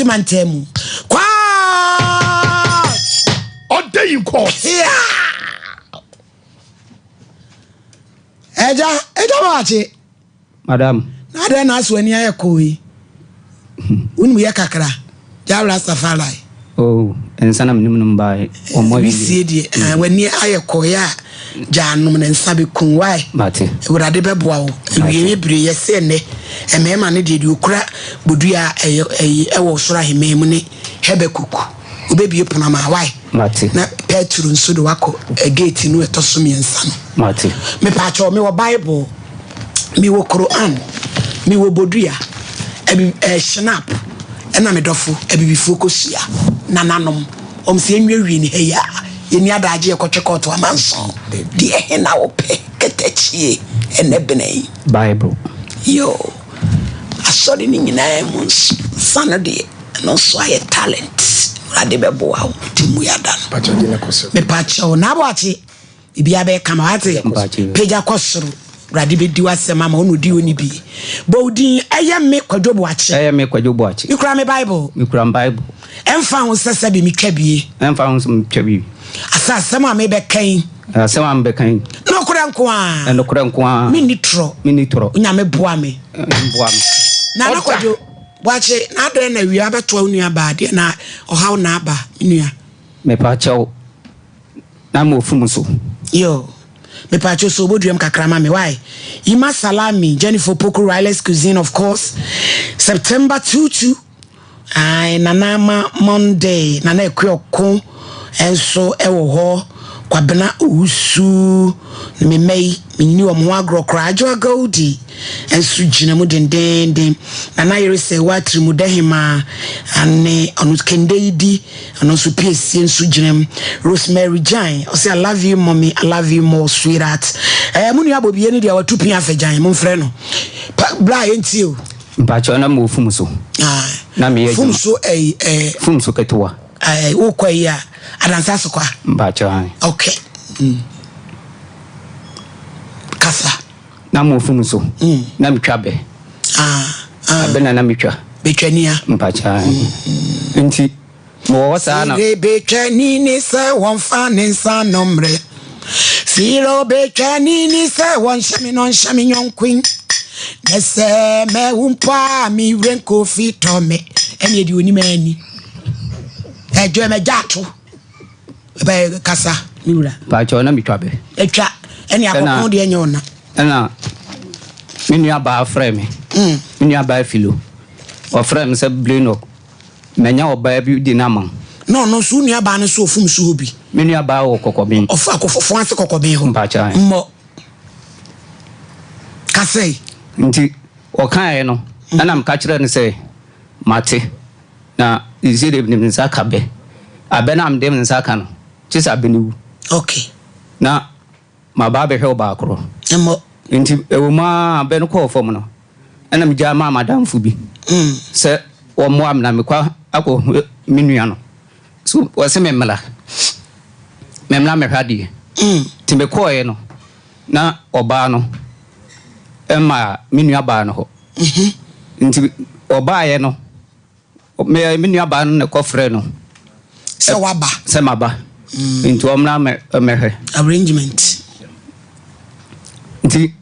Mantam mu. Court! Order in court. Yeah! Ɛgya, ɛgya baakye. Madam. Na adɛn na aso ani ayɛ kɔɔ yi? Wonim yɛ kakra. Jah Rastafari. Oh, nsa na menim nom bae. Ɔmmɔ Bi sie deɛ, eh, w'ani ayɛ kɔɔ yɛ a, gya nom na nsa bɛkum. Why? Mate. Awurade bɛboa wo. Awieeɛ bere yɛ sɛ nnɛ, mmarima no deɛ deɛ ɔkura bodua a ɛyɛ ɛyi ɛwɔ soro ahemman mu ne Habakuk. Wobɛbue pono ama why? Mate. Na Petro nso de wakɔ eh, gate no ɛtɔ so mmiɛnsa no. Mate. Mepaakyɛw, mewɔ Bible, mewɔ Quran, mewɔ bodua, ɛbi eh, Schnapp, ɛna me dɔfo abibifoɔ kosua, nananom. Wɔn sɛ yɛnwiewie ne ha yi a, yɛnni adaagye yɛkɔtwe kɔɔto amanson. Deɛ he na wopɛ kɛtɛkyie ɛnɛ bena yi? Bible. Yoo, asɔre no nyinaa mu nso, nsa no deɛ, ɛno nso ayɛ talent. Awurade bɛboa wo, nti mmua da no. Mepakyɛw, N'aboakye. Biribiara bɛyɛ kama wate. Pagya kɔ soro. Awurade bɛdi w'asɛm ama wo na ɔdi ɔni bi. Bɔ wo din ɛyɛ me Kwadwo Boakye. Ɛyɛ me Kwadwo Boakye. Mekura me Bible. Mekura me Bible. Ɛmfa ho sɛ sɛbe metwa bie. Ɛmfa ho sɛ metwa bie. Asɛ asɛm a mebɛka yi. Asɛm a mebɛka yi. Nokorɛ nko ara. Nokorɛ nko ara. Menni torɔ. Menni torɔ. Onyame boa me. Boa me. Nana Kwadwo Boakye, na adɛn na awia abɛtoa wo nua baa deɛ na ɔhaw na aba me nua. Mepa kyɛw. Na mo fum so. Yo, mepatwo so oboduam kakra ma me why? Yima Salami, Jennifer Poku, Riley's Cuisine of course. September 22. Aye, Nana ama Monday, Nana Akua Ɔko nso ɛwɔ hɔ. Kwabena Owusu, ne me mma yi, menni wɔn ho agorɔ koraa. Adwoa Goldie nso gyina mu dendeenden. Nana yere sɛ wa Tirimudɛhemaa, ane ɔno Kende yi di. Ɔno nso piesie nso gyina mu. Rosemary Gyan, ɔsɛ I love you mommy, I love you more sweetheart. Ɛɛ mo nua Bobie no deɛ watu pia afɛ gyan, momfrɛ no. Pa, bra yɛntie o. Mpakyɛw na mewɔ fum so. Ah, Na meyɛ fum adwuma. so ɛyi ɛɛ. Fum so ketewa. Ɛɛ wokɔ yi a adansa asokwa. Mpakyɛw ae. Okay. Mm. Kasa. Na mewɔ fum so. Mm. Na metwa bɛ. Ah, ah. Abɛ na na metwa. Betwa nia. Mpakyɛw ae. Mm. Nti mewɔ hɔ saa na. Sire betwa ni ni sɛ wɔmfa ne nsa no mmerɛ. Sire betwa ni ni sɛ wɔnhyɛ me no nhyɛ me nyɔnkoe. Na sɛ mɛwu mpo a me werɛ nkofi tɔ me. Ɛne ɛde onim ani. Ɛdwo mɛgya ato. Bɛyɛ kasa me wura. Mpakyɛw na metwa bɛ. Atwa ɛne akɔko deɛ nyɛ ɔna. Ɛna me nua baa frɛ me. Mm. Me nua baa filo. Ɔfrɛ me sɛ Blenok. Manya ɔbaa bi de no ama wo. Na ɔno nso wo nua baa no nso ɔfum so hɔ bi. Me nua baa wɔ kɔkɔben. Ɔfa akɔfɔfo ase kɔkɔben hɔ. Mpakyɛw. Mmɔ. Kasɛe. Nti ɔkaeɛ no ɛna meka kyerɛɛ no sɛ mate. Na seesei deɛ mede me nsa aka bɛ. Abɛ no a mede me nsa aka no, gye sɛ abɛ no wu. Okay. Na maba abɛhwɛ wo baakoro. Mmɔ. Nti ɛwɔ mu ara abɛ no kɔɔ fam no, ɛna megyaa maa m'adamfo bi mm. sɛ wɔmmoa me na mekɔ akɔhu me nua no. So wɔse me mmra. Me mmra mɛhwɛ adeɛ. Mm. Nti mekɔɔeɛ no, na ɔbaa no maa me nua baa no hɔ. Mm-hmm. Nti ɔbaeɛ no, me me nua baa no na ɛkɔfrɛ no. Sɛ waba. Sɛ maba. Mm. Nti ɔmmra mɛhwɛ. Arrangement. Nti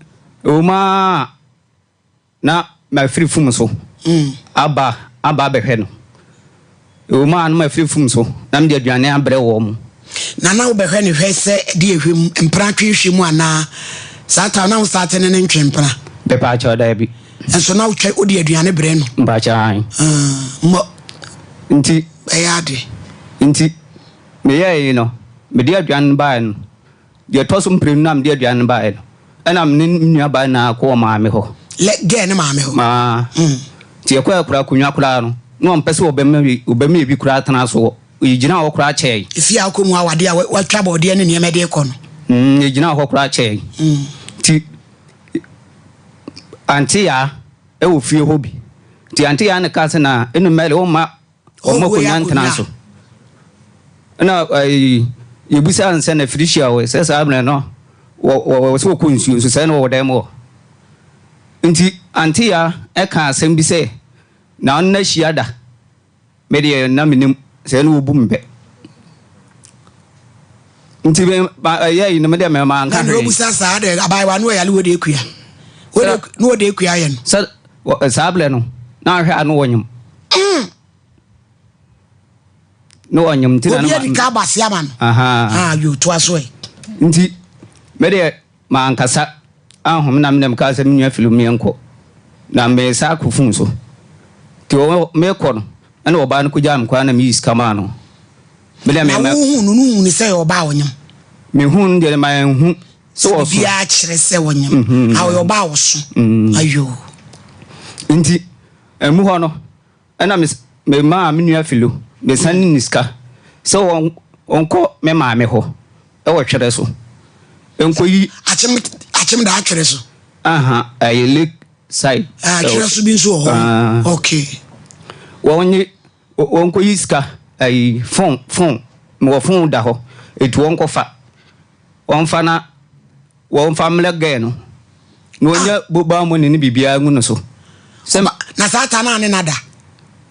ɛwɔ mu ara na mafiri fum so mm. aba aba abɛhwɛ no. Ɛwɔ mu a na mafiri fum so na mede aduane abrɛ wɔn mo. Na na wobɛhwɛ ne hwɛ sɛ de ehwɛ mu mpena twe hwɛ mu anaa saa ta na wo saa te ne ne ntwe mpena. Mepaakyɛw daabi. Nso na wotwa wode aduane brɛ no. Mpaakyɛw ae. Mmɔ. Nti. Ɛyɛ ade. Nti meyɛɛ yi no mede aduane no baeɛ no Deɛ ɛtɔ so mprenu no a mede aduane no baeɛ no, ɛna me ne me nuabaa nyinaa kɔɔ maame hɔ. Lɛ gɛɛ ne maame hɔ. Maa. Nti yɛkɔɛ koraa akonnwa koraa no, na ɔmpɛ sɛ ɔbɛma bi ɔbɛma ebi koraa tena so. Yɛgyinaa hɔ koraa kyɛe. Efie a wokɔ mu awadeɛ a watwa bɔɔdeɛ ne nneɛma de rekɔ no. Mm, yɛgyinaa hɔ koraa kyɛe. Nti Ante Yaa wɔ fie hɔ bi. Nti Ante Yaa na kaa sɛ na ɛnu Mary womma Wɔn akonnwa ntena so. Ɛna ɛyi yɛbusa no sɛ na Felicia wɔ sɛ saa mmerɛ no wɔ wɔ sɛ wɔkɔ nsuo nso sɛ na wɔwɔ dan mu hɔ. Nti Ante Ya ɛka asɛm bi sɛ na ɔno ahyia da. Me deɛ na menim sɛ ɛne wɔbu me bɛ. Nti me ma ɛyɛ yi no me deɛ me ma nka hwee. Na obusa saa de abaayewa no ɔyale wɔ de ekua. Wɔ de no wɔ de ekua yɛ no. Sɛ saa blɛ no na ahwɛ a no wɔnyem. Mm. No wɔnyem nti na no. Obi adi ka abase ama no. Aha. Ah yo to aso ɛ. Nti me deɛ Mankasa anhome na menam kaa sɛ me nua Philip meɛnkɔ na mesan akɔ fon so. Nti mekɔ no ɛna ɔbaa no kɔgyaa me kwan na meyi sika maa no. Na wohuu no no wohuu no sɛ ɛyɛ ɔbaa a ɔnyem? Mehuu no deɛ manhu sɛ ɔso. Biribiara kyerɛ sɛ ɔnyem. A ɔyɛ ɔbaa a ɔso. Ayoo. Nti ɛmu hɔ no Ɛnna memaa me nua Philo mesanee ne sika sɛ ɔnkɔ me maame hɔ wɔ Twere so nkɔyi. Akyem akyem daa Twere so. Aha, ɛyɛ lake side. Ah, Twere so bi nso wɔ hɔ. Okay. Wɔnye wɔnkɔyi sika ayi fon fon mewɔ fon da hɔ etu wɔnkɔfa wɔmfa na. Wɔmfa mmrɛ gɛɛ no, na ɔnya mobile money ne biribiara ngu no so. Sɛ na saa ta no a ne na da?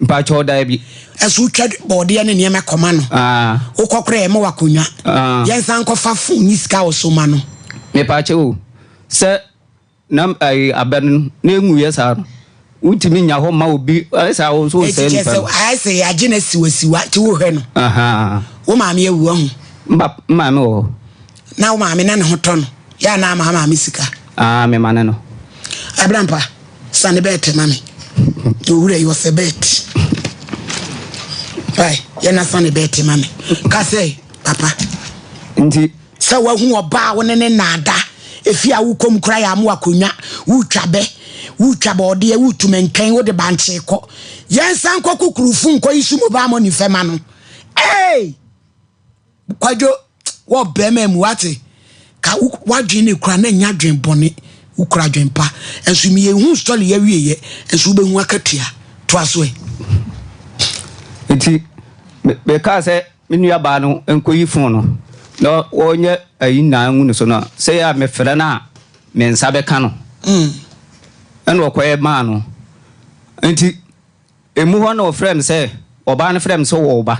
Mpakyɛw daabi. Ɛso wotwa bɔɔdeɛ ne nneɛma kɔma no. Ah. Wokɔ koraa ɛma wakonnwa. Ah. Yɛnsan nkɔfa phone ne sika a ɔso ma no. Mepakyɛw o, sɛ na ayi abɛ no na enwuiɛ saa no, wontumi nya hɔ mma obi ayɛ saa wo nso wonsɛe Eti nipa kyerɛ no. sɛ ayɛ sɛ yɛagye no asiwasiwa nti wohwɛ no. Ahaa. Wo maame awu wahu? Mba me maame wɔ hɔ. Na wo maame na ne ho tɔ no yɛ anaa ama maame sika? Ah me ma ne no. Abrampa sane bɛɛte ma me. Owura yi ɔsɛ bɛɛte. Bye yɛ na sane bɛɛte ma me. Ka sɛ papa. Nti. Sɛ wahu ɔbaa wo ne ne nnaada efi a wokɔ mu kora yɛ amoa akonnwa wotwa bɛ wotwa bɔɔdeɛ wotu mɛnkɛn wode bankye kɔ yɛnsan kɔ kukurufo nkɔ yi so mobile money fɛma no. Hey! Kwadwo, wɔ bɛrima mu wate ka w'adwene ne kura na nya adwene bɔne wokura adwene pa nso mi yɛhu story yɛ wie yɛ nso wobɛhu akatua toa so ɛ. Nti mekaa sɛ me nua baa no nkɔyi fon no na wɔnyɛ ayi nyinaa ngu no so no sɛ yɛ a mefrɛ no a me nsa bɛka no mm. Ɛna ɔkɔyɛ maa no nti emu hɔ na ɔfrɛ me sɛ ɔbaa no frɛ me sɛ wɔba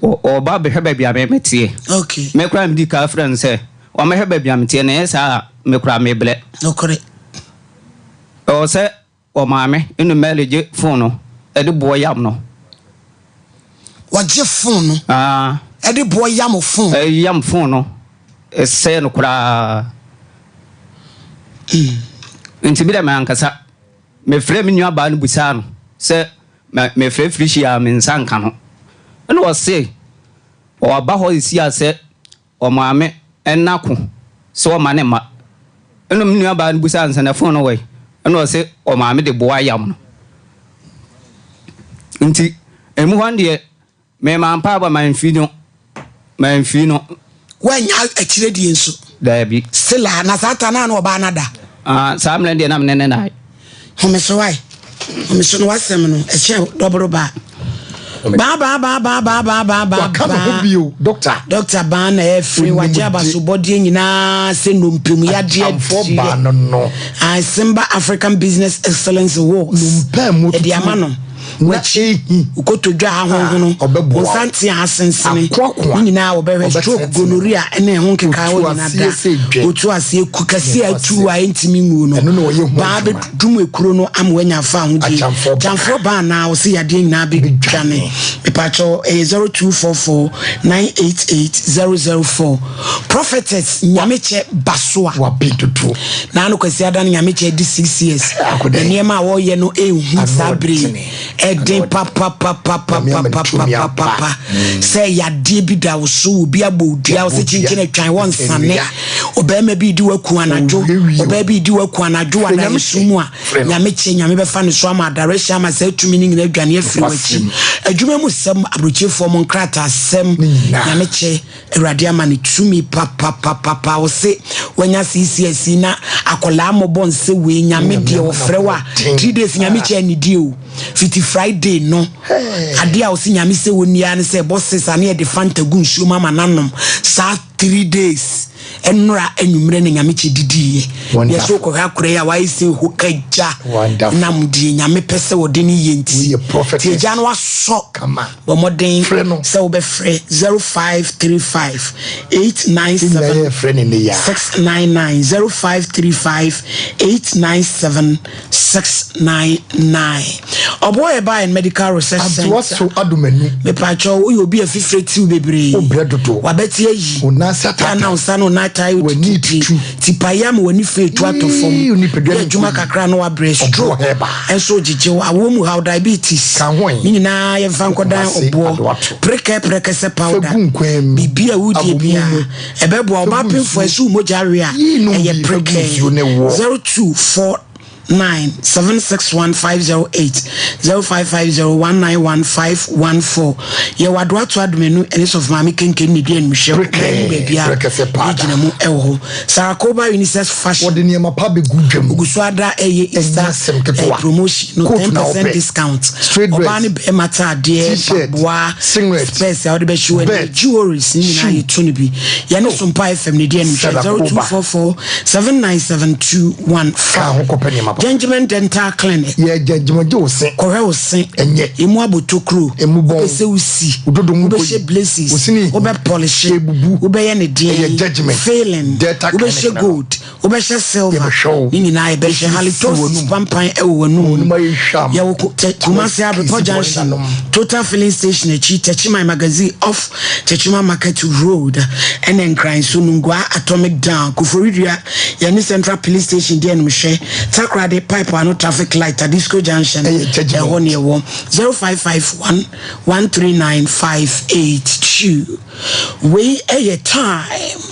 Ɔba bɛhwɛ baabi a me meteɛ. Okay. Me koraa medi kan frɛ no sɛ ɔmmɛhwɛ baabi a meteɛ na ɛyɛ saa a me koraa mebrɛ. Nokorɛ. Ɛwɔ sɛ ɔmaame ne Mary gye fon no de boɔ yam no. Wɔgye fon no Ah. de boɔ yam fon. Yam fon no ɛsɛe no koraa. Nti bi dɛ me ankasa mefrɛ me nuabaa no busaa no sɛ Me mefrɛ Felicia a me nsa nka no. Ɛna ɔse ɔaba hɔ sisi a sɛ ɔmaame nna ko sɛ ɔma ne mma. Ɛna me nua baa no busaa no sɛ na phone no wɔ he? Ɛna ɔse ɔmaame de boa yam no. Nti emu hɔ no deɛ Me mampaabɔ mamfiri no mamfiri no. Woannya akyire die nso. Daabi. Still a na saa ta no a na ɔbaa no ada. Ah saa mmerɛ deɛ na me ne ne nae. Home so wae home so no w'asɛm no ɛkyɛn dɔboro baa. Baa baa baa baa baa baa baa baa. Waka ne ho bio doctor. Doctor baa na ɛfiri wagye abasobɔdeɛ nyinaa sɛ nnompe mu yadeɛ Akyamfoɔ baa no no. Ah Simba African Business Excellence Awards. Nnompe mu tutu. Ɛde ama no. Na W'akyi, ehi wo kotodwe a ahonhono, a, ɔbɛboa wo wo. nsantea a asensene, Akoakoa, ne nyinaa wɔbɛhwɛ, stroke, ɔbɛtenetene wo. gonorrhea ne ɛho nkekaeɛ Otu nyinaa aseɛ da. sɛ dwɛ. Otu aseɛ ku kɛseɛ a atu a ɛntumi nwuo no. Ɛno na ɔyɛ ho Baa adwuma. bɛdum ekuro no ama wanya afa ahodie. Akyamfoɔ baa. Kyamfoɔ baa anaa ɔse yadeɛ nyinaa bɛdwane. Bɛdwane. Mepakyɛw ɛyɛ 0244 988 004. Prophetess Nyamekyɛ Basoa. Waben dodo. Naano Kwasiada no Nyamekyɛ adi 6 years. Na nneɛma a wɔyɛ no ɛnhu saa bere yi. Ɛden papapapapapapapapa sɛ yadeɛ bi da wo so, obi abɔ wo dua, wo sɛ kyinkyin atwan wɔ nsane, ɔbarima bi redi w'aku anadwo, ɔbaa bi redi w'aku anadwo wɔ adaeɛso mu a, Nyamekyɛ Nyame bɛfa ne so ama adarehyɛ ama saa tumi no nyina adwane afiri w'akyi. Adwuma mu sɛm, aburokyefoɔ mo nkrataasɛm, Nyamekyɛ Awurade ama no tumi papapapapa ɔse wanya CCS yi na akɔlaa mɔbɔ nsɛ wei nyame deɛ ɔfrɛ wa 3 days nyame kyɛ anidie o fiti Friday no adeɛ a ɔse nyame sɛ wɔnni ara ne sɛ ɛbɔ sesa ne yɛde fanta gu nsuo mu ama nanom saa 3 days. Ɛnora anwummerɛ na Nyame kyɛ didiiɛ. Yɛ so kɔhwɛ akora yi a wayɛ sɛ ho ka gya nam deɛ Nyame pɛ sɛ ɔde ne yɛ nti. Nti agya no asɔ. Bɔ mmɔden sɛ wobɛfrɛ 0535 897 699 0535 897 699. Ɔboɔ yɛ ba and medical research center. Adoa so adomanu. Mepatwɔ woyɛ obi a fifire tiw bebree. Wobrɛ dodo. Wabɛte ayi. Wo nan ase ataataa. Yɛ na wo nsa no nan taa yɛ W'ani tututu. tutu. Tipaeɛ ama w'ani fɛ etu atɔ fam. Yii, nipadua Yɛ no adwuma nkɔ yie. kakra na wabrɛ. Ɔboɔ Stroke hɛba. nso gyegye wo. Awoɔ mu haw, diabetes. Ka ho ɛ. Ne nyinaa yɛmfa nkɔdan Kumasi, ɔboɔ. Adoato. Prekɛ prɛkɛsɛ powder. Fa gu nkwan mu. Biribi a wodie Abomu biara. mu. Ɛbɛboa Fa gu ɔbaa pemfoɔ nsuo. ɛso wo mogya we a Yii, nom ɛyɛ bi, fa gu prekɛ. nsuo ne wɔ. 024 9 761 508 0550 191 514 Yɛwɔ Adoato Adomanu ɛne Sɔfo Maame Kenken ne di animhwɛ Prekɛɛ, ɔman mu baabiara prekɛsɛ paada. yɛgyina mu ɛwɔ hɔ. Sarakoba Unisex Fashion Wɔde nneɛma pa bɛgu dwam. ogu so ada ɛyɛ Ɛnyɛ Easter asɛm eh, ketewa. promotion no Coat 10 na percent wopɛ. discount. Straight Ɔbaa dress. ne bɛrima ataadeɛ, T-shirt, mpaboa, singlet, specs a wode bɛhyɛ w'ani, belt, jewelries ne nyinaa shoe. yɛtu no bi. Yɛne Oh. Sompa FM ne di animhwɛ Sarakoba. 0244 797215. Ka ho kɔpɛ nneɛma pa. Gentleman Dental Clinic. Yɛ gyɛngyɛmagye wo se. Kɔhwɛ wo se. Ɛnyɛ. Emu abotokuro. Emu bɔn. Wopɛ sɛ wosi. Wo dodo mu kɔ Wobɛhyɛ yi. braces. Wo sini hi. Wobɛ pɔlehye. Ebubu. Wobɛyɛ ne deɛn. Ɛyɛ judgement. Failing. Delta Wobɛhyɛ Clinic na no. gold. Wobɛhyɛ silver. Yɛbɛhwɛ wo. Ne nyinaa yɛbɛhwɛ. Wosisi Halitosis w'anum. pampan ɛwɔ w'anum. W'anum ayɛ hwam. Yɛwɔ Kumasi Abrepɔ Kisi Junction. bɔne nanom. Total filling station akyi, Techiman Magazine off Techiman Market Road, ɛna Nkran so Nungua Atomic Down, Koforidua, yɛne Central Police Station di animhwɛ, Takoradi Pipe ano Traffic Light, Tadisco Junction, Ɛyɛ judgement. ɛhɔ ne ɛwɔ 0551 139 582. Wei ɛyɛ time.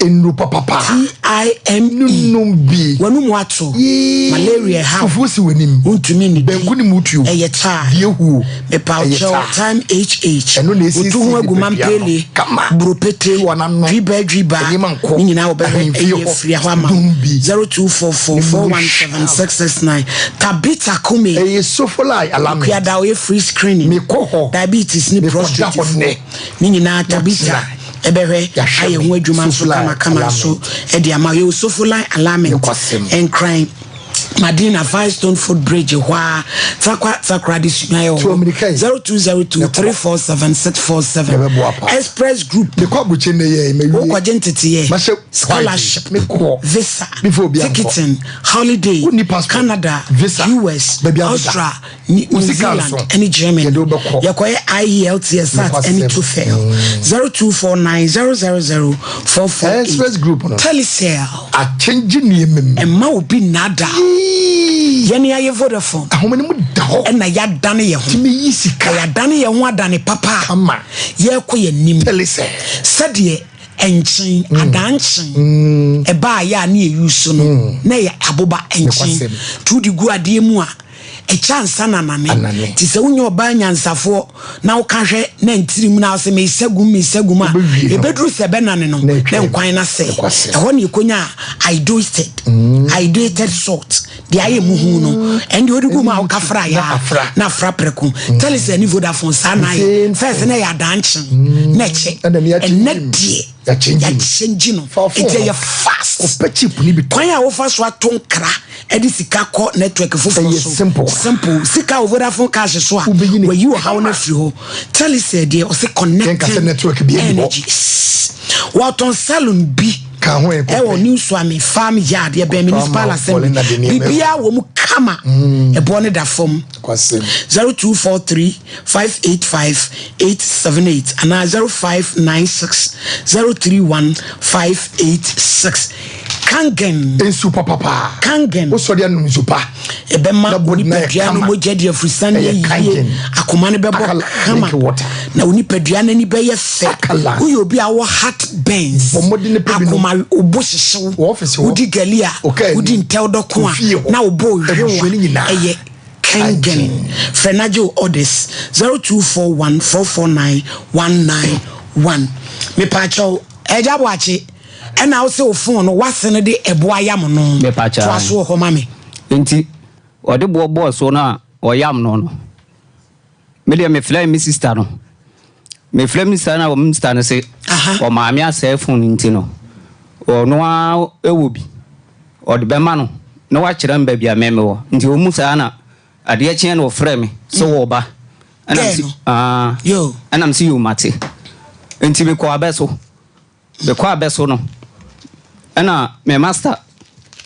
Nnuru papapa. T-I-M-E. Nunum bi. W'anum ato. Yee. Malaria ha. Fufuo si w'anim. Wontumi nnidi. Banku ne mutuo. Ɛyɛ taa. Deɛ huo. Mepa Ɛyɛ kyɛw taa. time HH. Ɛno na esiesie Wotu ho agu nipadua no. mampele. Kama. Buropete. Twi wɔn ano. Dwiba dwiba. Nneɛma nkɔ. Ne nyinaa wɔbɛhwɛ Ahemfie ɛyɛ hɔ. afiri hɔ ama. Dum bi. 0244 Ne mu 417 669. Tabitha Kumi. Ɛyɛ sofolai alame. Kuada ɔyɛ free screening. Mekɔ hɔ. Diabetes ne Mekɔda prostate. hɔ nnɛ. Ne nyinaa Tabitha ɛbɛhwɛ Yɛahwɛ ayɛ me. ho adwuma nso Sofolai kamakama nso ɛde ama yɛwɔ Sofolai alignment Nokwasɛm. Nkran Madina Firestone Foot Bridge hɔ a Takwa Takoradi sua yɛ Tu amirika yi. hɔ 0202 Yɛkɔ. 347 647 Yɛbɛboa paa. Express Group Mekɔ aburokyire nnɛ yɛ mawie. wokɔgye nteteyɛ Mahyɛ scholarship white. Mekɔ. visa Before obi ankɔ. ticketing holiday Wonni passport. Canada Visa. US Baabi a woda. Austria New Wo sika Zealand nso, ɛne Germany yɛde wo bɛkɔ. yɛkɔyɛ IELTS SAT ɛne Nokwasɛm. TOEFL 0249 000 448 Express Group no. Telecel Akyɛngye nneɛma mu. ɛma obi nnaadaa Yii. yɛne ayɛ Vodafone Ahoma no mu da hɔ. ɛna yɛadane yɛn ho Tumi yi sika. yɛadane yɛn ho adane papa a Kama. yɛrekɔ yɛn anim Telecel. sɛdeɛ ɛnkyen adankyen ɛbaa yɛ a ne yɛyi so no na ɛyɛ aboba ɛnkyen Nokwasɛm. nti wode gu adeɛ mu a ɛkyɛ ansa na nane Anane. nti sɛ wonyɛ ɔbaa nyansafoɔ na woka hwɛ na ntiri mu na wo sɛ mehyɛ gum mehyɛ gum a Wobɛwie no. ɛbɛduru sɛ ɛbɛnane no Na na atwam. nkwan no asɛ Nokwasɛm. ɛhɔ ne ɛkɔnya a idoted idoted salt deɛ ayɛ muhu no ɛnde wode gu mu a woka fra yɛ Na a afra. na afra prɛko Telecel ne Vodafone saa na ayɛ Same first na ɛyɛ adankyen na ɛkyɛ Ɛna ne yɛakyɛngye ɛnɛ mu. deɛ Yɛakyɛngye mu. yɛakyɛngye no Fa phone nti no. ɛyɛ fast Kɔpɛ chip ni bi tɔ. kwan a wofa so ato nkra ɛde sika kɔ network foforɔ Ɛyɛ so simple. simple sika wɔ Vodafone cash so a Wobɛyi ne wayi ɔhaw no kama. afiri hɔ Telecel deɛ ɔsɛ Yɛnka sɛ connecting network bi ani hɔ. energies wɔtɔn salon bi Ka ho ɛ, kɔpɛ. ɛwɔ New Suame Farm Yard yɛbɛn municipal ama assembly Paulina de nneɛma biribiara wɔ mu kama ɛboɔ no da fam Kwasɛm. 0243 585 878 anaa 0596 031 586 Kangen Nsu papapa. Kangen Wosɔre anom nsu pa. ɛbɛma Na body na yɛ onipadua no kama. mogya di afurusa no Ɛyɛ yɛ yie kangen. akoma no bɛbɔ Akala kama drink water. na onipadua no ani bɛyɛ fɛ Akala. woyɛ obi a wɔ heart burns Bɔ mmɔden na pɛ bi nom. akoma obo hyehyew Wɔ office hɔ. wodi gali a Ɔkaa wodi anim. ntɛw dɔko Wɔ fie a hɔ. na wobɔ Abusua no hwew a nyinaa. ɛyɛ Kangen frɛ nagye orders 0241 449 191 mepaakyɛw ɛgya boakye ɛna wo sɛ wo phone no wase no de ɛboa yam no Mepaakyɛw. toa so wɔ hɔ ma me nti ɔde boɔ bɔɔ so no a ɔyam no no medeɛ mefrɛ me sister no mefrɛ me sister no a me sister no se Aha. ɔmaame asɛe phone nti no Ɔno ara wɔ bi, ɔde bɛma no na wakyerɛ me baabi a me mewɔ. Nti ɔmu saa na adeɛ kyeɛ na ɔfrɛ me sɛ wɔba. Ɛna mese aa, ɛna mese yoo mate. Nti mekɔ abɛ so. Mekɔ abɛ so no, ɛna me master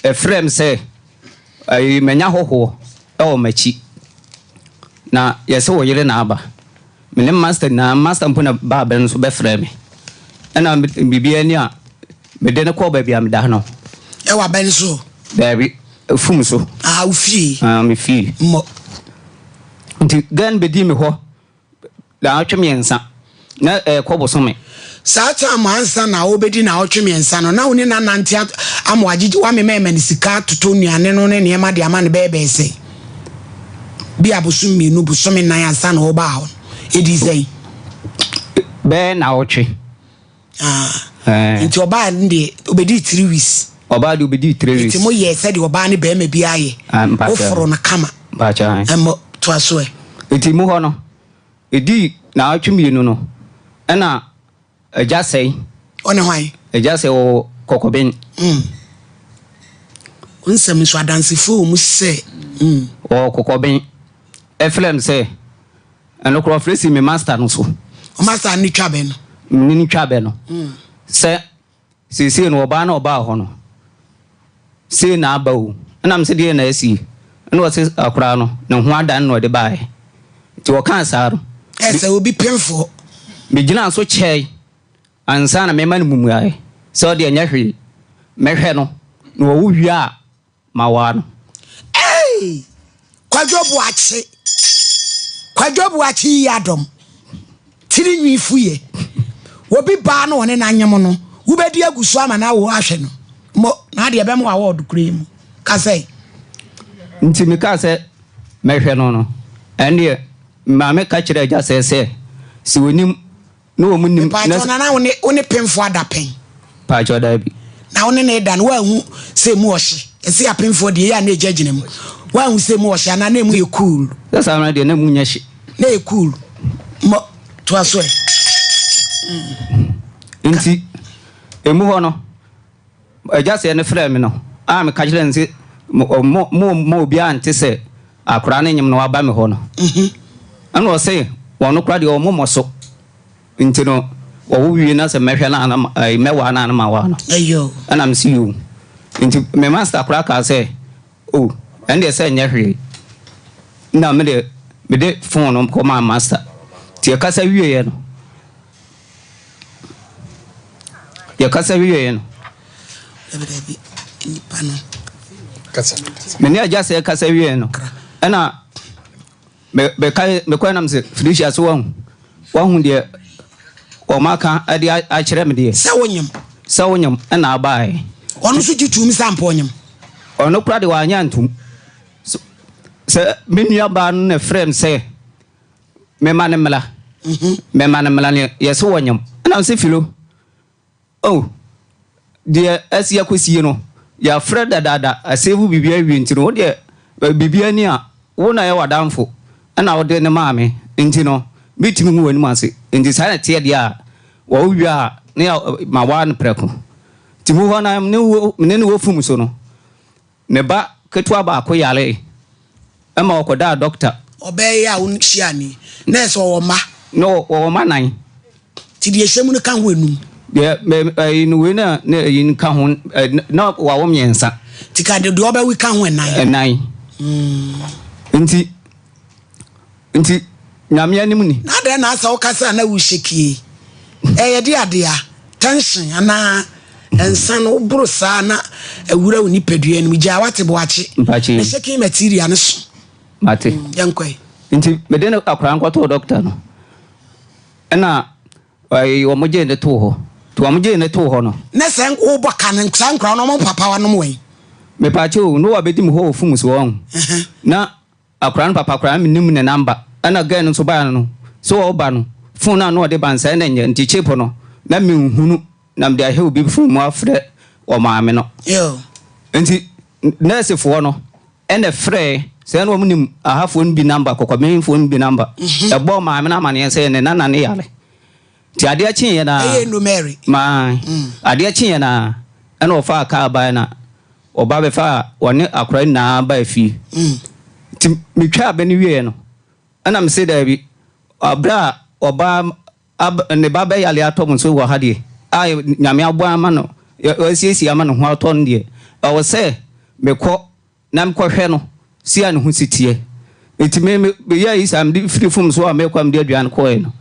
ɛfrɛ me sɛ ɛyi manya hɔhoɔ ɛwɔ m'akyi. Na yɛsɛ wo yere na aba. Me ne master nyinaa, master mpo na baa bɛ no nso bɛfrɛɛ me. Ɛna biribiara ni a, mede no kɔɔ baabi a meda no. Ɛwɔ abɛn so? Daabi, fum so. Ah, wo fie? Ah, me fie. Mmɔ. Nti girl no bɛdii me hɔ naawɔtwe mmiɛnsa, na ɛrekɔ bosome. Saa time ansa na ɔrebɛdi naawɔtwe mmiɛnsa no, na wo ne no anante ama wagyegye, wamema ɛma no sika atotɔ nnuane no ne nneɛma de ama no bɛyɛ bɛyɛ sɛn? Bi a bosom mmienu, bosome nnan ansa na ɔrebaa hɔ no, ɛdii sɛn? Bɛyɛ naawɔtwe. Ah, nti ɔbaa no deɛ ɔbɛdii 3 weeks. Ɔbaa deɛ ɔbɛdii 3 weeks. Nti moyɛɛ sɛdeɛ ɔbaa ne barima bi ayɛ. Ah, mpakyɛ. Woforo no kama. Mpakyɛ. Ɛmmɔ, toa so ɛ. Nti mu hɔ no, ɛdii naawɔtwe mmienu no, ɛna Agya sɛe. Ɔne hwan? Agya sɛe ɔwɔ Kɔkɔben. Mm. Wo nsɛm nso adansefoɔ wɔ mu sɛ. Mm. Ɔwɔ Kɔkɔben. Ɛfrɛ me sɛ, ɛno koraa ɔfrɛ si me master no so. Wo master no ne twa bɛ no? Ne ne twa bɛ no. Mm. Sɛ seesei no ɔbaa na ɔbaa hɔ no, sei na aba o. Ɛna me sɛ deɛ na asi? Ɛna ɔse akwadaa no ne ho adan na ɔde baeɛ. Nti ɔkaa saa no. Ɛsɛ obi pemfoɔ. Megyinaa so kyɛe ansa na mema no mmuaeɛ sɛ ɔdeɛ nyɛ hwee mɛhwɛ no na ɔwo wie a mawaa no. Ei! Kwadwo Boakye, Kwadwo Boakye yi adɔm, tiri nwi fuyɛ. Obi baa na ɔne no anyem no, wobɛdi agu so ama no awo ahwɛ no. Mo, na adeɛ ɛbɛma wawɔ ɔdo kura yi mu. Ka sɛ. Nti mekaa sɛ mɛhwɛ no no, ɛndeɛ maame ka kyerɛɛ agya sɛ sɛ, sɛ ɔnim Ne wɔn nim. Mepaakyɛw nana wo ne wo ne pemfo ada pɛn. Paakyɛw daabi. Na wo ne ne da no woanhu sɛ emu ɔhye? Yɛse apemfoɔ deɛ ɛyɛ a na egya gyina mu. Woanhu sɛ emu ɔhye anaa na emu yɛ cool? Sɛ saa no deɛ na emu nyɛ hye. Na ɛyɛ cool. Mmɔ toa so ɛ. Nti emu hɔ no agya sɛɛ no frɛɛ me no a meka kyerɛɛ no sɛ mo mo mo obiara nte sɛ akwadaa no nyem na waba me hɔ no. Ɛna ɔse wɔn koraa deɛ wɔn mmɔ so nti no wɔwo wie na sɛ mɛhwɛ no ana mɛwaa no ana mawaa no. Ɛna mese yoo. Nti me master koraa kaa sɛ oh ɛndeɛ sɛ nyɛ hwee. Na me deɛ mede phone no kɔmaa master. Nti yɛkasa wieɛ no Yɛkasa wieɛ no. Me ne agya sɛ kasa wieɛ no ɛna mekɔɛ nam sɛ Felicia so wahu wahu deɛ wɔn aka de akyerɛ me deɛ. Sɛ wonyam. Sɛ wonyam ɛna abaeɛ. Ɔno nso gye tuum sɛ ampa ɔnyam. Ɔno kora de wanyɛ antum. Sɛ me nua baa no na ɛfrɛ me sɛ. Mema no mmra. Mema no mmra no yɛse wɔnyam. Ɛna ɔse Filo, oh, deɛ asi akɔsie no, yɛafrɛ dadaada, asave biribi awie nti no, wo deɛ biribi ani a, wo na yɛ w'adamfo, ɛna wode no maa me, nti no, metumi hu w'anim ase. Nti saa na ɛteɛ deɛ a, wɔwo wie a, ne yɛ ma waa no prɛko. Nti mu hɔ no, mene no wɔ fum so no, Ne ba ketewa baako yaree ma ɔkɔdaa dɔkta. Ɔbaa yi a wohyiaa no yi, na ɛsɛ ɔwɔ mma? Na ɔwɔ mma nan. Nti deɛ ɛhyɛ mu no ka ho enum? Deɛ mɛ ɛyi no wei na na ɛyi no ka ho ɛ na wawo mmiɛnsa. Nti ka deɛ ɔbɛwo ka ho ɛnan? Ɛnan. Nti nti Nyame anim ni. Na adɛn na asɛ wokasa a na wo shake yi? Ɛyɛ de ade a? Tension anaa nsa no woboro saa na awura wo nipadua no mu. Gyaa wate boakye. Mpakye. Na shaking material no so. Mate. Yɛnkɔ ɛ. Nti mede no akwadaa no kɔtoo doctor no ɛna ɛyi wɔn gyee no too hɔ. Nti wɔn gyee no too hɔ no. Na sɛ wobɔ ka no saa nkwadaa no wɔn papa wanom wɛn? Mepakye o, na wabɛdi me hɔ wɔ fum so wɔn. Na Akwadaa no papa koraa mennim ne number ɛna girl no nso baa no sɛ ɔba no phone no a na ɔde ba no sɛɛ na ɛnyɛ nti chip no na menhunu na mede ahɛ obi phone mu afrɛ ɔmaame no nti nurse foɔ no ɛna frɛɛ sɛ na wɔn nim ahafoɔ no bi number kɔkɔbenfoɔ no bi number ɛbɔɔ maame no amaneɛ sɛ ne nana no yare nti adeɛ kyeeɛ na ɛyɛ no Mary maa adeɛ kyeeɛ na. Ɛna ɔfaa kaa baeɛ na ɔba bɛfaa ɔne akwadaa nyinaa baa fie. Nti metwaa bɛ no wieɛ no, ɛna mese daabi, berɛ a ɔbaa ab ne ba bɛyale atɔ mo so wɔ ha deɛ, a Nyame aboa ama no, wasiesie ama ne ho atɔ no deɛ, ɛwɔ sɛ mekɔ na mekɔhwɛ no sei a ne ho si teɛ. Nti me me meyɛɛ yi saa, mede firi fom so a mekɔ a mede aduane kɔɔɛ no.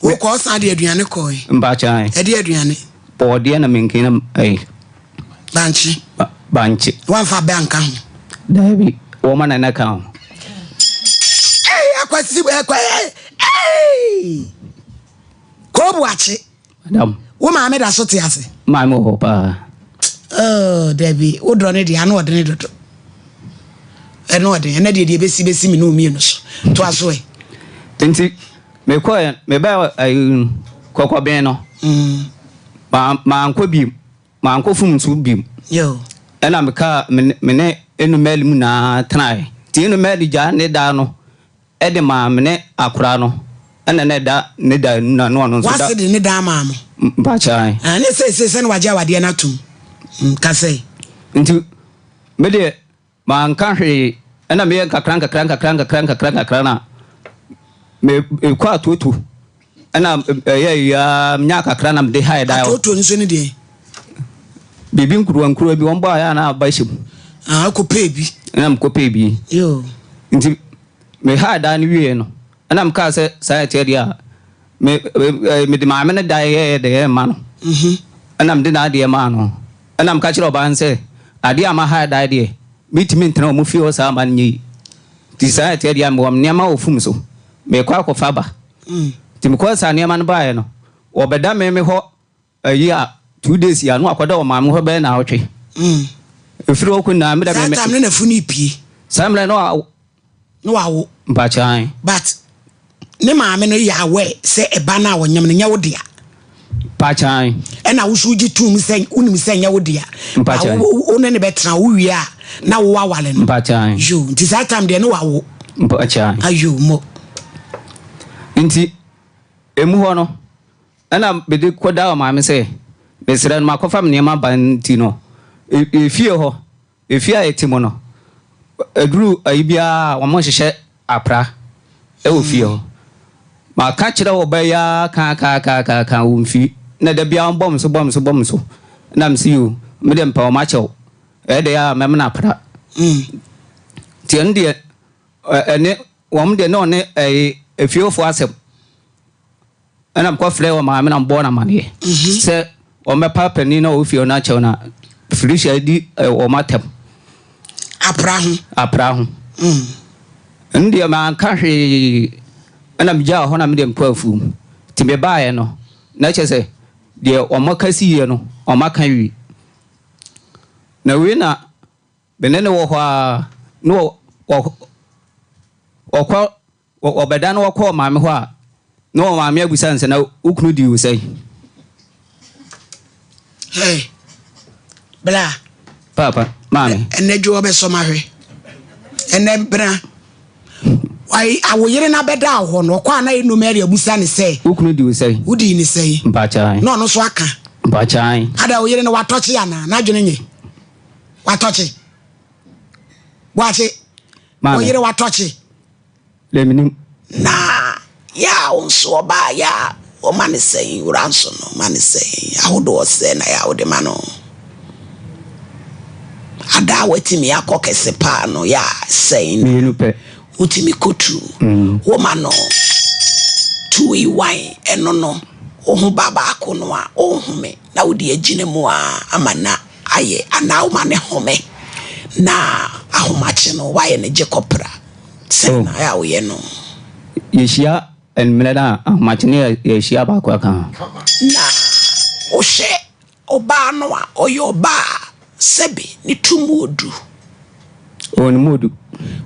Wokɔ ɔsan de aduane kɔɔɛ? Mpakyɛ ae. Ɛde aduane? Bɔɔdeɛ na menke na ɛyi. Bankye? Bankye. Wamfa abɛ anka ho? Daabi, wɔma na na ka ho. Ɛy akwasi ɛkɔ ɛy koobu akye. Madam. Wo maame da so te ase? Maame wɔ hɔ paa. Oh, dabi, wo dɔ ne deɛ ano ɔdene dodo. Ɛno ɔden, ɛnɛ deɛ deɛ bɛsi bɛsi me ne mmienu so. To aso ɛ. Nti, mekɔɛ, mebɛɛ ayi kɔkɔbɛn no. Mm. Ma mankɔ bi, mankɔ fum so bi. Yo. Ɛna mekaa me ne enumɛli mu na tenae. Nti enumɛli gya ne da no. De maa me ne akora no, ɛna na ɛda ne dan mu na na ɔno nso da. W'ase de ne dan maa mo? Mpakyɛ ae. Ah, ne seesei sɛ na wagye awadeɛ no atom. Mm, ka sɛ. Nti me deɛ manka hwee, ɛna meyɛ nkakra nkakra nkakra nkakra nkakra nkakra na me mekɔ atuotuo. Ɛna ɛyɛ yi ara menyaa kakra na mede hae dan. Atuotuo nso ne deɛ? Biribi nkuruwa nkuruwa bi wɔn bɔ ayɛ a na aba hyɛ mu. Ah, kɔpɛɛ bi. Ɛna mekɔpɛɛ bi. Yoo. Nti Mehaa dan no wieeɛ no, ɛna mekaa sɛ, Saa ɛteɛ deɛ a, me, mede maame no dan yɛɛ deɛ mma no. Ɛna mede n'adeɛ maa no. Ɛna meka kyerɛɛ ɔbaa no sɛ, Adeɛ a mahaa dan deɛ, mentumi ntena wɔn fie hɔ saa mma no nyɛ yie. Nti saa ɛteɛ deɛ a, mewɔ me nneɛma wɔ fum so. Merekɔ akɔfa aba. Nti mekɔɔ saa nneɛma no baeɛ no, wɔbɛda me me hɔ Ayi a 2 days a na wakɔda wɔ maame hɔ bɛyɛ naawɔtwe. Efiri hɔ kɔ nyinaa me da me. Saa time no na funu pie. Saa mmerɛ no wa. Na wawo. Mpakyɛw. But ne maame no yɛ aware sɛ ɛba no a ɔnyem no nyɛ wo dea. Mpakyɛw. Ɛna wo so wogye tom sɛ wonim sɛ nyɛ wo dea. Mpakyɛw. Wo ne ne bɛtena wo wie a na wo awale no. Mpakyɛw. Yo nti saa time deɛ ne wawo. Mpakyɛw. Ayo mo. Nti emu hɔ no. Ɛnna mede kɔdaa ɔmaame sɛ, Mesrɛ no, makɔfa me nneɛma aba nti no, efie hɔ, efie a yɛte mu no, ɛduru ayi biara a, wɔhyehyɛ apra wɔ fie hɔ. Maka kyerɛ ɔbaa yi ara kaakaakaaka, ɔmfiri. Na da biara ɔbɔ me so, bɔ me so, bɔ me so. Ɛnna mese, Yoo, me deɛ mepɛ wɔn akyɛ wo. Ɛyɛ dɛn a mɛmena apra. Nti ɛno deɛ, ɛne wɔn deɛ na ɔne ɛyi efiefoɔ asɛm. Ɛna mekɔfrɛɛ wɔn maame na mebɔɔ no amaneɛ sɛ wɔmmɛpa panin no a ɔwɔ fie hɔ no akyɛw na Felicia di wɔn atɛm. Apra ho. Apra ho. Ɛno deɛ manka hwee ɛna megyaa hɔ na medeɛ mekɔ afuom. Nti mebaeɛ no na kyerɛ sɛ deɛ wɔaka siiɛ no wɔaka wie. Na wei na me ne no wɔ hɔ ara na ɔkɔ Wɔbɛda na wɔkɔ wɔn maame hɔ a, na wɔn maame abisa no sɛ, na wo kunu dii wo sɛn? Hey, bra. Paapa, maame. Ɛnɛ dwo wɔbɛsɔ ma hwɛ. Ɛnɛ bra. Awoyere no abɛda hɔ no, ɔkɔ a na ɛnum ɛde abusa ne sɛ. Wo kunu di wo sɛn? Wodii ne sɛn? Mpakyan. Na ɔno nso aka. Mpakyan. Ada wo yere no watɔkye anaa? N'adwene nye. Watɔkye. Boakye. Maame. Wo yere watɔkye. Dɛ menim. Na yɛ a wo nso ɔbaa yɛ a wɔma no sɛn wura nso no ma no sɛn ahodoɔ sɛ na yɛ a wode ma no ada a watumi akɔ kɛse paa no yɛ a sɛn na Mmienu pɛ. wotumi kɔtu woma no 2 in 1 ɛno no wo ho ba baako no a ɔnhome na wode agyina mu a ama na ayɛ anaa woma ne home na ahomakye no woayɛ no gye kɔpra Sɛn Oh. na ayɛ a woyɛ no? Yɛhyia anwummerɛ no a, ahomakye no yɛhyia baako aka ho. Na wohwɛ ɔbaa no a, ɔyɛ ɔbaa a sɛbe ne to mu odu. Ɔwɔ ne mu odu.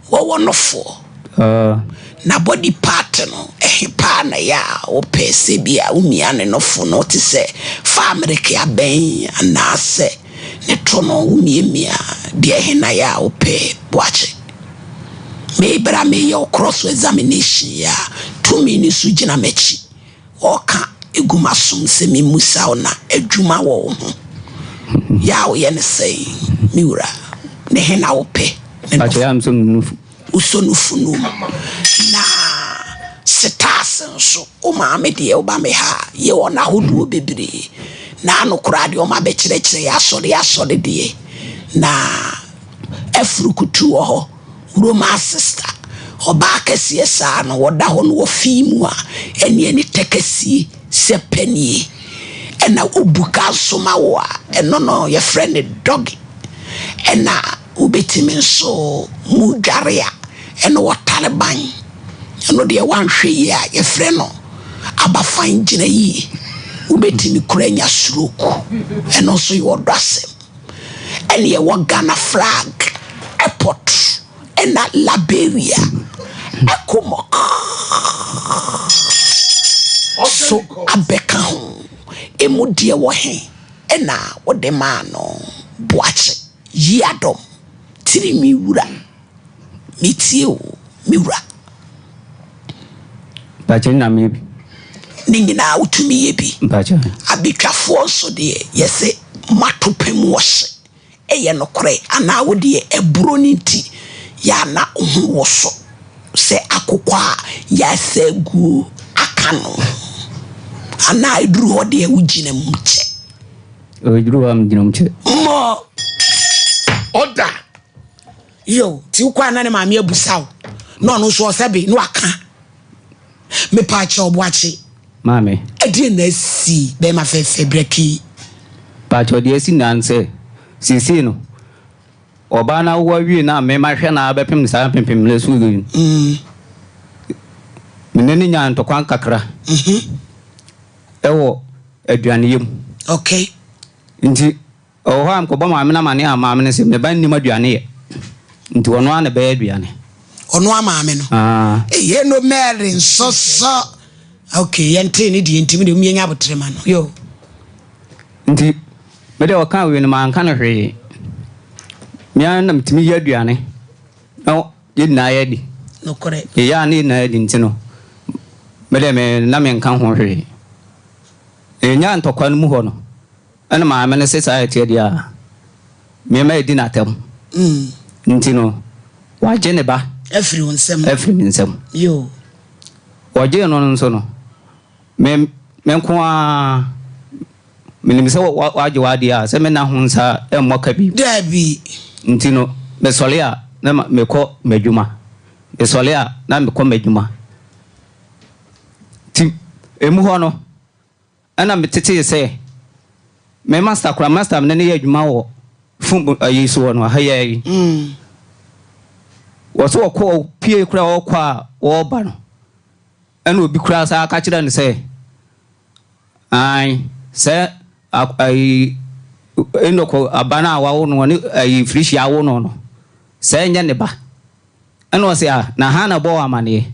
Wɔwɔ nofoɔ. Na body part no, ɛhe paa na ɛyɛ a wopɛ sɛ bi a womia ne nofo no te sɛ fa amereke abɛn anaasɛ ne to no womiamia deɛ ɛhe na ɛyɛ a wopɛ boakye? Me bere a meyɛ wo cross examination yi a, tumi no nso gyina m'akyi. Wɔka gu m'asom sɛ memmisa wo na adwuma wɔ wo ho. Yɛ a woyɛ no sɛn, me wura? Ne he na wopɛ? Ne Mpakyɛ yɛ a mesɔ me nufu. Wosɔ nufu no mu. Na setaase nso, wo maame deɛ woba me ha a, yɛwɔ no ahodoɔ bebree. Na ano koraa deɛ ɔma bɛkyerɛkyerɛ yɛ asɔre asɔre deɛ. Na afurukutu wɔ hɔ. Roma sista, ɔbaa kɛseɛ saa no, ɔda hɔ no wɔ fii mu a, ɛneɛ ne tɛ kɛsie sɛ pɛ nie. Ɛna ɔbu ka nso ma wo a, ɛno no yɛfrɛ no dɔge. Ɛna wobɛtumi nso mu dware a, ɛno wɔtare ban. Ɛno deɛ woanhwɛ yie a, yɛfrɛ no abafan gyina yie. Wobɛtumi kora anya stroke. Ɛno nso yɛ ɔdɔ asɛm. Ɛne ɛwɔ Ghana flag, airport, ɛna Liberia, ECOMOG so abɛka ho. Emu deɛ wɔ he ɛna wode maa no? Boakye Yiadom, Tirinwi wura, metie o, me wura. Mpakyɛ ne na meyɛ bi. Ne nyinaa wotumi yɛ bi. Mpakyɛ. Abɛtwafoɔ nso deɛ yɛse moato pɛ mu ɔhye. Ɛyɛ nokorɛ anaa wo deɛ aburo no nti yɛ a na wo ho woso sɛ akokɔ a yɛasa aguo aka no anaa ɛduru hɔ deɛ wogyina mu kyɛ? Ɛduru hɔ a megyina mu kyɛ. Mmɔ. Ɔda. Yo, ti wokɔ a na ne maame abusa wo na ɔno nso ɔsɛ be na waka. Mepaakyɛ ɔboakye. Maame. Ɛdeɛn na asi bɛɛma fɛfɛ brɛkii? Paakyɛw deɛ asi nyinaa ne sɛ, seesei no, ɔbaa no awo awie no a me mahwɛ no ara bɛpem saa mpempem mmerɛ so wei no, me ne no nyaa ntɔkwa kakra ɛwɔ aduaneyɛ mu. Okay. Nti Ɛwɔ hɔ a mekɔbɔ maame no amaneɛ a maame no se me ba nnim aduane yɛ nti ɔno ara na ɛbɛyɛ aduane. Ɔno ara maame no? Aah. Eye no Mary nsosɔ. Ok yɛntee ne deɛ nti me deɛ yɛnya abotere ma no yo. Nti me deɛ ɔkaa wei no manka no hwee. Me ara na metumi yɛ aduane na yɛn nyinaa yɛadi. Nokorɛ. Yɛyɛ a na yɛn nyinaa yɛadi nti no me deɛ me na menka ho hwee. Yɛnyaa ntɔkwa no mu hɔ no. Ɛna maame no se saa ɛteɛ deɛ a, me ma ɛdi n'atɛm. Nti no, wagye ne ba. Afiri wo nsam. Afiri me nsam. Yoo. Wɔgyee no no nso no, me me nko ara menim sɛ wagye w'adeɛ a, sɛ menna ho nsa mmɔ ka bi. Daabi. Nti no, mesɔre a na mekɔ m'adwuma. Mesɔre a na mekɔ m'adwuma. Nti, emu hɔ no, Ɛna me tetee sɛ me master koraa master me ne no yɛ adwuma wɔ fon ayi so hɔ no aha yi ara yi. Wɔ so ɔkɔ pie koraa ɔkɔ a ɔreba no ɛna obi koraa saa ka kyerɛ no sɛ ae sɛ ayi Enoch aba no a wawo no ɔne ayi Felicia awo no no sɛ ɛnyɛ ne ba ɛna ɔsɛ a na ha na bɔ amaneɛ.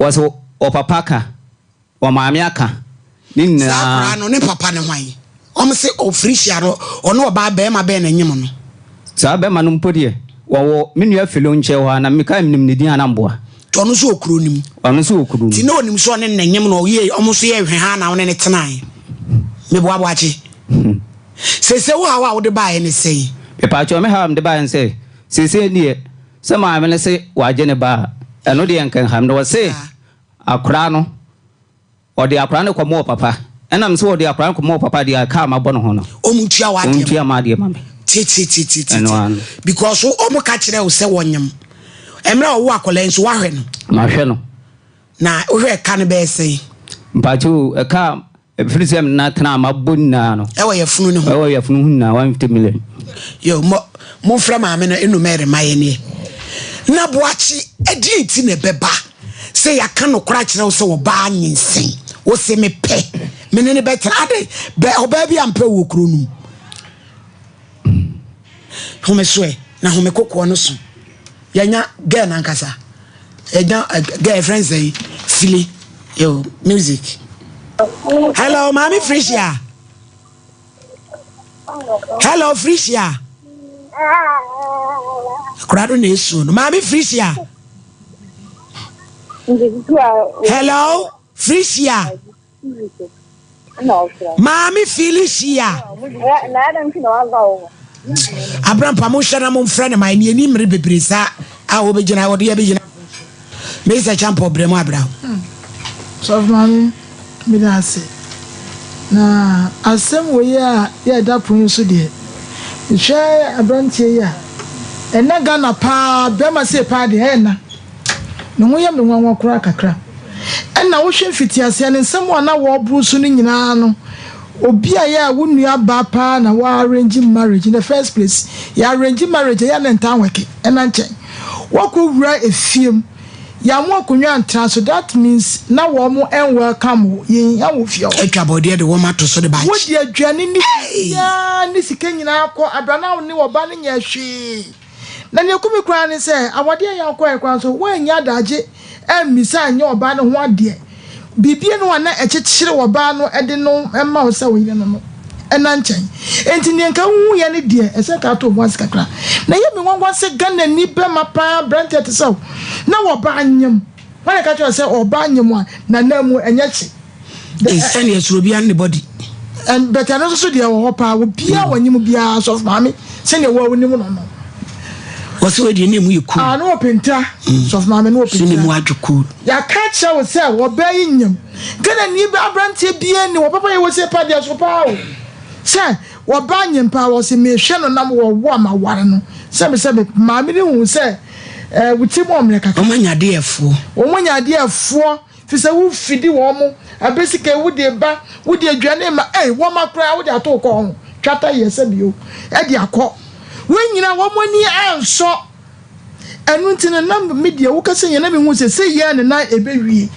Wɔse ɔpapa ka, ɔmaame aka, ne nyinaa. Saa akwadaa no, ne papa ne hwan? Wɔn se ɔfiri hyia no, ɔne ɔbaa bɛɛma bɛn na ɛnyem no? Saa bɛɛma no mpo deɛ, wɔwɔ me nua Philo nkyɛn hɔ ara, na mekae menim ne din a na mboa. Nti ɔno nso wɔ kuro no mu? Ɔno nso wɔ kuro no mu. Nti na ɔnim sɛ ɔne no na ɛnyem no, ɔyie, wɔn nso yɛ hwɛhaa na ɔne no tenae? Meboa Boakye. Seesei wo haw a wode baeɛ ne sɛn? Mepaakyɛw, me haw a mede baeɛ ne sɛ, seesei deɛ, Sɛ maame no se wagye ne ba a, ɛno deɛ nka nha me. Na ɔse akwadaa no, ɔde akwadaa no kɔma ɔpapa. Ɛna mese ɔde akwadaa no kɔma ɔpapa deɛ a, kaa mabɔ ne ho no, Ɔntua w'adeɛ ma. ɔntua m'adeɛ ma me. Tietietie. Ɛno ara no. Because wɔn ka kyerɛ wo sɛ wɔnyem. Mmerɛ a ɔwo akwadaa yi nso woahwɛ no? Mahwɛ no. Na wohwɛ ɛka no bɛyɛ sɛn? Mpakyɛw, ɛka a Ɛfiri sɛ na tena a mabɔ nyinaa no. Ɛwɔ yafunu no ho. Ɛwɔ yafunu ho nyinaa 150 million. Yo, mo, momfrɛ maame no enu Mary ma yɛn neɛ. Na Boakye, ɛdeɛn nti na ɛbɛba sɛ yɛaka nokorɛ akyerɛ wo sɛ ɔbaa nyinsɛn, wo se mepɛ, me ne no bɛtena, adɛn, bɛ, ɔbaa bi ampɛ wo wɔ kuro no mu. Home so ɛ, na home kokoɔ no so. Yɛnya girl no ankasa. Yɛnya eh, girl yɛfrɛ no sɛn? Fili. Yo, music. Hello, Maame Frisia. Hello, Frisia. Akora no na esuo no. Maame Frisia. Hello, Frisia. Maame Felicia. Abrampa monhwɛ na momfrɛ no ma ɛne ani mmere bebree saa a wɔbɛgyina wɔde yɛbɛgyina Mesa Champɔ brɛ mu abra. Sɔfo Maame, meda ase. Na asɛm wei a yɛ ɛda pono yi so deɛ, mehwɛ abranteɛ yi a, ɛnɛ Ghana paa, bɛrima sei paa deɛ, ɛyɛ nna. Ne ho yɛ me nwanwa koraa kakra. Ɛna wohwɛ mfitiaseɛ no, nsɛm a na wɔreboro so no nyinaa no, obi a yɛ a wo nua baa paa na wa arrange marriage in the first place. Yɛ arrange marriage ɛyɛ a na ntaa nwɛke, ɛna nkyɛn. Wɔkɔ wura efie mu, yɛamo akonnwa antra so, that means na wɔn ɛnwelcome wo, yɛnhia wo fie hɔ. Atwa bɔdeɛ de wɔn ato so de ba akyi. Wode aduane ne biribiara ne sika nyinaa kɔ, abira na wo ne ɔbaa no nyɛɛ hwee. Na nea eku me koraa ne sɛ, awadeɛ a yɛakɔɛ koraa nso, woannya adagye ammisa anyɛ ɔbaa no ho adeɛ. Biribi nni hɔ a na ɛkyekyere ɔbaa no de no ma wo sɛ wo yere no no ɛna nkyɛn. Enti nea nka wohuiɛ no deɛ, ɛsɛ nka ato wo bo ase kakra. Na ɛyɛ me nwanwa sɛ Ghanani bɛma paa, aberanteɛ te sɛ wo, na ɔbaa nyem. Hwan na ɛka kyerɛ wo sɛ ɔbaa nyem a, n'ananmu ɛnyɛ hye? Sɛnea soro obiara ne body. And but ɛno nso so deɛ wɔ hɔ paa obiara wɔ nyim biara sɔfo maame sɛnea wɔ wonim no no. Wɔsɛ wɔ deɛ ne mu yɛ cool. Ah ne wɔ pentra mm. sɔfo maame ne wɔ pentra. Sɛ ne mu adwo cool. Yɛaka kyerɛ wo sɛ wɔbɛɛ yi nyim. Ghana ni aberanteɛ biara ni wɔ papa yɛ wɔ sɛ pa deɛ so paa o. Sɛ wɔbaa nyim paa wɔ sɛ mehwɛ no nam wɔwo a ma ware no sɛ me sɛ me maame ne hu sɛ ɛɛ wo ti mu ɔmmerɛ kakra. Wɔn anya adeɛfoɔ. Wɔn anya adeɛfoɔ. Firi sɛ wo fidi wɔn mo ɛbɛ sika wo de ba wo de aduane ma ei wɔn ma koraa wo de ato wo kɔn ho twata yɛ sɛ bio ɛde akɔ wɔn nyina wɔn ani ansɔ ɛno nti no na me deɛ wo kasa nyina na me hu sɛ sɛ yɛ ne na ɛbɛ wie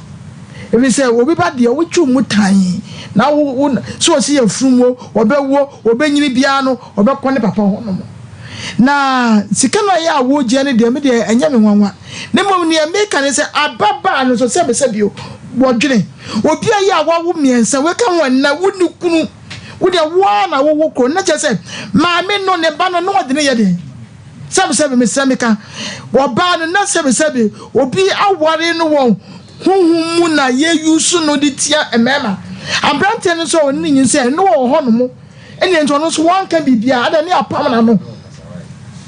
ɛfiri sɛ obi ba deɛ wo twi mu tan na wo wo sɛ ɔsi yɛ funumu ɔbɛ wo ɔbɛ nyini biara no ɔbɛkɔ ne papa hɔ nom na sika no a yɛ a wogyeɛ no deɛ me deɛ ɛnyɛ me nwanwa na mmom neɛ meka ne sɛ ababaa no nso sɛbesɛbe o wɔdwene obi a yɛ a wawo mmiɛnsa weka ho ɛnna wo ne kunu wo deɛ wo ara na wowo kuro na kyerɛ sɛ maame no ne ba no na ɔde ne yɛ deɛ sɛbesɛbe mesrɛ meka ɔbaa no na sɛbesɛbe obi aware no wɔ honhom mu na yɛyusu no de tia mmarima aberanteɛ no nso a ɔne ne nyinsɛn no wɔ hɔ nom Ɛnneɛ nti ɔno nso wanka biribiara, adɛn ne apam n'ano,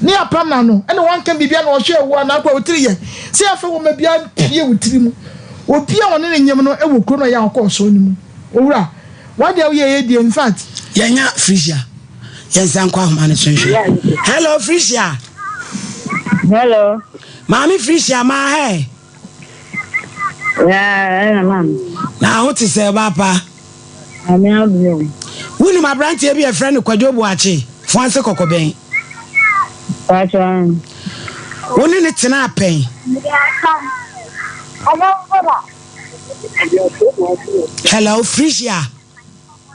ne apam n'ano, ɛna wanka biribiara na ɔhwɛɛ wo anaa kora wo tiri yɛ sɛ afei wɔma biara mpie wo tiri mu. Obi a ɔne ne nyem no wɔ kuro no a ɛyɛ a ɔkɔɔ so no mu. Owura, w'adeɛ a woyɛ yɛ deɛ in fact. Yɛnya Frisia, yɛnsan nkɔ ahoma no so nhwɛ. Hello Frisia. Hello. Maame Frisia maa hɛ. Yeah, ɛna maame. Na ho te sɛ ɔbaa pa. Maame adom. Wonim aberanteɛ bi a yɛfrɛ no Kwadwo Boakye, Foase Kɔkɔbɛn? Paatwa. Wo ne no tenaa pɛn? Hello, Frisia.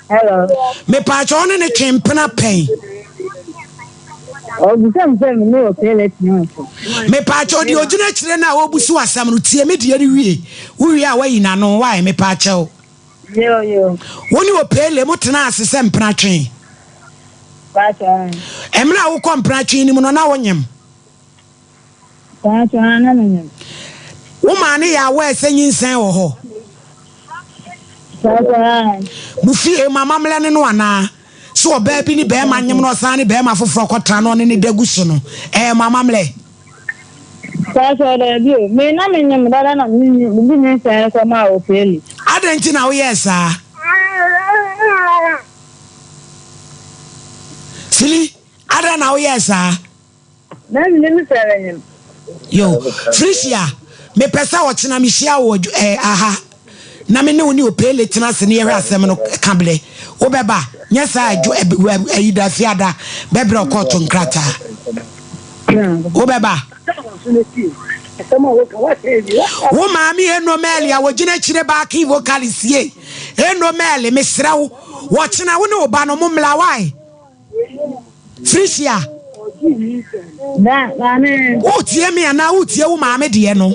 Hello. Mepaakyɛ wo ne ne twe mpena pɛn. Ɔbisa me sɛ me ne Opele tena ase. Mepaakyɛ deɛ ɔgyina akyire no a ɔbusu asɛm no tie me deɛ no wie. Wowie a wayi n'ano wae mepaakyɛ wo. Yo yo. Wo ne Opele mo tena ase sɛ mpena twe. Paakyɛ. Mmerɛ a wokɔ mpena twe no mu no na wonyem. Paakyɛ na menyem. Wo maa ne yɛ aware sɛ nyinsɛn wɔ hɔ? Paakyɛ. Mo fie mo amammerɛ ne no anaa? Sɛ ɔbaa bi ne bɛrima nyem na ɔsan ne bɛrima foforɔ kɔtra na ɔne ne da gu so no, ɛyɛ mo amammerɛ? Paakyɛ daabi o. Me na menyem dada na me de nyinsɛn no kɔmaa Opeli. Adɛn nti na woyɛɛ saa? Sili, adɛn na woyɛɛ saa? Na menim sɛ menyem. Yo, Frisia, mepɛ sɛ ɔkyena mehyia wo wɔ eh, aha na me ne wo ne Opele tena ase ne yɛhwɛ asɛm no ka berɛ. Wobɛba? Nyɛ saa a, dwo, ayi da, fiada, bɛbrɛ wo kɔɔto nkrataa. Wobɛba? Wo maame Eno Mɛle a wɔgyina akyire backing vocalist ye. Eno Mɛle, mesrɛ wo, wɔkyena wo ne wo ba no mommla, why? Frisia, wotie me anaa wotie wo maame deɛ no?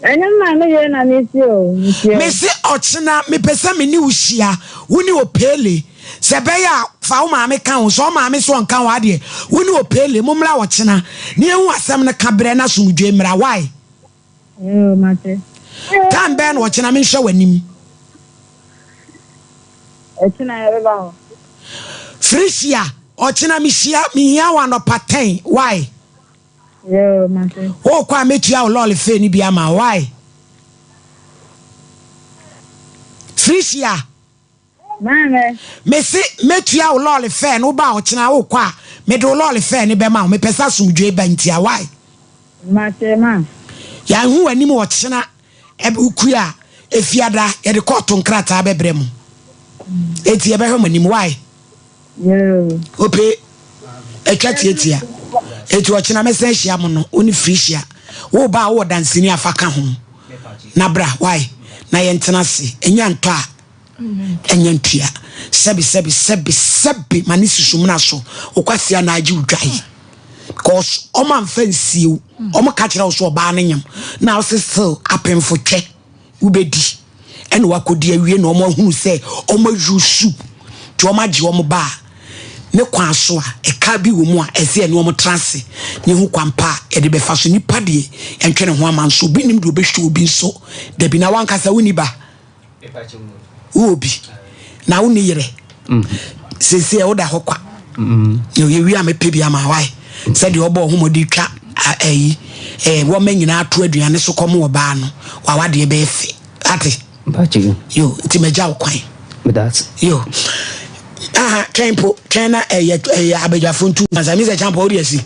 Ɛnyɛ me maame deɛ na metie o. Mese ɔkyena mepɛ sɛ me ne wo hyia, wo ne Opele. Sɛ ɛbɛyɛ a fa wo maame ka ho, sɛ wo maame so ɔnka ho adeɛ, wo ne Opele mommra ɔkyena na yɛhu asɛm no ka berɛ na asomdwoe mmra. Why? Yoo, mate. Time bɛn na ɔkyena menhwɛ w'anim? Ɛkyena yɛbɛba hɔ. Felicia, ɔkyena mehyia, mehia wo anɔpa ten, why? Yoo, mate. Wokɔ a mɛtua wo lɔɔre fare no bi ama wo, why? Felicia. Maame. Mese mɛtua wo lɔɔre fare no, woba a ɔkyena wokɔ a mede wo lɔɔre fare no bɛma wo, mepɛ sɛ asomdwoe ba ntia, why? Mate, ma. Yɛanhu w'anim ɔkyena Wokue a, Efiada yɛde kɔɔto nkrataa bɛbrɛ mo. Enti yɛbɛhwɛ mo anim, why? Yoo. Ope, atwa tiatia. Enti ɔkyena mɛsan ahyia mo no, wo ne Felicia. Wo ba a wowɔ danseni a fa ka ho. Na bra, why? Na yɛntena ase. Ɛnya ntɔ a, ɛnya ntua. Sɛbi, sɛbi, sɛbi, sɛbi, ma ne si sumina so. Wo kwasea na agye wo dwae. Because ɔmo amfa nsie wo. Ɔmo ka kyerɛ wo so ɔbaa no nyam. Na wo se still apemfo twɛ wobɛdi. Ɛna wakɔdi awie na ɔmo ahunu sɛ ɔmo ayusu. Nti ɔmo agye ɔmo ba a ne kwan so a ɛka bi wɔ mu a ɛsɛ ɛne ɔmo tra ase na ehu kwan pa a yɛde bɛfa so. Nipa deɛ ɛntwe ne ho ama nso obi nim deɛ ɔbɛhwɛ obi nso dabi na wankasa wonni ba. Wowɔ bi na wonni yerɛ seesei ɛ woda hɔ kwa na yɛwie a mɛpɛ bi ama wae sɛdeɛ ɔbɔ ɔho mɔde twa ayi wɔma nyinaa to aduane so kɔm wɔ baa no wawadeɛ bɛyɛ fɛ ate yo nti magya wo kwan yo aha twɛn po twɛn na ɛyɛ ɛyɛ abadwafo ntu ansa mi sɛ kyampa wode asi.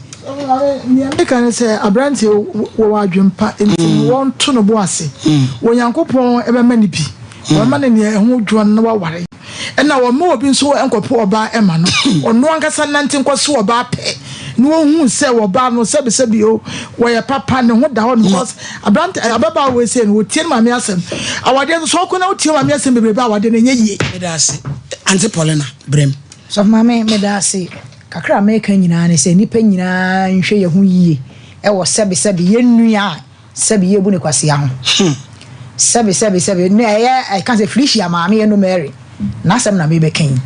Nea meka ne sɛ aberanteɛ wɔ adwempa nti mm. wɔnto no bo ase. Mm. Onyankopɔn bɛma no bi. Mm. Wɔma no nea ɛho dwoɔ no na waware. Ɛna wɔma obi nso nkɔpɛ ɔbaa ɛma no. Ɔno ankasa nante nkɔso ɔbaa pɛ. Na wɔhu sɛ ɔbaa no sɛbisɛbi o wɔyɛ papa ne ho da hɔ no because aberante ababaawa wei sɛ no wɔtie ne maame asɛm. Awadeɛ nso sɛ ɔkɔ na wotie maame asɛm bebrebe awadeɛ no ɛnyɛ yie. Meda ase. Auntie Paulina, brem. Sɔfo Maame, meda ase. Kakra a meka nyinaa ne sɛ nnipa nyinaa nhwɛ yɛn ho yie wɔ sɛbe sɛbe yɛn nua a sɛbe yɛbu no kwasea ho. Sɛbe sɛbe sɛbe ne ɛyɛ ɛka sɛ Felicia maame yɛ no Mary n'asɛm na mebɛka yi.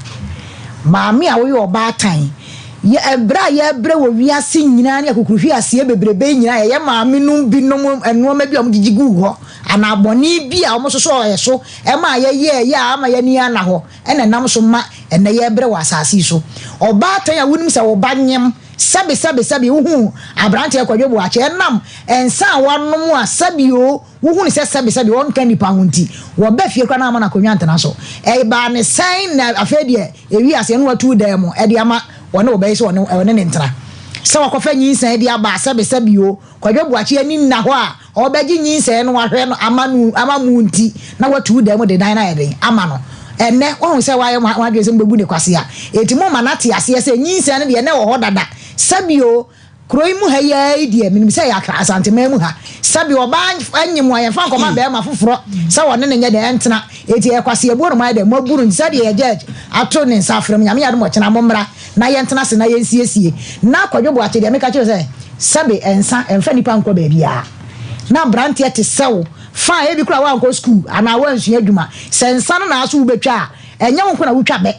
Maame a woyɛ ɔbaatan yɛ ɛbrɛ a yɛbrɛ wɔ wiase nyinaa ne akukuruhweaseɛ bebrebe yi nyinaa yɛyɛ maame nom binom nnoɔma bi a wɔgyegye guu hɔ anaa bɔne bi a wɔsosɔɔ yɛ so ɛma yɛyɛɛ yɛ a ama yɛn ani anna hɔ na ɛnam so ma ɛnnɛ yɛrebrɛ wɔ asase yi so. Ɔbaatan a wunim sɛ wo ba nyem, sɛbe, sɛbe, sɛbe, wuhuu aberanteɛ Kwadwo Boakye, ɛnam nsa a wanom a sɛbe oo, wuhu no sɛ sɛbe, sɛbe, ɔnka nnipa ho nti, wɔba fie koraa na ama no akonnwa ntena so. Ɛbaa ne sɛn na afei deɛ ewi aseɛ na watu dan mu de ama ɔne wo ba yi sɛ ɔne ɔne no ntena? Sɛ wakɔfa nyinsɛn de aba a, sɛbe, sɛbe oo, Kwadwo Boakye ani nna hɔ a Ɔrebɛgye nyinsɛn no ahwɛ no ama no ama mu nti na watu wo dan mu de dan no ayɛ den ama no. Ɛnnɛ, woahu sɛ wayɛ mo adwene sɛ mobɛbu no kwasea. Enti momma no ate aseɛ sɛ nyinsɛn no deɛ na ɛwɔ hɔ dada. Sɛbi o, kuro yi mu ha yi ara yi deɛ, menim sɛ ɛyɛ Accra, Asanteman mu ha. Sɛbi ɔbaa nyem a, yɛmfa nkɔma barima foforɔ sɛ ɔne no nyɛ dɛn ntena. Enti ɛyɛ kwaseabuo na moayɛ dɛn, moabu no. Nti sɛdeɛ yɛ judge ato ne nsa afrɛ mo, Nyame yɛ adom ɔkyena mommra na yɛntena ase na yɛnsiesie. Na Kwadwo Boakye deɛ meka kyerɛ wo sɛ, Sɛbe nsa mfa nnipa nkɔ baabiara. Na abranteɛ te sɛ wo, fine, ebi koraa woankɔ sukuu anaa woansua adwuma, sɛ nsa no na aso wobɛtwa a, ɛnyɛ wo nko na wotwa bɛ.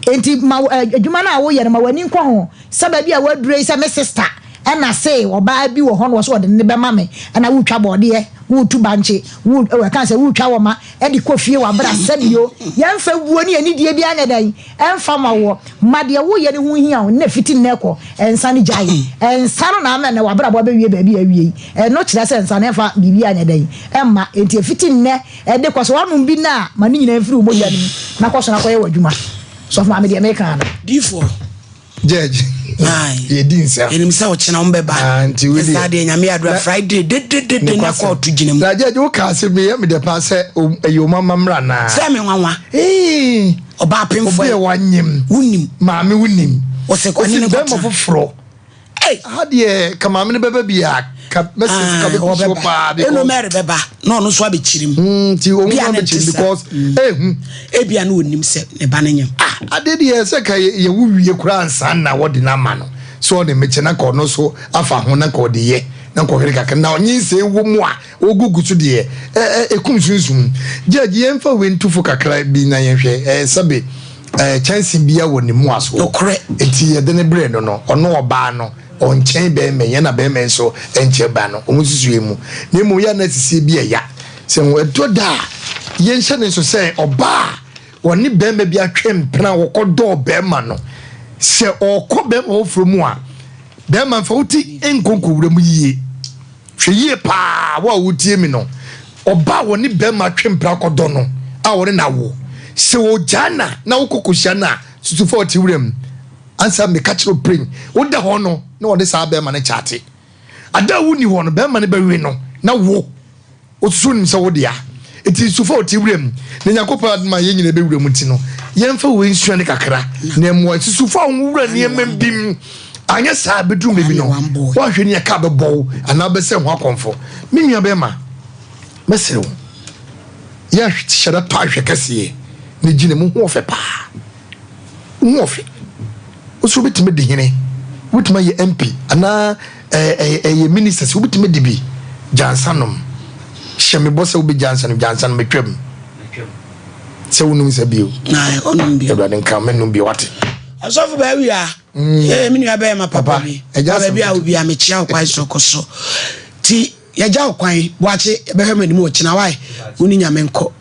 Enti ma adwuma no a woyɛ no, ma w'ani nkɔ ho. Sɛ baabi a woaduru yi sɛ me sista ɛna se ɔbaa bi wɔ hɔ na ɔse ɔde ne bɛma me, ɛna wotwa bɔɔdeɛ, wotu bankye, wo, ɛka sɛ wotwa wɔma de kɔ fie wɔ abere a sɛbio yɛmfa wuo ne anidie biara nyɛ dɛn ɛmfa ma woɔ. Ma deɛ woyɛ no ho nhia wo nnɛ fiti nnɛ kɔ. Nsa no gyae. Nsa no na ama ɛnnɛ w'abrabɔ abɛwie baabi a awie yi. Ɛno kyerɛ sɛ nsa no ɛmfa biribiara nyɛ dɛn ɛmma. Enti ɛfiti nnɛ de kɔ sɛ woanom bi nnɛ a, ma ne nyinaa mfiri wo mogya no mu na kɔ so na kɔyɛ w'adwuma. Sɔfo Maame deɛ meka ara no. Difoɔ. Judge. Yɛdi nsa. Yɛnim sɛ ɔkyena wɔn bɛba. Ah, nti wo deɛ. Ɛsaa deɛ nyame adura Friday dededede na kɔɔto gyina mu. Na judge wo kaa sɛ meyɛ me dɛ paa sɛ ɛyɛ wɔn amammerɛ anaa. Sɛ me nwanwa. Ɔbaa pemfoɔ. Obi a wanyem. Wonim. Maame wonim. Ɔsɛ kɔne ne kɔtena. Bɛrima foforɔ. Ha deɛ ka maame no bɛba bi a ka mɛsɛ ka bɛ kusuo paa because. Eno Mary bɛba na ɔno nso abɛkyiri mu. Nti wɔn nso abɛkyiri because ehu. Ebia na onim sɛ ne ba no nyem. Ah ade deɛ sɛ ka yɛwo wie koraa nsa na wɔde no ama no sɛ ɔde mekyɛ na nka ɔno nso afa ho na nka ɔde yɛ na nka ɔhwere kakra na ɔnyinsɛn wɔ mu a ɔgugu so deɛ ɛkum sunsum. Judge yɛmfa wei nto fo kakra bi na yɛnhwɛ sɛbe kyɛnse bia wɔ ne mu aso. Nokorɛ. Nti yɛde no brɛ no no ɔno ɔbaa no ɔnkyɛn bɛɛma yi ɛna bɛɛma yi nso ɛnkyɛn baa no ɔmo nsusuɛ mu na mmom yɛ na asisie bi ɛya sɛ ho ɛtɔ da a yɛnhyɛ ne nso sɛ ɔbaa a. Wɔne barima bi atwe mpena a wɔkɔdɔɔ barima no. Sɛ ɔrekɔ barima foforɔ mu a, barima mfa wo ti nkɔ nkɔwura mu yie. Hwɛ yie paa wo a wotie me no. Ɔbaa a wɔne barima atwe mpena akɔdɔ no a wɔne no awo, sɛ ɔgyaa no a na wokɔ kɔhyia no a, susu fa wo ti wura mu. Ansa meka kyerɛ wo pren, woda hɔ no na wɔde saa barima no kyate. Ada a wonni hɔ no, barima no bɛwe no na wo. Wosusu nim sɛ wo dea. Enti su fa ɔte wuram, na Nyankopɔn adom a yɛn nyinaa bɛwura mu nti no, yɛmfa wei nsua no kakra na ɛmmoa. Nti su fa wo ho wura nneɛma bi mu, anyɛ saa a bɛduru mmerɛ bi no, woanhwɛ ni a kaa bɛbɔ wo anaa wobɛsɛe ho akɔmfo. Me nua bɛrima, mɛsrɛ wo, yɛ hyɛ da tɔ ahwɛ kɛseɛ na gyina mu, ho ɔfɛ paa. Wo ho ɔfɛ. Wo nso wobɛtumi adi hene, wobɛtumi ayɛ MP anaa ɛyɛ ministers, wobɛtumi adi bi. Gya nsa nom. Hyɛ me bɔ sɛ wobɛgya nsa nom, gya nsa nom, atwam. Sɛ wonom nsa bio. Awurade nka mennom bio, wate. Ɔsɔfo baa wia. Ee, me nua bɛyɛ ma papa bi. Baabi a obi a mekyia wo kwan so kɔ so. Ti Yɛgya wo kwan boakye yɛbɛhwɛ mo anim ɔkyena wai wo ne nyame nkɔ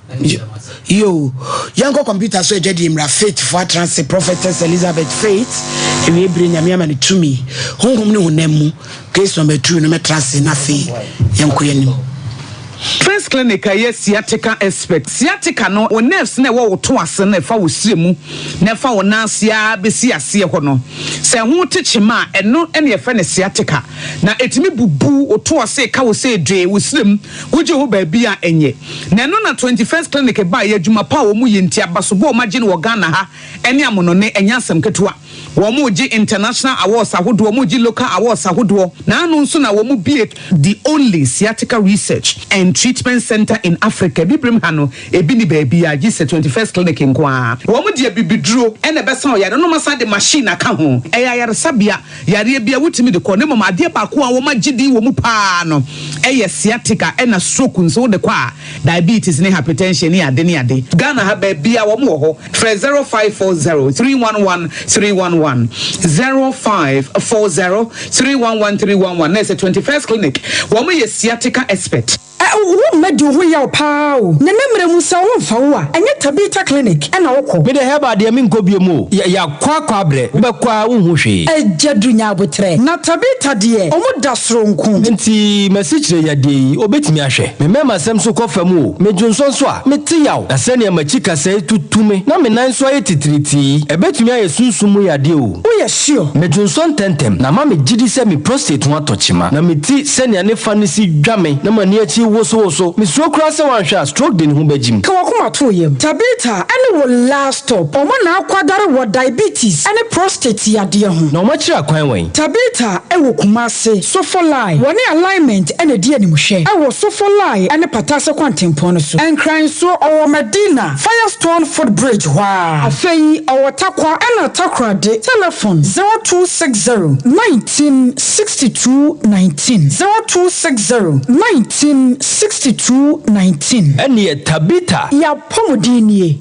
yoo yɛnkɔ computer so adwadie mmra faith fo atra ase prophetess Elizabeth faith awie bere nyame ama no tumi honhom ne honam mu case number 2 no mɛtra ase na afei yɛnkɔ yɛnim. First Clinic a ɛyɛ sciatica expert. Sciatica no, wo nerves no a ɛwɔ wo to ase no a ɛfa wo srɛ mu na ɛfa wo nan ase ara bɛsi aseɛ hɔ no, sɛ ɛho te kyema a, ɛno na yɛfrɛ no sciatica. Na ɛtumi bubu wo to ase, ka wo sɛ dwee, wo srɛ mu, wogye hɔ baabi a ɛnyɛ. Na ɛno na 21st Clinic baeɛ, adwuma pa a wɔyɛ nti, abasobɔ a wɔagye no wɔ Ghana ha ne amonɔne, ɛnyɛ asɛm ketewa. Wɔregye international awards ahodoɔ, wɔregye local awards ahodoɔ. Na ano nso na wɔbue the only sciatica research and treatment centre in Africa. Abibirem ha no, ebi nni baabiara gye sɛ 21st Clinic nko ara. Wɔde abibiduro na ɛbɛsa ɔyare no na wɔasan de machine aka ho. Ɛyɛ ayaresabea, yareɛ biara wotumi de kɔ na mmom adeɛ baako a wɔagye din wɔ mu pa ara no yɛ sciatica ɛna stroke nso wode kɔ a, diabetes ne hypertension ne ade ne ade. Ghana ha baabiara wɔn wɔ hɔ. Frɛ 0540 311 311, 0540 311 311 na ɛsɛ 21st Clinic. Wɔn yɛ sciatica expert. Ɛ wo mma di wo ho yaw paa o. Na ne mmerɛ mu sɛ wo ho mfa wo a, ɛnyɛ Tabitha Clinic na wo kɔ. Me deɛ herbal deɛ menkɔ biom o, yɛ yakɔ akɔ abrɛ, wobɛkɔ a wonhu hwee. Agya Duru nya aboterɛ. Na Tabitha deɛ ɔmo da soronko. Nti m'asikyire yadeɛ yi obetumi ahwɛ? Me mɛɛmasɛm nso kɔ fam o, me dwonsɔ nso a, mete yaw. Na sɛnea m'akyi kasɛe tutu me na me nan nso ayɛ titiritii yi, ɛbɛtumi ayɛ sunsum mu yadeɛ o. Woyɛ sure? Medwonsɔ ntɛmntɛm, na ama me gyidi sɛ me prostate ho atɔ kyema. Na me ti sɛnea ne fa no si dwa me na m'ani akyi wosowoso. Mesuro koraa sɛ wanhwɛ a stroke de ne ho bɛgyim. Ka w'akoma to wo yam. Tabitha ne wo last stop. Wɔn na akwadare wɔ diabetes ne prostate yadeɛ ho. Na wɔakyerɛ akwan wɛn? Tabitha wɔ Kumasi, Sofolai. Wɔne Alignment na ɛdi animhwɛ wɔ Sofolai ne Patase kwantempɔn no so. Nkran nso, ɔwɔ Madina, Firestone foot bridge hɔ ara. Afei ɔwɔ Tarkwa ɛna Takoradi. Telefon, 0260 19 62 19, 0260 19 62 19. Ɛnneɛ Tabitha. Y'apɔmuden nie.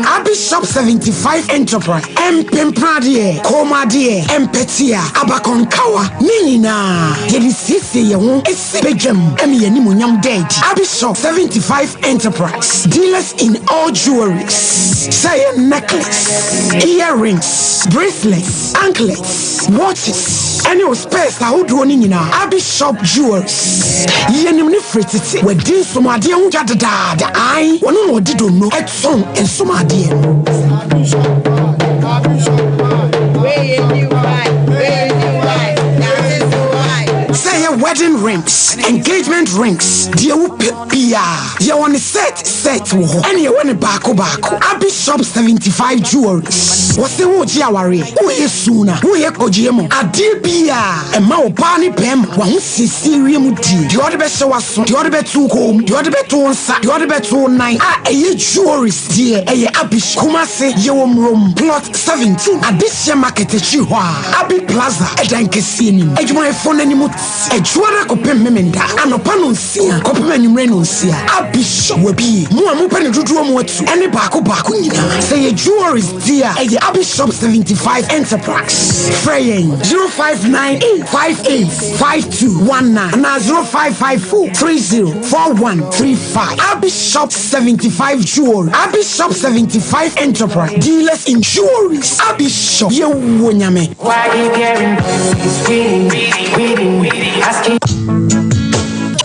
Abi Shop 75 Enterprise, Mpempradeɛ, kɔnmuadeɛ, mpɛtea, abakɔnkawa, ne nyinaa yɛde siesie yɛn ho si badwam ma yɛn animuonyam da adi. Abi Shop 75 Enterprise, dealers in all jewelries, sɛ ɛyɛ necklace, earrings, bracelets, anklets, watches, ɛne wo spares ahodoɔ no nyinaa. Abi Shop Jewelries, yɛnim no firi tete, wadi nsomadeɛ ho dwa dedaada, ae, ɔno na ɔde donno tɔn nsomadeɛ no. Sɛ ɛyɛ wedding rings, engagement rings, deɛ wopɛ biara, yɛwɔ ne set set wɔ hɔ, ɛne yɛwɔ ne baako baako. Abi Shop 75 Jewelries, wɔse woregye awareɛ, woyɛ suna, woyɛ kɔgyeɛ mu, adeɛ biara ɛma ɔbaa ne bɛrima w'ahosiesie wiem die, deɛ ɔde bɛhyɛ w'aso, deɛ ɔde bɛto wo kɔn mu, deɛ ɔde bɛto wo nsa, deɛ ɔde bɛto wo nan a ɛyɛ jewelries deɛ ɛyɛ Abi Shop. Kumasi, yɛwɔ Murom, Plot 17, Adehyeɛ Market akyiri hɔ a, Abi Plaza ɛdan kɛseɛ no mu. Adwumayɛfoɔ no anim te. Adwo. Ɛdwoada kɔpem Memenda anɔpa nonsia kɔpem anwummerɛ nonsia. Abi Shop wabie. Mo a mopɛ no dodoɔ mu atu ɛne baako baako nyinaa. Sɛ yɛ jewelries deɛ a, ɛyɛ Abi Shop 75 Enterprise. Frɛ yɛn 0598 58 5219 anaa 0554 30 4135. Abi Shop 75 Jewelry. Abi Shop 75 Enterprise. Dealers in jewelries. Abi Shop. Yɛwɔ Nyame. Why you caring? He's waiting, waiting, asking.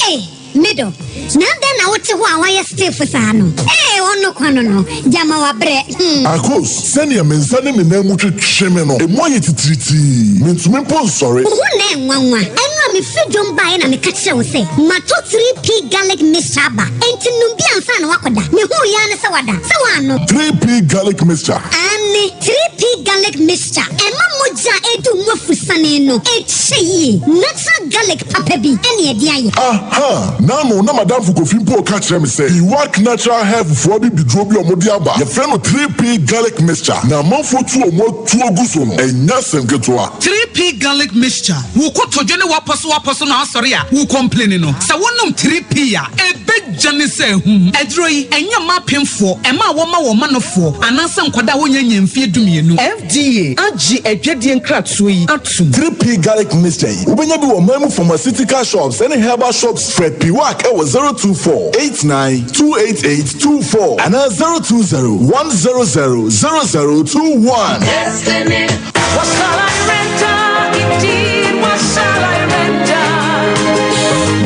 Hey, middle. Na adɛn na wote hɔ a woayɛ stiff saa no? Ee, ɔno kwa no no, gyama wabrɛ. Akos, sɛnea me nsa ne me nan mu twetwe me no, emu ayɛ titiritii. Mintumi mpo nsɔre. Wo ho na ɛnwanwa. Ɛno a mefiri dwom baeɛ na meka kyerɛɛ wo sɛ, matɔ 3P Garlic Mixture aba. Enti nom bi ansa na woakɔda. Mehuu yi ara ne sɛ woada. Sɛ woannom. 3P Garlic Mixture. Aane, 3P Garlic Mixture. Ɛma mogya a ɛredi wo mu afusane no kyɛ yie. Natural garlic papa bi na ɛde ayɛ. Aha! N'ano na m'adamfo Kofi mpo reka kyerɛ me sɛ Iwak Natural Health foɔ abibiduro bi a wɔde aba, yɛfrɛ no 3P Garlic Mixture, na amanfoɔ tu wɔn atuo gu so no, ɛnyɛ asɛm ketewa. 3P Garlic Mixture, Wo kotodwe ne w'apɔsowapɔso na asɔre a wo complaini no, sɛ wonom 3P a, ɛbɛgya ne sɛ ahum. Aduro yi, ɛnyɛ mma apemfoɔ, mmaa a wɔma wɔn manofoɔ, anaasɛ nkwadaa a wɔnnya nnya mfeɛ dumienu. FDA agye adwadie nkratoɔ yi atom. 3P Garlic Mixture yi, wobɛnya bi wɔ ɔman mu pharmaceutical shops ne herbal shops. Frɛ Piwak wɔ 024 89 288 24 anaa 020 100 0021. Destiny. What shall I render? Indeed, what shall I render?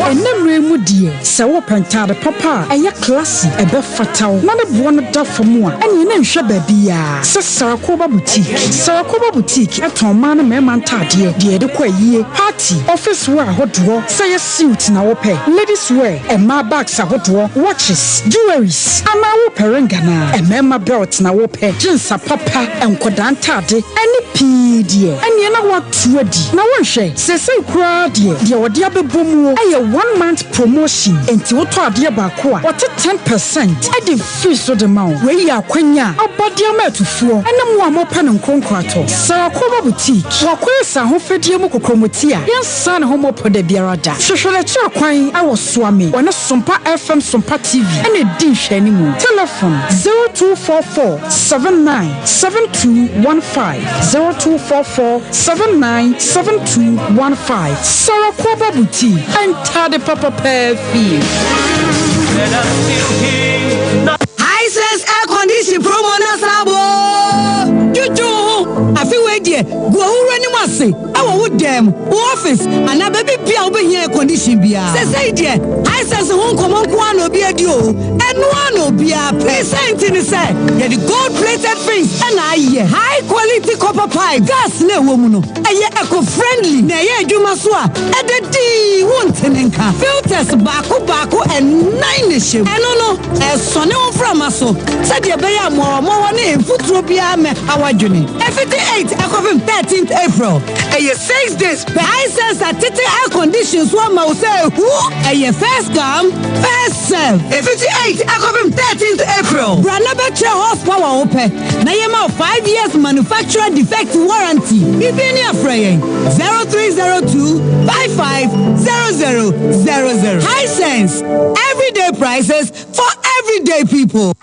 Ɛnnɛ mmerɛ yi mu deɛ, sɛ wopɛ ntaade papa a ɛyɛ classy, ɛbɛfata wo, na ne boɔ no da fam a, ɛneɛ na nhwɛ baabiara sɛ Sarakoba Boutique. Sarakoba Boutique tɔn mmaa ne mmarima ntaadeɛ, deɛ yɛde kɔ ayie, party, office wear ahodoɔ, sɛ ɛyɛ suit na wopɛ, ladies wear, mmaa bags ahodoɔ, watches, jewelries, anaa wopɛ ring anaa mmarima belt na wopɛ, jeans apapa, nkwadaa ntaade, ɛne pii deɛ, ɛneɛ na woato adi. Na wonhwɛ, seesei koraa deɛ, deɛ wɔde abɛbɔ muo yɛ one month promotion, enti wotɔ adeɛ baako a, wɔte 10 percent de firi so de ma wo. Wei yɛ akwanya a aba de ama atufoɔ ne mo a mopɛ no nkoronkoratɔ. Sarakoba Boutique, wakɔyɛ sɛ ahofadie mu kokromoti a yɛnsan ne ho mmɔpɔ da biara da. Hwehwɛ n'akyiri akwan wɔ Suame, wɔne Sompa FM Sompa TV na ɛdi nhwɛanimu. Telefon 0244 79 7215, 0244 79 7215. Sarakoba Boutique, ntade papa paa fie. Hisense air condition promo na sabo. Dwudwu ho afi wei deɛ gu owura anim ase ɛwɔ wo dan mu, wo office anaa baabi bia a wobɛhia air condition biara. Sɛsɛi deɛ Hisense ho nkɔmmɔ nko ara na obi adi o, ɛno ara na obiara pɛ. Ne sɛ nti ne sɛ yɛde gold plated fins ɛna ayɛ high quality copper pipe. Gas na ɛwɔ mu no ɛyɛ eco friendly na ɛyɛ adwuma so a ɛda dii wo ntene nka. Filters baako baako ɛnan na ɛhyɛ mu. Ɛno no ɛsɔne wo mframa so sɛdeɛ ɛbɛyɛ a mmoawammoawa ne mfuturo biara mɛ awadwene. Ɛfiti 8 ɛkɔpem 13th April, ɛyɛ 6 days pɛ. Hisense atete air condition so ama wo sɛ ehu. Ɛyɛ first come, first serve. Ɛfiti 8 ɛkɔpem 13th April. Bra na bɛkyerɛ horsepower wo pɛ na yɛma wo 5 years manufacturer defect warranty. Biribi ne afrɛ yɛn 0302 550000. Hisense, everyday prices for everyday people.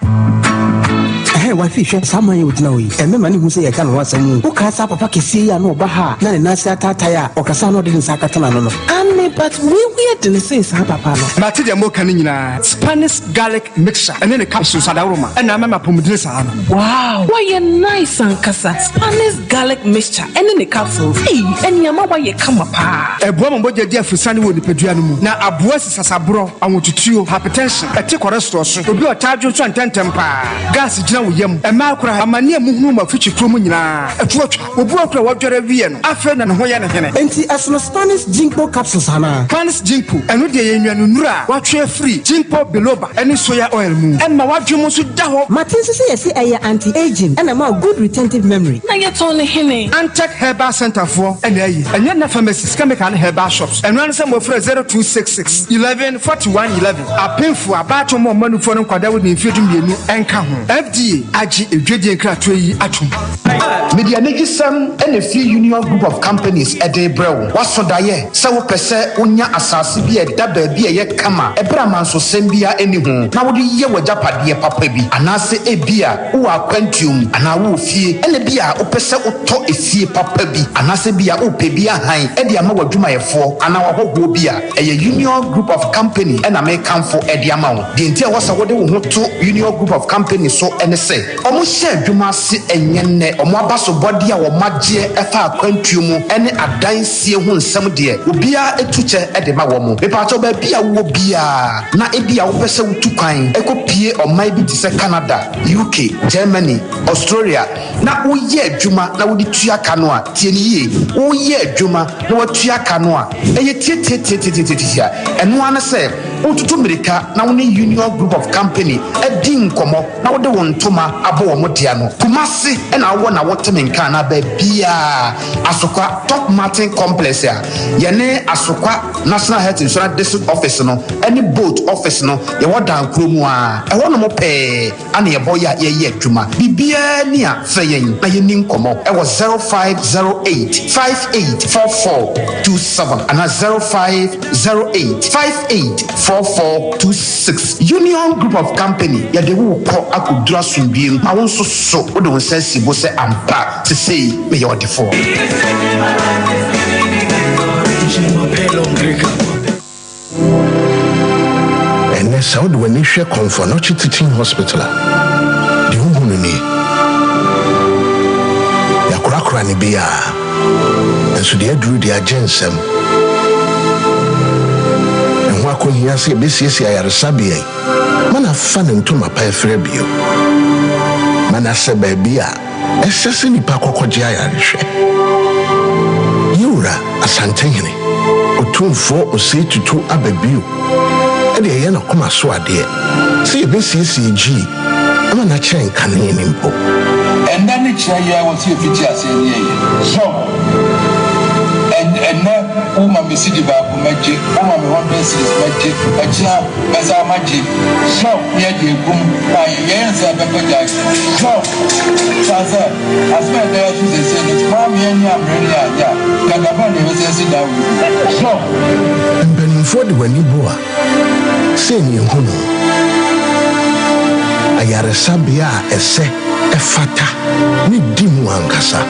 Ɛhɛn, wafi hwɛ saa man yi ogyina hɔ yi, ɛmɛma ne hu sɛ yɛka ne ho asɛm o. Wokaa saa papa kɛseɛ yi a na ɔba ha a na ne nan ase ataatae a ɔkasa na ɔde ne nsa akata n'ano no? Ane, but weiwei de ne sen saa papa no. Mate deɛ moka no nyinaa. Spanish garlic mixture ɛne ne capsules adaworoma ɛna ama me apɔmuden saa no. Wow! Wayɛ nice ankasa. Spanish garlic mixture ɛne ne capsules. Ei, ɛnneɛma wayɛ kama paa. Ɛboa ma mogya di afusane wɔ nipadua no mu na aboa si sasaborɔ, ahotutuo, hypertension, ɛte cholesterol so. Obi a ɔtaa dwo nso ntɛntɛm paa. Gas gyina wo yam. Mmaa koraa, amanneɛ a muhunu ma afikyi kurom nyinaa ɛto atwa. Obi wɔ koraa wɔdware awie no, afei na ne ho yɛ ne hene. Enti ɛsono Spanish ginkgo capsules anaa? Spanish ginkgo, ɛno deɛ yɛ nnuanennuro a wɔatwe afiri ginkgo biloba ne soya oil mu. Ɛma w'adwene mu nso da hɔ. Mate nso sɛ yɛse ɛyɛ anti-aging ɛna ɛma wo good retentive memory. Na yɛtɔn ne hene? Antec Herbal Center foɔ ɛna ayi. Ɛnyɛ na pharmacies, chemical ne herbal shops. Ɛno ara ne sɛ mmɔfra 0266 11 41 11. Apemfoɔ, abaatan mu ɔmanufoɔ ne nkwadaa wɔ ne mfeɛ 12 ɛnka ho. FDA. agye edwadie nkratoɔ yi atom. Mede anigyesɛm na ɛfiri Union Group of Companies de rebrɛ wo. Woaso daeɛ sɛ wopɛ sɛ wonya asase bi a ɛda baabi a ɛyɛ kama ɛberɛ a mansosɛm biara nni ho na wode yɛ w'agyapadeɛ papa bi? Anaasɛ ebia wowɔ akwantuo mu anaa wowɔ fie na ebia wopɛ sɛ wotɔ efie papa bi anaasɛ ebia wopɛ bi ahan de ama w'adwumayɛfoɔ anaa w'ahɔhoɔ bi a, ɛyɛ Union Group of Company na merekamfo de ama wo. Deɛ nti a ɛwɔ sɛ wode wo ho to Union Group of Company so ne sɛ, Wɔhyɛ adwuma ase ɛnyɛ nnɛ. Wɔn abasobɔdeɛ a wɔagyeɛ ɛfa akwantuo mu ne adansie ho nsɛm deɛ, obiara tu kyɛ de ma wɔn. Mepaakyɛw baabi a wowɔ biara na ebia wopɛ sɛ wotu kwan kɔ pue ɔman bi te sɛ Canada, UK, Germany, Australia na woyɛ adwuma na wode tua ka no a, tie no yie, woyɛ adwuma na watua ka no a, ɛyɛ tiatiatiatiatiatia. Ɛno ara ne sɛ wotutu mmirika na wo ne Union Group of Company adi nkɔmmɔ. na wode wo ntoma abɔ wɔn dea no. Kumasi na wowɔ na wote me nka anaa baabiara, Asokwa Top Martin Complex a yɛne Asokwa National Health Insurance District Office no ne Boat Office no yɛwɔ dan koro mu ara, ɛhɔnom pɛɛ ana yɛbɔ yɛ a yɛyɛ adwuma. Biribiara ni a frɛ yɛn na yɛnni nkɔmmɔ wɔ 0508 584427 anaa 0508 584426. Union Group of Company, yɛde wo rekɔ akɔduru asomdwoeɛ mu ma wo nso so wode wo nsa asi bo sɛ ampa sesei meyɛ ɔdefoɔ. Ɛnnɛ, sɛ wode w'ani hwɛ Komfo Anokye Teaching Hospital a, deɛ wohu no nie. Yɛakorakora no biara, nanso deɛ aduru deɛ agye nsam. Ɛho akɔhia sɛ yɛbɛsiesie ayaresabea yi ma no afa ne ntoma pa afira bio, ma no asɛ baabi a ɛsɛ sɛ nnipa kɔ kɔgye ayarehwɛ. Yɛn Wura Asantehene, Otumfoɔ Osei Tutu aba bio de ɛyɛ n'akoma so adeɛ sɛ yɛbɛsiesie Gyii ama no akyɛn kane no mpo. Ɛnnɛ ne kyerɛ yɛ wɔ sɛ yɛfiti aseɛ ne yɛyɛ so ɛnnɛ wo ma me cedi baako mɛgye wo ma me hundred cedis mɛgye ɛkyena mɛsan magye so ne yɛde agum na yɛyɛ nsɛ ɛbɛkɔ gyae so san sɛ asɛm a ɛda yɛ so sɛsɛ no maa me ani ammere ne anyɛ a kaka bɛn na yɛbɛsan asi dan wei bio so. Mpanimfoɔ de wɔn ani bu a. Sei na yɛhu no, ayaresabea a ɛsɛ, ɛfata, ne di mu ankasa.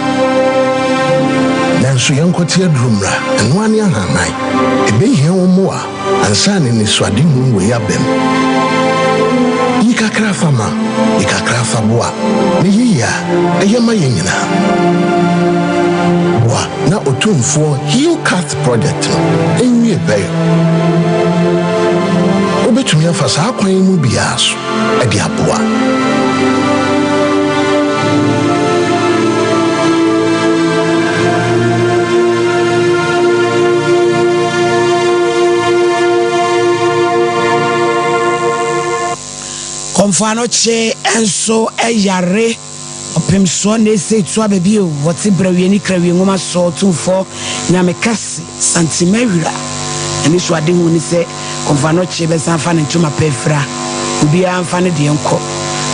Nanso yɛnkɔte aduru mmra, ɛno ara ne ahanhan. Ɛbɛhia wo mmoa ansa na anisoadehunu wei abam. Yi kakra fa ma, yi kakra fa boa, na ɛyɛ yie a, ɛyɛ ma yɛn nyinaa. Boa na Otumfoɔ Heal Cath Project no nwie pɛyɛ. Wobɛtumi afa saa kwan yi mu biara so de aboa. Kɔmfo Anokye nso yare. Ɔpem soɔ na ese to aba bio wɔte brawie ne krawie nwoma soɔ Otumfoɔ Nyame kɛse Santima wira N'ani so adehu ne sɛ Kɔmfo Anokye bɛsan afa ne ntoma pa afira Obiara mfa ne deɛ nkɔ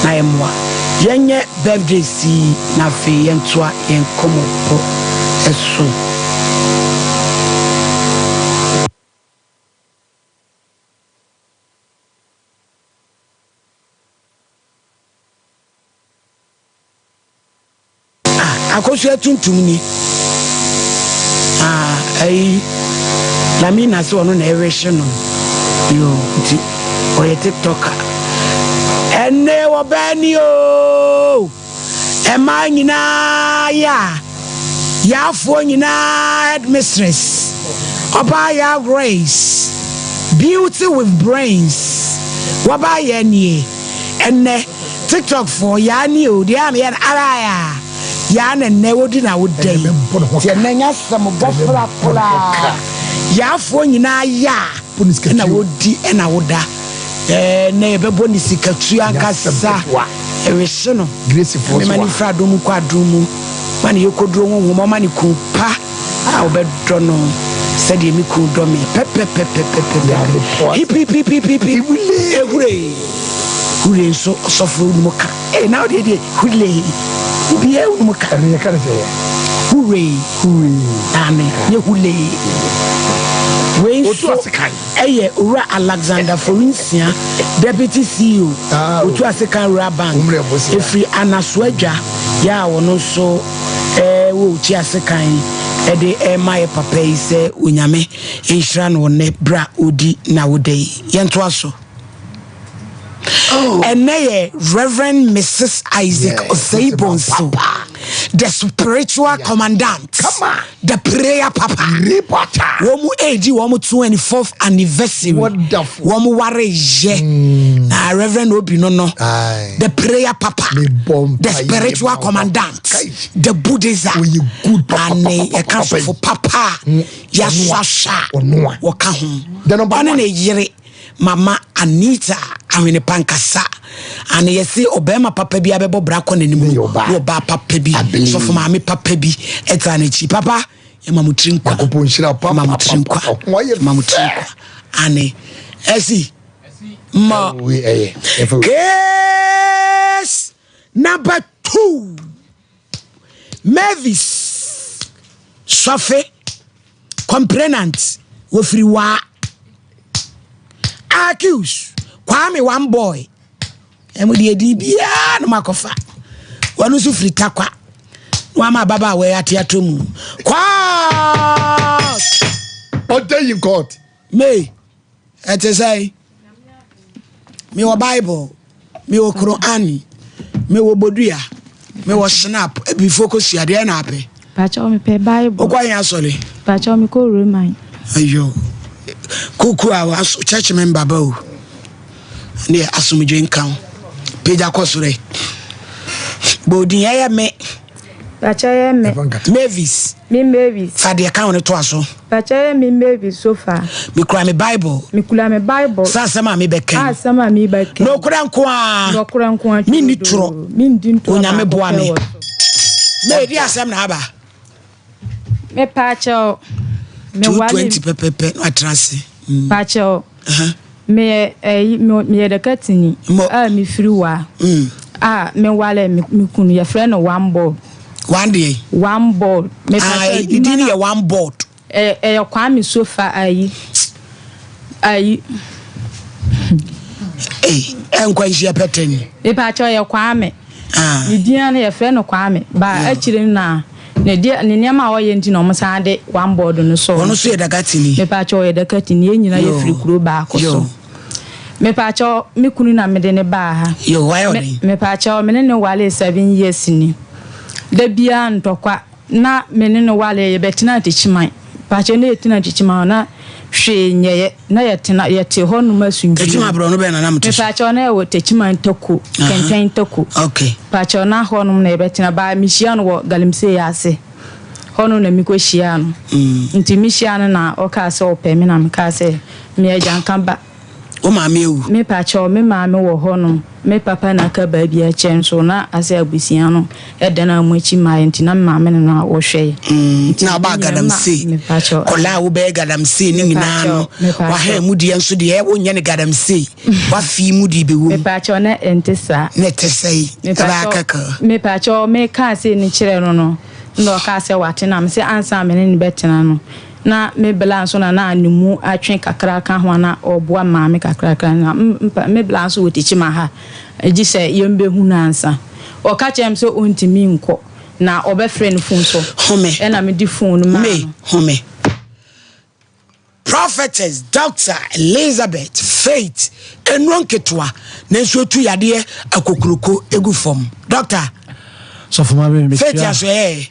na ɛmmoa Yɛnyɛ birthdays yi na afei yɛntoa yɛn nkɔmmɔbɔ so. Ah, akosua tuntum ni. Ah, ayi, Lamina sɛ ɔno na ɛrehye no. Yo, nti ɔyɛ TikToker. Ɛnne wɔbaa ni o. Ɛmaa nyinaa yɛ a, yaafoɔ nyinaa headmistress. Ɔbaa yaa Grace, beauty with brains. Wɔbaa yɛ nie. Ɛnnɛ tiktok foɔ yaa nie o deɛ a meyɛ no araa yaa yaa na ɛnnɛ wodi na woda yi nti ɛnnɛ nyɛ asɛm bɔ fra koraa yaa foɔ nyinaa yaa ɛna wodi ɛna woda ɛnnɛ yɛbɛbɔ ne sikatua ankasa ɛwehye no mema ne mfiri adom mu kɔ adom mu ma ne yɛkɔduro honhom ɔma ne kun pa a wobɛdɔ no sɛdeɛ me kunu dɔ me pɛpɛpɛpɛpɛpɛ. Hip hip hip hip hip. Ehuree. Hure nso ɔsɔfo no mu ka. Ee na ɔdeɛ deɛ hule. Obiara wɔ mu ka. Ɛno yɛka no sɛ. Hure. Hure. Aane, nyɛ hule. Wei nso ɛyɛ Owura Alexander Forinsia, Deputy CEO, Otu Asekan Rural Bank, ɛfiri Anasoadwa yɛ a ɔno nso wɔ Otu Asekan de rema yɛ papa yi sɛ Onyame nhyira no wɔ nnɛ berɛ a ɔredi n'awoda yi. Yɛntoa so. Oh. Ɛnɛ yɛ Reverend Mrs. Isaac yeah, Osei Bonsu, the spiritual yeah. commandant, the prayer papa. Wɔn mu edi wɔn 24th anniversary. Wonderful. Wɔn ware yɛ. Mm. Na Reverend Obi no no. The prayer papa. The spiritual commandant. The Buddhism. Ane yɛka sɔfo papa. Mm. Yasɔhwɛ. Wɔka ho. Ɔne ne yere. Mama Anita Ahwenepa nkasa. Ane yɛse ɔbarima papa bi abɛbɔ bra kɔ n'anim no, na ɔbaa papa bi, sɔfo maame papa bi ɛtra n'akyi. Papa, yɛma mo tiri nkwa. Yɛma mo tiri nkwa. Yɛma mo tiri nkwa. Ane, ɛsi, ma, case number 2, Mavis Sɔfe. Complainant, wɔfiri Waa. Accused, Kwame one boy. Ɛmu deɛ din biara no makɔfa. Wɔn nso firi Takwa. Na wama ababaawa yi ate ato mu. Court! Ɔda yi court. May. Ɛte sɛn? Mewɔ Bible, mewɔ Quran, mewɔ bodua, mewɔ snap, ebifo kosua deɛ na apɛ. Pakyɛw mepɛ Bible. Wokɔ yɛn asɔre? Pakyɛw mekɔ Roman. Ayo. Kuku a waso church member ba o. Ne asomdwe nka wo. Pagya kɔ soro. Bɔ odin ɛyɛ me. Pakyɛw ɛyɛ me. Mavis. Me Mavis. Fa deɛ ka ho no toa so. Pakyɛ yɛ me Mavis sofa. Mekura me Bible. Mekura me Bible. Sɛ asɛm a mebɛka yi. Asɛm a mebɛka yi. Nokorɛ nko ara. Nokorɛ nko ara. Menni torɔ. Menni ntorɔ. Onyame boa me. Medi asɛm na aba. Mepakyɛw. 220 pɛpɛpɛ na watena ase. Mm. Pakyɛw. Meyɛ ɛyi meyɛ dakatini a mefiri wa mm. a mewale me kunu yɛfrɛ no one board. One deɛ. One board. Ah, ne din yɛ one board. Ɛyɛ Kwame Sofa ayi ayi. Ee ɛnkwa nhyia pɛtɛ ni. Mepakyɛw yɛ Kwame. Ah. Ne din no yɛfrɛ no Kwame ba akyire no na ne deɛ ne nneɛma a ɔyɛ nti na wɔn san de one board no sɔɔ. Ɔno nso yɛ dakatini. Mepakyɛw ɔyɛ dakatini yɛn nyinaa yɛfiri kuro baako so. Mepakyɛw me kunu na mede ne baa ha. Yo wayɛ ɔden. Mepakyɛw me ne ne walee 7 years ni. Da biara ntɔkwa na me ne no walee yɛbɛtenaa Techiman. Pakyɛ na yɛtena Techiman hɔ na hwee nyɛeɛ na yɛtena yɛte hɔ nom asomdwie mu. Techiman aborɔno bɛn na na mote so? Mepakyɛw na yɛwɔ Techiman Tako, Kɛntɛn Tako. Okay. Pakyɛw na hɔ nom na yɛbɛtena baa mehyia no wɔ Galamsey ase. Hɔ nom na mekɔ hyiaa no. Nti me hyiaa no na ɔkaa sɛ ɔpɛ me na mekaa sɛ me agyanka ba. Wo maame awu? Me pakyɛw me maame wɔ hɔ nom, me papa na aka baabi akyɛ nso na asɛ abusua no dan a wɔn akyi maeɛ nti na me maame ne no a wɔhwɛ yɛ. Nti na ɔbaa galamsey, kɔlaa a wobɛyɛ galamsey ne nyinaa no waha mu deɛ nso deɛ wonyɛ no galamsey wafii mu deɛ bɛwɔ mu. Mepakyɛw na ɛnte saa. Na ɛte sɛn? Ɛbɛyɛ akaka. Mepakyɛw mekaa sei no kyerɛɛ no no na ɔkaa sɛ wate na mese ansa me ne no bɛtena no Na me bla nso na na ne mu atwe kakra ka ho a na ɔboa maame kakrakra na me bla nso wɔ Techiman ha gye sɛ yɛmbɛhu no ansa. Ɔka kyerɛɛ me sɛ ɔntumi nkɔ na ɔbɛfrɛ no phone so Home. ɛna mede phone no maa Me, no. home. Prophetess Doctor Elizabeth Faith Nnuro nketewa nanso etu yadeɛ akokuroko egu fam. Doctor Sɔfo maame Faith mekyia Asoɛɛ.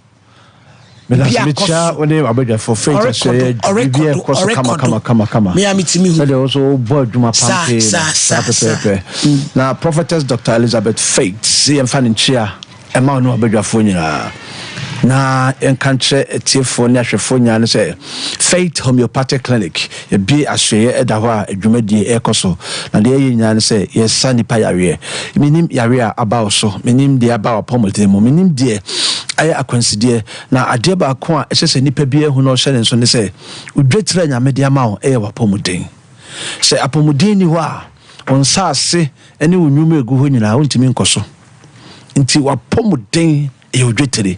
Medase mekyia wo ne wabadwafo Faith Asoɛyɛ biribi a ɛkɔ so kama kama kama kama sɛdeɛ wo nso wobɔ adwuma pampee no saa pɛpɛɛpɛ na Prophetess Dr. Elizabeth Faith sɛ yɛmfa ne nkyia ɛma wo ne wabadwafoɔ nyinaa na yɛnka nkyerɛ atiefoɔ ne ahwɛfoɔ nyinaa no sɛ Faith Homeopathic Clinic yɛbie asoɛyɛ ɛda hɔ a adwumadie ɛrekɔ so na deɛ ɛyɛ nyinaa no sɛ yɛsa nnipa yareɛ Mennim yareɛ a aba wo so, mennim deɛ aba w'apɔmuden mu, mennim deɛ ayɛ akwansideɛ. Na adeɛ baako a ɛsɛ sɛ nipa biara hu na ɔhyɛ ne nso ne sɛ, wo dwetire a Nyame de ama wo yɛ w'apɔmuden. Sɛ apɔmuden nni hɔ a, Wo nsaase ne wo nnwuma a ɛgu hɔ nyinaa, wontumi nkɔ so. Nti w'apɔmuden yɛ wo dwetire.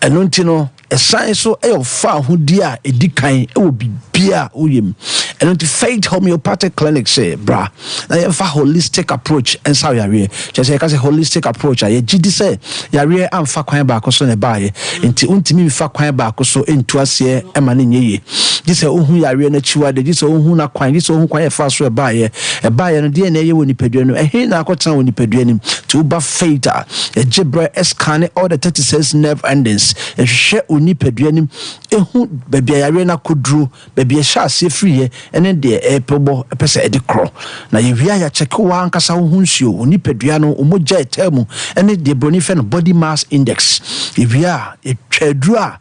Ɛno nti no, ɛsan nso yɛ wo fawohodie a ɛdi kan wɔ biribiara a woyɛ mu. Ɛno nti Faith Homeopathic Clinic se bra na yɛmfa holistic approach nsa wo yareɛ. Kyerɛ sɛ yɛka sɛ holistic approach a, yɛgye di sɛ yareɛ amfa kwan baako so na ɛbaeɛ. Nti wontumi mfa kwan baako so ntu aseɛ ma no nyɛ yie. Gye sɛ wohu yareɛ no akyiwade, gye sɛ wohu n'akwan, gye sɛ wohu kwan a ɛfaa so ɛbaeɛ. Ɛbaeɛ no, deɛn na ɛyɛ wɔ nipadua no mu? Ɛhe na akɔtena wɔ nipadua no mu? Nti woba Faith a, yɛgye berɛ scanne all the 36 nerve endings. Yɛhwehwɛ wo nipadua no mu, ɛhu baabi a yareɛ no akɔduro, baabi a ɛhyɛ aseɛ firiiɛ ne deɛ ɛrepɛ bɔ ɛpɛ sɛ ɛde korɔ. Na yɛwie a yɛakyɛke wo ankasa wo ho nsuo, wo nipadua no, wo mogya a ɛtaa mu ne deɛ buroni frɛ no body mass index. Yɛwie a yɛtwa aduro a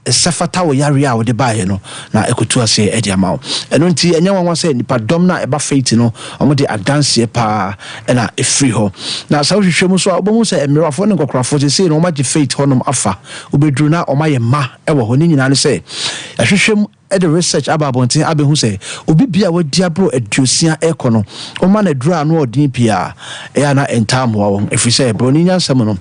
ɛsɛ fata wo yareɛ a wode baeɛ no na ɛkɔtu aseɛ de ama wo. Ɛno nti ɛnyɛ nwanwa sɛ nnipadɔm no a ɛba Faith no wɔde adanseɛ paa na ɛfiri hɔ. Na sɛ wohwehwɛ mu nso a wobɛhu sɛ mmerewafoɔ ne nkɔkorafoɔ seesei no wɔagye Faith hɔnom afa. Wobɛduru na wɔayɛ ma wɔ hɔ. Ne nyinaa ne sɛ, yɛahwehwɛ mu de research aba abɔnten abɛhu sɛ obi biara a wadi aboro aduosia rekɔ no, woma no aduro a ano ɔden pii a, ɛyɛ a na ɛntaa mmoa wɔn. Ɛfiri sɛ, buroni nyansa mu no,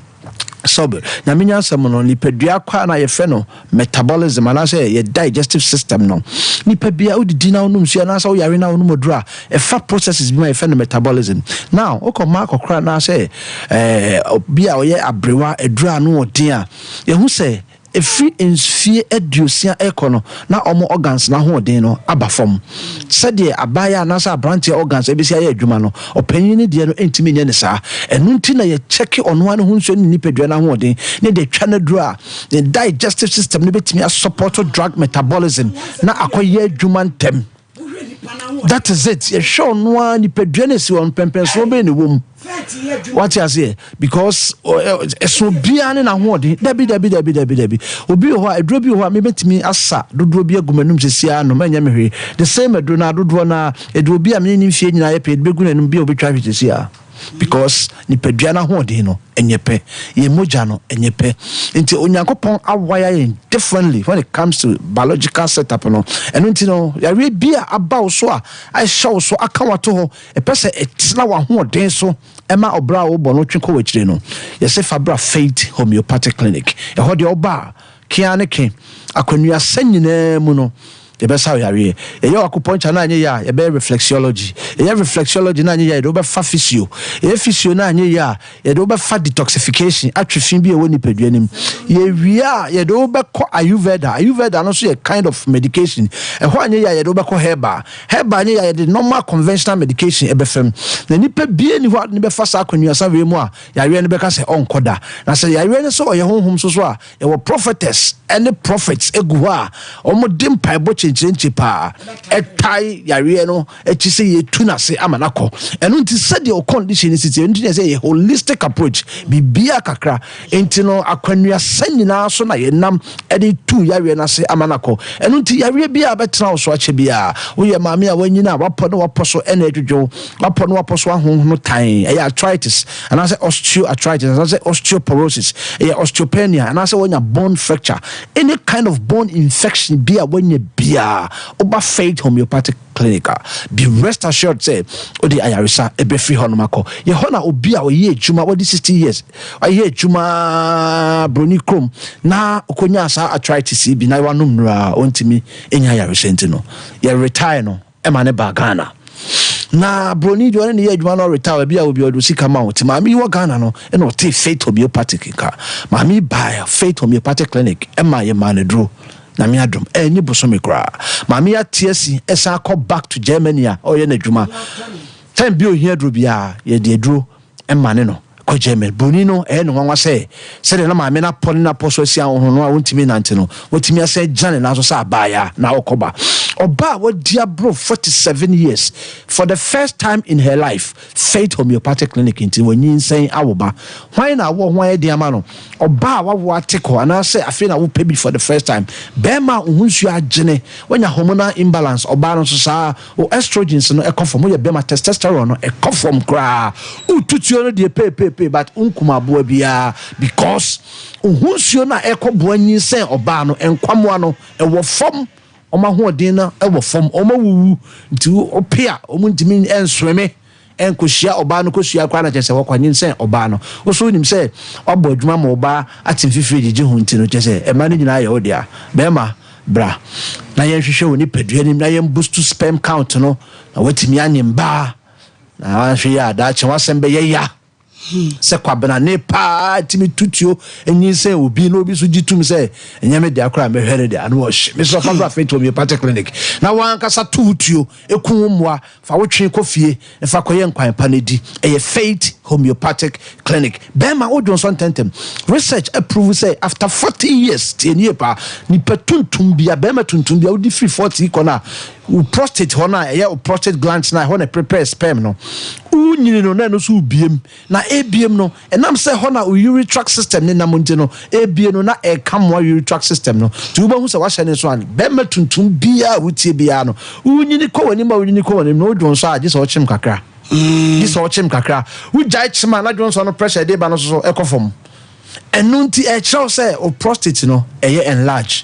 sɔb, Nyame nyansa mu no, nipadua kwaa no a yɛfrɛ no metabolism anaasɛ yɛ digestive system no, nipa biara wodidi na wonom nsuo anaasɛ woyare na wonom aduro a, ɛfa processes bi ma yɛfrɛ no metabolism. Now, wokɔ ma akɔkora anaasɛ ɛɛ obi a ɔyɛ aberewa aduro a ano ɔden a, Yɛhu sɛ ɛfiri mfeɛ aduosia rekɔ no, na wɔn organs no ahoɔden no aba fam. Sɛdeɛ abaayewa anaasɛ aberanteɛ organs bɛsi ayɛ adwuma no, ɔpanin no deɛ no ntumi nyɛ no saa. Ɛno nti na yɛkyɛke ɔno ara ne ho nsuo ne ne nipadua no ahoɔden ne deɛ twa no aduro a ne digestive system no bɛtumi asupɔto drug metabolism na akɔyɛ adwuma ntɛm. That is it. Yɛhwɛ ɔno ara nipadua no esi hɔ mpɛmpɛnsoɔ bɛyɛ na ɛwɔ mu. Wate aseɛ because ɛso obiara ne n'ahoɔden. Dabi dabi dabi dabi dabi. Obi wɔ hɔ a aduro bi wɔ hɔ a mebɛtumi asa dodoɔ bi agu m'anum sisi ara nom ɛnyɛ me hwee. The same aduro no adodoɔ no ara ɛde obi a mene ne mfie nyinaa yɛ pɛ yɛde bɛgu n'anum bi a obɛtwa ahwe sisi ara. Because nipadua no ahoɔden no ɛnyɛ pɛ, yɛn mogya no ɛnyɛ pɛ. Nti Onyankopɔn awire yɛn differently when it comes to biological set up no. Ɛno nti no, yareɛ bi a aba wo so a ahyɛ wo so aka wo ato hɔ, ɛpɛ sɛ ɛtena w'ahoɔden so ɛma ɔbra a wobɔ no twe kɔ w'akyire no, yɛse fa bra Faith Homeopathic Clinic. Ɛhɔ deɛ woba a, ke ara ne ke, akwannuasa nyinaa mu no, Yɛbɛsa wo yareɛ. Yɛyɛ wo acupuncture na anyɛ yie a, yɛbɛyɛ reflexology. Yɛyɛ reflexology na anyɛ yie a, yɛde wo bɛfa physio. Yɛyɛ physio na anyɛ yie a, yɛde wo bɛfa detoxification, atwe fi bi a ɛwɔ nipadua no mu. Yɛwie a, yɛde wo bɛkɔ Ayurveda. Ayurveda no nso yɛ kind of medication. Ɛhɔ anyɛ yie a, yɛde wo bɛkɔ herbal. Herbal anyɛ yie a, yɛde normal conventional medication ɛbɛfam. Na nipa biara nni hɔ a wode no bɛfa saa akwannuasa wei mu a, yareɛ no bɛka sɛ ɔnkɔ da. Na sɛ yareɛ no sɛ ɔyɛ honhom nso so a, Yɛwɔ prophetess ne prophets gu hɔ a wɔde mpaebɔ kyenkyerenkye paa ɛtae yareɛ no akyi sɛ yɛtu no ase ama no akɔ. Ɛno nti sɛdeɛ wo condition no si teɛ, ɛno nti na ɛsɛ yɛ holistic approach, biribiara kakra. Nti no akwannuasa nyinaa so na yɛnam de tu yareɛ no ase ama no akɔ. Ɛno nti yareɛ biara bɛtena wo so akyɛ biara, woyɛ maame a wanyini a wapɔ ne wapɔ so ɛna adwodwo wo, wapɔ ne wapɔ so ahonhono tan, ɛyɛ arthritis, anaasɛ osteoarthritis anaasɛ osteoporosis, ɛyɛ osteopenia anaasɛ wanya bone fracture, any kind of bone infection bi a wanya biara, woba Faith Homeopathic Clinic a, be rest assured sɛ wode ayaresa ɛbɛfiri hɔnom akɔ. Yɛ hɔ na obi a ɔyɛ adwuma, wadi 60 years, ɔyɛ adwuma broni kurom na ɔkɔnyaa saa arthritis yi bi na wanom nnuro a ɔntumi nya ayaresa nti no, yɛ retire no. ɛma ne baa Ghana. Na broni deɛ ɔne ne yɛ adwuma no ɔreta baabi a obi ɔde sika ma wo nti maame yi wɔ Ghana no ɛna ɔtee Faith Homeopathic nka. Maame yi baa Faith Homeopathic Clinic ɛma yɛ maa no aduro. Nyame adom ɛnni bosome koraa maame yi ate asi ɛsan akɔ back to Germany a ɔyɛ n'adwuma. Time bi ohia aduro biara yɛde aduro mane no kɔ Germany. Buroni no, ɛyɛ no nwanwa sɛ sɛdeɛ na maame no apɔ ne n'apɔ so asi ahonhono no a ɔntumi nnante no, watumi asan agyina ne nan so sɛ abaayaa na ɔrekɔba. Ɔbaa a wadi aboro 47 years, for the first time in her life, Faith Homeopathic Clinic nti wanyinsɛn awo ba. Hwan na awoɔ ho ayɛ den ama no? Ɔbaa a wawo ate kɔ anaasɛ afei na wopɛ bi for the first time? Barima a wo ho nsuo agyene, wanya hormonal imbalance, ɔbaa no nso saa ara. Wo estrogens no ɛkɔ fam, woyɛ bɛma testosterone no ɛkɔ fam koraa. Wotu tuo no deɛ peepeepee but wonkum aboa biara because wo ho nsuo no a ɛkɔ boa nyinsɛn ɔbaa no nkwamoa no ɛwɔ fam, wɔn ahoɔden no ɛwɔ fam, wɔn awuwu nti wope a wɔn ntumi nsweme. ɛnkɔhyia ɔbaa no kɔsua koraa na kyerɛ sɛ wɔkɔnyinsɛn ɔbaa no. Wo nso wonim sɛ woabɔ adwuma ma ɔbaa ate mfifire gyegye ho nti no kyerɛ sɛ mma no nyinaa yɛ wo dea. Barima, bra na yɛnhwehwɛ wo nipadua no mu na yɛn boost sperm count no na woatumi anyem baa. Na woanhwɛ yie a daakye w'asɛm bɛyɛ ya. Sɛ kwabenane paa tumi tu tuo nyinsɛn obi na obi nso gye tom sɛ ɛnyɛ me dea koraa mɛhwɛ no deɛ ano ɔhye. Mesrɛ fa bra Faith Homeopathic Clinic na w'ankasa to wo tuo, ku wo mmoa, fa wo twe kɔ fie na fa kɔyɛ nkwan pa no di. Ɛyɛ Faith Homeopathic Clinic. Bɛrima wo dwonsɔ ntɛntɛm. Research approve sɛ after 40 years, tie nie paa, nipa tuntum bia, bɛrima tuntum bia wodi firi 40 kɔ no a, wo prostate hɔ no a ɛyɛ wo prostate gland no a ɛhɔ na prepare sperm no, wonyini no na ɛno nso wobiem na ebiem no ɛnam sɛ hɔ na wo urinary tract system ne nam nti no ebie no na ɛka mmoa urinary tract system no nti wobɛhu sɛ wahyɛ ne nso a bɛrima tuntum biara a wotie biara no wonyini kɔ w'anim a wonyini kɔ w'anim no wodwo nso a gye sɛ ɔkyem kakra gye sɛ ɔkyem kakra wogyae kyem a na dwonsɔ no pressure ɛde ba no so so ɛkɔ fam. Ɛno nti ɛkyerɛ wo sɛ wo prostate no ɛyɛ enlarge.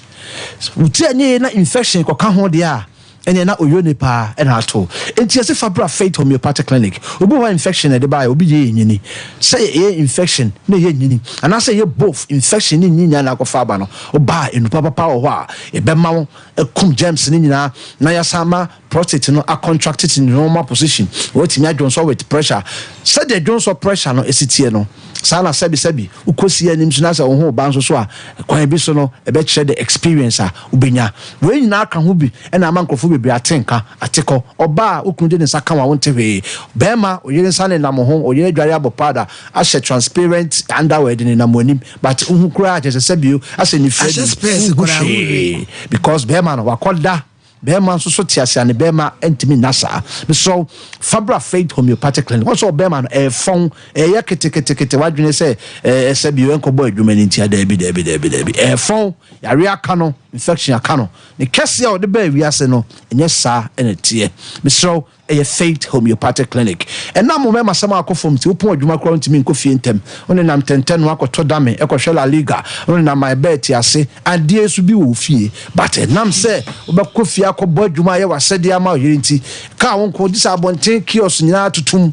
Wo ti anyɛ yie na infection kɔka ho deɛ a, ɛneɛ na oyone paa ɛna ato. Enti yɛse fa bra Faith Homeopathic Clinic. Obi wɔ hɔ a infection na ɛde baeɛ, obi deɛ yɛ nyini. Sɛ ɛyɛ infection na ɛyɛ nyini, anaasɛ ɛyɛ both infection ne nyini nyinaa na akɔfa aba no, woba a nnupa papa wɔ hɔ a yɛbɛma wo akum germs no nyinaa na yɛasan ama Prostate no a contract to ne normal position, watumi adwonsɔ with pressure. Sɛdeɛ dwonsɔ pressure no si teɛ no, saa na sɛbi sɛbi wokɔ si anim so na sɛ wo ho ba nso so a, kwan bi so no ɛbɛkyerɛ the experience a wobɛnya. Wei nyinaa ka ho bi na ama nkurɔfoɔ bebree ate nka, ate kɔ. Ɔbaa a wo kunu de ne nsa ka wo a wonte hwee. Barima, wo yere nsa nenam wo ho, wo yere adware abɔ powder, ahyɛ transparent underwear de nenam w'anim, but wohu koraa kyerɛ sɛ sɛbi o, asɛ nifira bi, wonhu hwee because barima no wakɔda. Bɛɛma nso so te ase a ne bɛɛma ntumi nna saa. Mesrɛ wo, fa bra Faith Homeopathic Clinic. Wɔn sɛ ɔbɛɛma no ɛɛfɔn, ɛɛyɛ ketekete, wadwene sɛ ɛɛ sɛ bio ɛnkɔbɔ adwuma no ntia. Daabi, daabi, daabi, daabi. Ɛɛfɔn, yareɛ aka no, infection aka no. Ne kɛseɛ a ɔde baa wiase no, ɛnyɛ saa na ɛteɛ. Mesrɛ wo, Ɛyɛ Faith Homeopathic Clinic. Ɛnam wo mɛmasɛm a akɔ fam nti, wopɔn adwuma koraa wontumi nkɔ fie ntɛm. Wonenam Tɛntɛno akɔtɔ dame, kɔhwɛ La Liga, wonenam My Bet ase, adeɛ nso bi wɔ wo fie. But ɛnam sɛ wobɛkɔ fie akɔbɔ adwuma ayɛ w'asɛdeɛ ama wo yere nti, kaa wo nko, gye sɛ abɔnten kiosk nyinaa totom.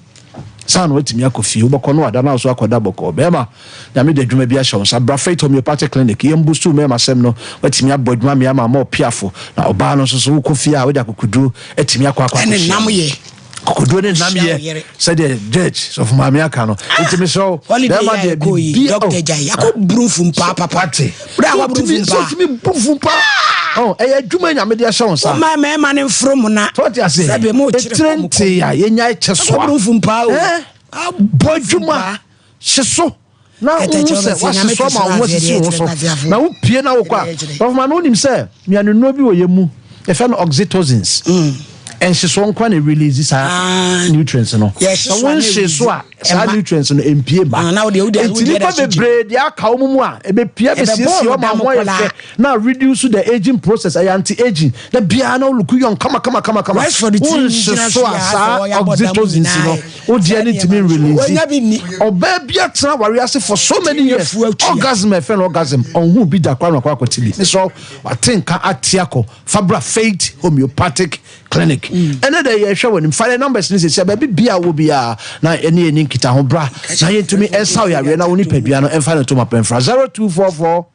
Saa na watumi akɔ fie. Wobɛkɔ no wada na wo so akɔda bɔkɔɔ. Bɛrima, Nyame de adwuma bi ahyɛ wo nsa. Bra Faith Homeopathic Clinic, yɛn boost wo mmarima sɛm no. Watumi abɔ adwuma mmea ama ama ɔpiafo. Na ɔbaa no nso so, wokɔ fie a, wode akokoduro atumi akɔ akɔ Ɛne akɔhyia nam no. yɛ. Akokoduro ne nam Hyia yɛ wo yere. sɛdeɛ judge sɔfo maame aka no. Nti mesrɛ wo, Holiday bɛrima a deɛ ɛkɔ yi, biribi doctor gya yi, akɔ buru mfum paa papa. Wate. Bere a waburu Sɛ mfum paa. otumi bu mfum paa. Ɔn, ɛyɛ adwuma Nyame de ahyɛ wo nsa. Wɔma mmarima no mforo mo na. So wate ase? Sɛbe mo kyerɛ Etire kɔm kɔm. nte a yɛnya kyɛ so a. Akɔ buru mfum paa o. Eh? Bɔ adwuma, hye so na wohu sɛ woahye so ama wo ho asisi wo ho so na wopie na wokɔ a. Sɔfo maame wonim sɛ nnuanennuro bi wɔ yɛn mu yɛfrɛ no oxytocins. Nhyesoɔ nko na release saa nutrients no. Sɛ wonhye so a saa nutrients no mpie mma. Nti nipa bebree deɛ aka wɔn mu a ɛbɛpie abɛsiesie wɔn ama wɔn ayɛ fɛ na reduce the aging process, ɛyɛ anti aging. Da biara na wo look young kama kama kama kama. Wonhye so a saa oxytocins no wo deɛ no ntumi nrelease. Ɔbaa bi atena aware ase for so many years, orgasm a ɛfrɛ no orgasm, ɔnhuu bi da koraa na wakɔ akɔte bi. Mesrɛ wo, wate nka ate akɔ. Fa bra Faith Homeopathic Clinic. Ɛnɛ dɛ yɛhwɛ w'anim. Fa yɛn numbers no sɛsi a baabi bia wɔ biara na ɛne yɛn ni nkitaho. Bra na yɛntumi nsa wo yareɛ na wo nipadua no mfa ne ntoma pɛ mfra. 0244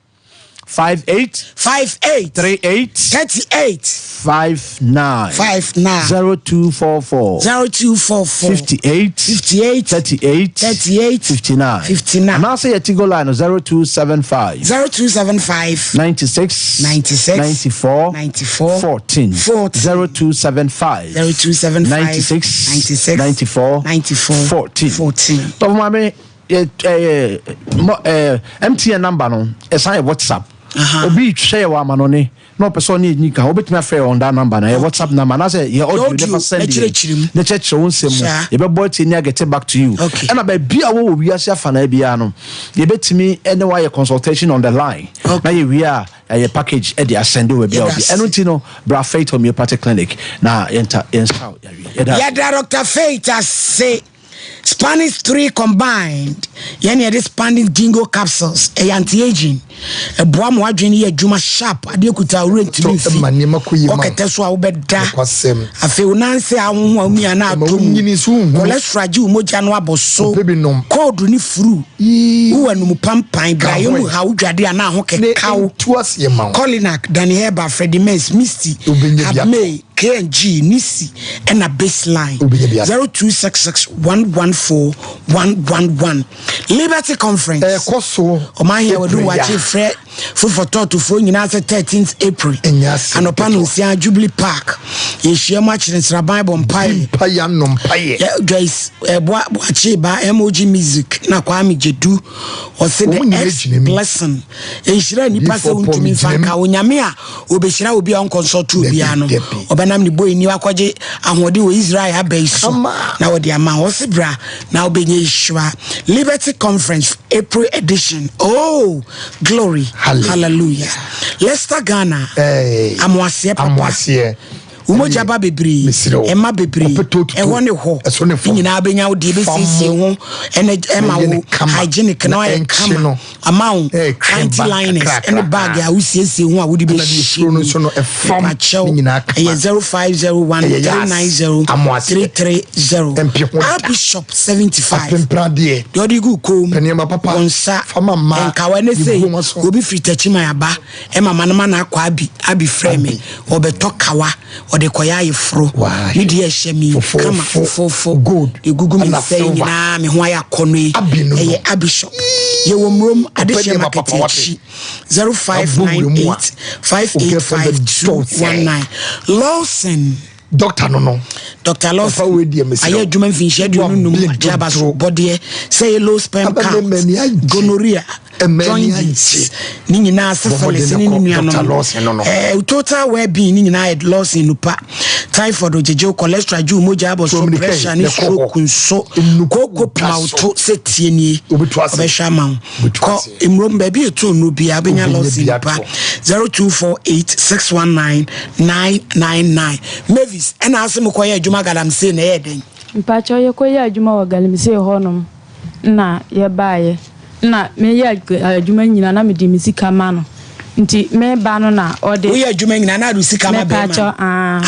58 58 38 38 59 59 0244 0244 58 58 38 38 59 59 anaasɛ yɛ Tigo line no 0275 0275 96 96 94 94 14 14 0275 0275 96 96 94 94 14 14. Tɔfo maame yɛ ɛɛ mɔ ɛɛ MTN number no ɛsan yɛ WhatsApp. Obi hwɛ yɛ wɔ amanɔne na ɔpɛ sɛ ɔne yɛ nyi ka obetumi afrɛ yɛ on that number na yɛ WhatsApp number anaasɛ yɛ audio ne fa send yɛ na kyerɛkyerɛ wo nsɛm mu yɛbɛbɔ atie ne agɛte back to you. Ɛna baabi a wɔwɔ wiase afanaa biara no yɛbɛtumi ɛne wayɛ consultation on the line na yɛwie a ɛyɛ package ɛde asɛnde wɔ baabi a obi ɛno nti no bra Faith Homeopathic Clinic na yɛnta yɛnsaw yareɛ. Yɛda Dr. Faith ase. Spanish 3 combined. Yɛn na yɛde Spanding Jingo Capsules, ɛyɛ anti-aging, ɛboa ma w'adwene no yɛ adwuma sharp, adeɛ kuta wo werɛ ntumi mfi, kɔ kɛtɛ so a wobɛda, afei wo nan ase ahonho a womia na atɔ mu, cholesterol agye wo mogya no abɔ so, cold ne flu, wowɔ anum pampan, brayɛ mu haw, wodwade a na aho keka wo, Colinak, Danny Herbal, Freddie Merz, Misty, Habmay, KNG, Nisi, ɛna Baseline, 0266 114 111 Liberty Conference. Ɛkɔ so. Ɔman yɛ wɔde wakye frɛ foforɔ tɔɔtofoɔ nyinaa sɛ 13th April. Anɔpa no nsia Jubilee Park. Yɛhyia mu akyerɛ nsraban bɔ mpaeɛ. Mpaeɛ ano mpaeɛ. Joyce ɛboa wakye ba MOG Music na Kwame Gyedu. Ɔse the ex blessing. Nhyira nipa sɛ wontumi mfa nka Onyame a Obehyira obi a ɔnkɔnsɔlto obiara no. Ɔbɛnam ne boani akɔgye ahoɔden wɔ Israel aba yi so na ɔde ama. Ɔse bra na wobɛnya nhyira. Liberty Conference April edition. Oh, glory. Hallelujah. Leicester Ghana. Amoaseɛ papa. Amoaseɛ. Wo mogya ba bebree, ɛma bebree, ɛhɔ ne hɔ, ne nyinaa bɛnya wo deɛ bɛsiesie ho ɛna ɛma wo hygienic na wayɛ kama ama wo panty liners ɛne bag a wosiesie ho a wode bɛhyɛ mu mepakyɛw ɛyɛ 0501 390 330 Archbishop 75 deɛ ɔde gu kom wo nsa nkawa ne sei obi firi Takyiman aba Ɛma ma no ma no akɔ abi abi frɛ me ɔbɛtɔ kawa ɔde kɔyɛ ayeforo me deɛ ɛhyɛ me kama fofofo egugu me nsa yi nyinaa me ho ayɛ akɔnɔ yi ɛyɛ abi shop yɛwɔ murom adehyɛ market akyi 0598 585219 Lawson Doctor no no. Doctor Lawson ayɛ adwuma mfinhyia 25 agye aba so bɔdeɛ sɛ yɛ low sperm count, gonorrhea, jaundice ne nyinaa syphilis ne ne nuanom eh, total well being ne nyinaa yɛ Lawson nupa typhoid ogyegyew cholesterol gye mogya abɔ so pressure ne stroke nso kooko poma woto sɛ tie nie ɔbɛhwɛ ama wo Kɔ mmurom baabi a ɛtɔ nnuro biara wobɛnya Lawson pa 0248 619 999. Mavis, ɛna ase mokɔyɛ adwuma galamsey na ɛyɛ dɛn? Mpakyɛw yɛkɔyɛ adwuma wɔ galamsey hɔnom na yɛbaeɛ na meyɛ adwuma nyina na mede me sika ma no nti meba no na ɔde. Woyɛ adwuma nyina na ade sika ma bɛrima no?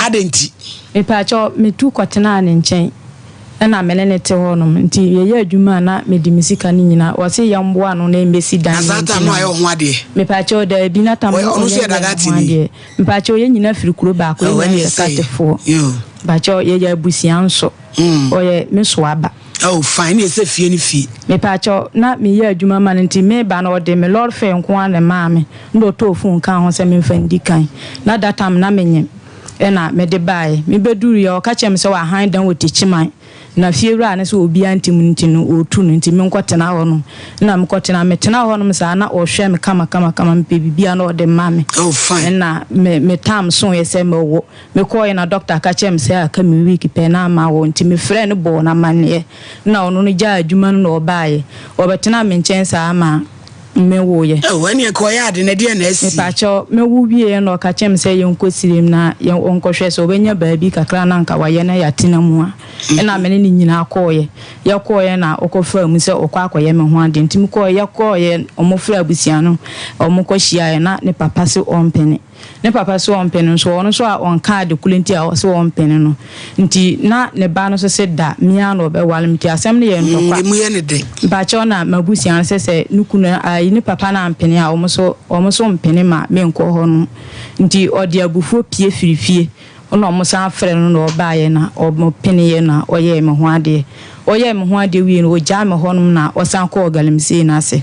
Adɛn nti? Mepakyɛw metu kɔtenaa ne nkyɛn. Nna me ne no tse hɔnom, ntsi yɛyɛ edwuma a na mede me sika no nyina, wɔse yɛmboa no na yembesi dan Na no saa ntsi tam no na ayɛ wo ho adeɛ? Mepakyɛw, daabi, na tam no Ɔno nso ɔnnyɛ yɛ me ho Dagatini? adeɛ. Mepakyɛw, yɛn nyina firi kuro baako, yɛn Oh, nyina ɛneɛ yɛ sɛ yɛ. Dagatfoɔ. Yoo. Mepakyɛw, yɛyɛ abusua nso. Ɔyɛ me soaba. Oh, fine, ɛneɛ sɛ fie ne fie. Mepakyɛw, na meyɛ adwuma ma no nti meba no ɔde me lɔre fare nko ara na ɛmaa me, nna ɔtɔɔ phone kaa ho sɛ memfa ndi kan. Na that time na menyem. Ɛna mede baeɛ. Mebɛduruiɛ, ɔka kyerɛɛ me sɛ wahan dan wɔ Techiman, na fiewura no sɛ obiara nte mu nti no, ɔretu no nti menkɔtena hɔnom. Ɛna mekɔtena, metenaa hɔnom saa na ɔhwɛ me kamakamakama, mepɛ biribiara na ɔde ma me. Oh, fine. Ɛna me, me tam soeɛ sɛ mɛwo. Mekɔeɛ na dɔkta ka kyerɛɛ me sɛ aka me week pɛ na mawo nti mefrɛɛ no bɔɔ no amanneɛ. Ɛna ɔno no gyaa adwuma no na ɔbaeɛ. Ɔbɛtenaa me nkyɛn saa ma. Me wo yɛ. Oh ɛneɛ nka ɔyɛ ade na ɛdeɛn na asi. Mepakyɛw, me wo wieɛ na ɔka kyerɛ me sɛ yɛnkɔ sirem na yɛn ɔnkɔhwɛ sɛ ɔbɛnya baabi kakra na anka wayɛ na yɛatena mu a. Ɛna me ne no nyinaa kɔeɛ. Yɛkɔeɛ na ɔkɔfaa mu sɛ ɔkɔ akɔyɛ me ho adeɛ. Nti mekɔeɛ, yɛkɔeɛ, wɔfrɛɛ abusua no, wɔkɔ hyiaeɛ na ne papa se ɔmpene. Ne papa se ɔmpene no nso, ɔno nso a ɔnka ade koro nti a ɔse ɔmpene no nti, na ne ba no nso se da, me ara na ɔbɛware me nti asɛm no yɛ ntɔkwa. Emu yɛ no dɛ. Mpakyɛw na m'abusua no sɛ sɛ ne kunu ayi ne papa no ampene a wɔn nso wɔn nso mpene ma menkɔ hɔ nom nti ɔde abufuo pue firi fie. Nna wɔsan frɛɛ no na ɔbaeɛ na ɔpeneeɛ na ɔyɛɛ me ho adeɛ. Ɔyɛɛ me ho adeɛ wieeɛ no, ɔgyaa me hɔnom na ɔsan kɔɔ galamsey no ase.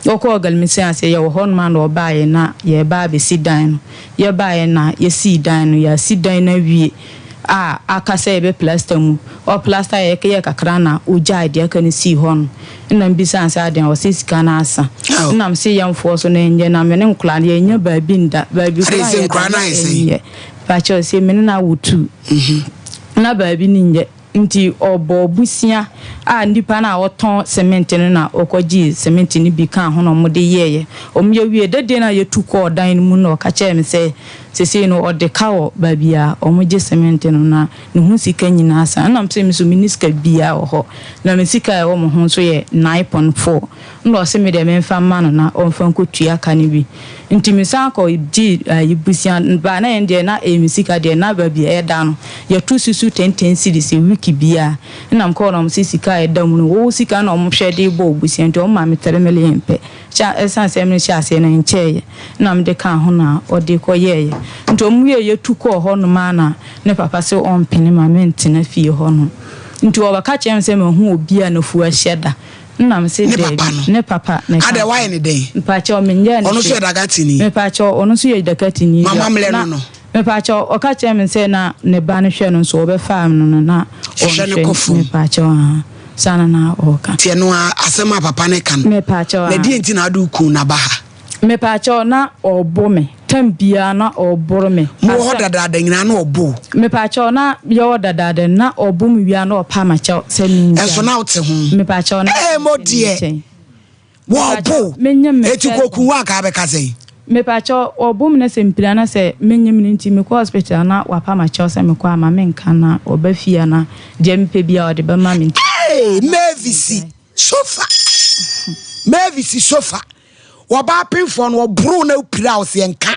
Ɔkɔɔ galamsey ase, yɛwɔ hɔnom a na ɔbaeɛ na yɛreba abɛsi dan no. Yɛbaeɛ na yɛsii dan no, yɛasi dan no awie a aka sɛ yɛbɛplasta mu. Ɔplasta yɛ yɛɛ kakra na ɔgyae deɛ aka no sii hɔnom. Nna mebisaa no sɛ adɛn a, ɔse sika no asa. Nna mese yɛmfoɔ so no ɛnyɛ na me ne nkwadaa no yɛnnya baabi nda. Baabi Adɛn koraa a sɛ yɛda nkwadaa no no ayɛ sɛn? ɛnyɛ. Pakyɛw se me ne no awo tuu na baabi no nyɛ nti ɔbɔɔ busia. A nipa no a ɔtɔn cement no na ɔkɔgyee cement no bi kaa ho na wɔde yɛeɛ. Wɔyɛ wieeɛ, da no a yɛtu kɔɔ dan no mu no na ɔka kyerɛɛ me sɛ seesei no ɔde ka wɔ baabi a wɔgye cement no na ne ho sika nyinaa asa. Ɛna mese me nso menni sika biara wɔ hɔ na me sika a ɛwɔ me ho nso yɛ 9.4. Nna ɔse me deɛ memfa mma no na ɔmfa nkɔtua ka no bi. Nti mesan kɔ gyee ayi bosea baa na ɛno deɛ na ɛyɛ me sika deɛ na baabi a ɛda no yɛto susu ten ten cedis week biara. Nna mekɔɔ na wɔse sika a ɛda mu no wo sika na wɔhwɛ de bɔ wo bosea nti wɔmaa me 3 million pɛ. Kyɛ ɛsiane sɛ mehyɛɛ aseɛ no ɛnkyɛeɛ na mede kaa ho na ɔde kɔyɛeɛ. Nti wɔwieeɛ yɛtu kɔɔ hɔnom ara na ne papa se ɔmpene ma mentena fie hɔnom. Nti ɔbɛka kyerɛɛ me sɛ mahu obi a n'afu ahyɛ da. Nna mese Ne daabi. papa no? Ne papa na ɛka Adɛn, wayɛ no dɛn? Mepakyɛw, menyɛɛ no Ɔno nso hwee. yɛ Dagatini? Mepakyɛw, ɔno nso yɛ Dagatini. Mama mmerɛ Na no no? mepakyɛw, ɔka kyerɛɛ me sɛ na ne ba no hwɛ no nso ɔbɛfaa no no na Hwehwɛ no ɔnhwɛ kɔ fam. Mepakyɛw, ahaa, saa na na ɔreka. Nti ɛno ara, asɛm a papa no ka no, Mepakyɛw, na ahaa. deɛn nti na wode wo kunu no aba ha? Mepakyɛw, na ɔrebo me. Tam biara na ɔreboro me. Mowɔ hɔ Asɛm. dadaada nyinaa na ɔbo wo? Mepakyɛw, na yɛwɔ dadaada no, na ɔbo me wie a na ɔpa m'akyɛw sɛ mengyae. Ɛnso na wote ho? Mepakyɛw, na Ee, mo mete ne deɛ, nkyɛn. wɔbo Mepakyɛw, wo. menyem me Eti first kɔku born. wo a anka wobɛka sɛn? Mepakyɛw, ɔbo me na sɛ mepira na sɛ menyem no nti mekɔ hospital a na wapa m'akyɛw sɛ mekɔ a ma menka na ɔba fie a na deɛ mepɛ biara ɔde bɛma me nti. Ee, Mavis sofa. Mavis sofa. Wɔba apemfoɔ no wɔboro na wopira wo sɛ nka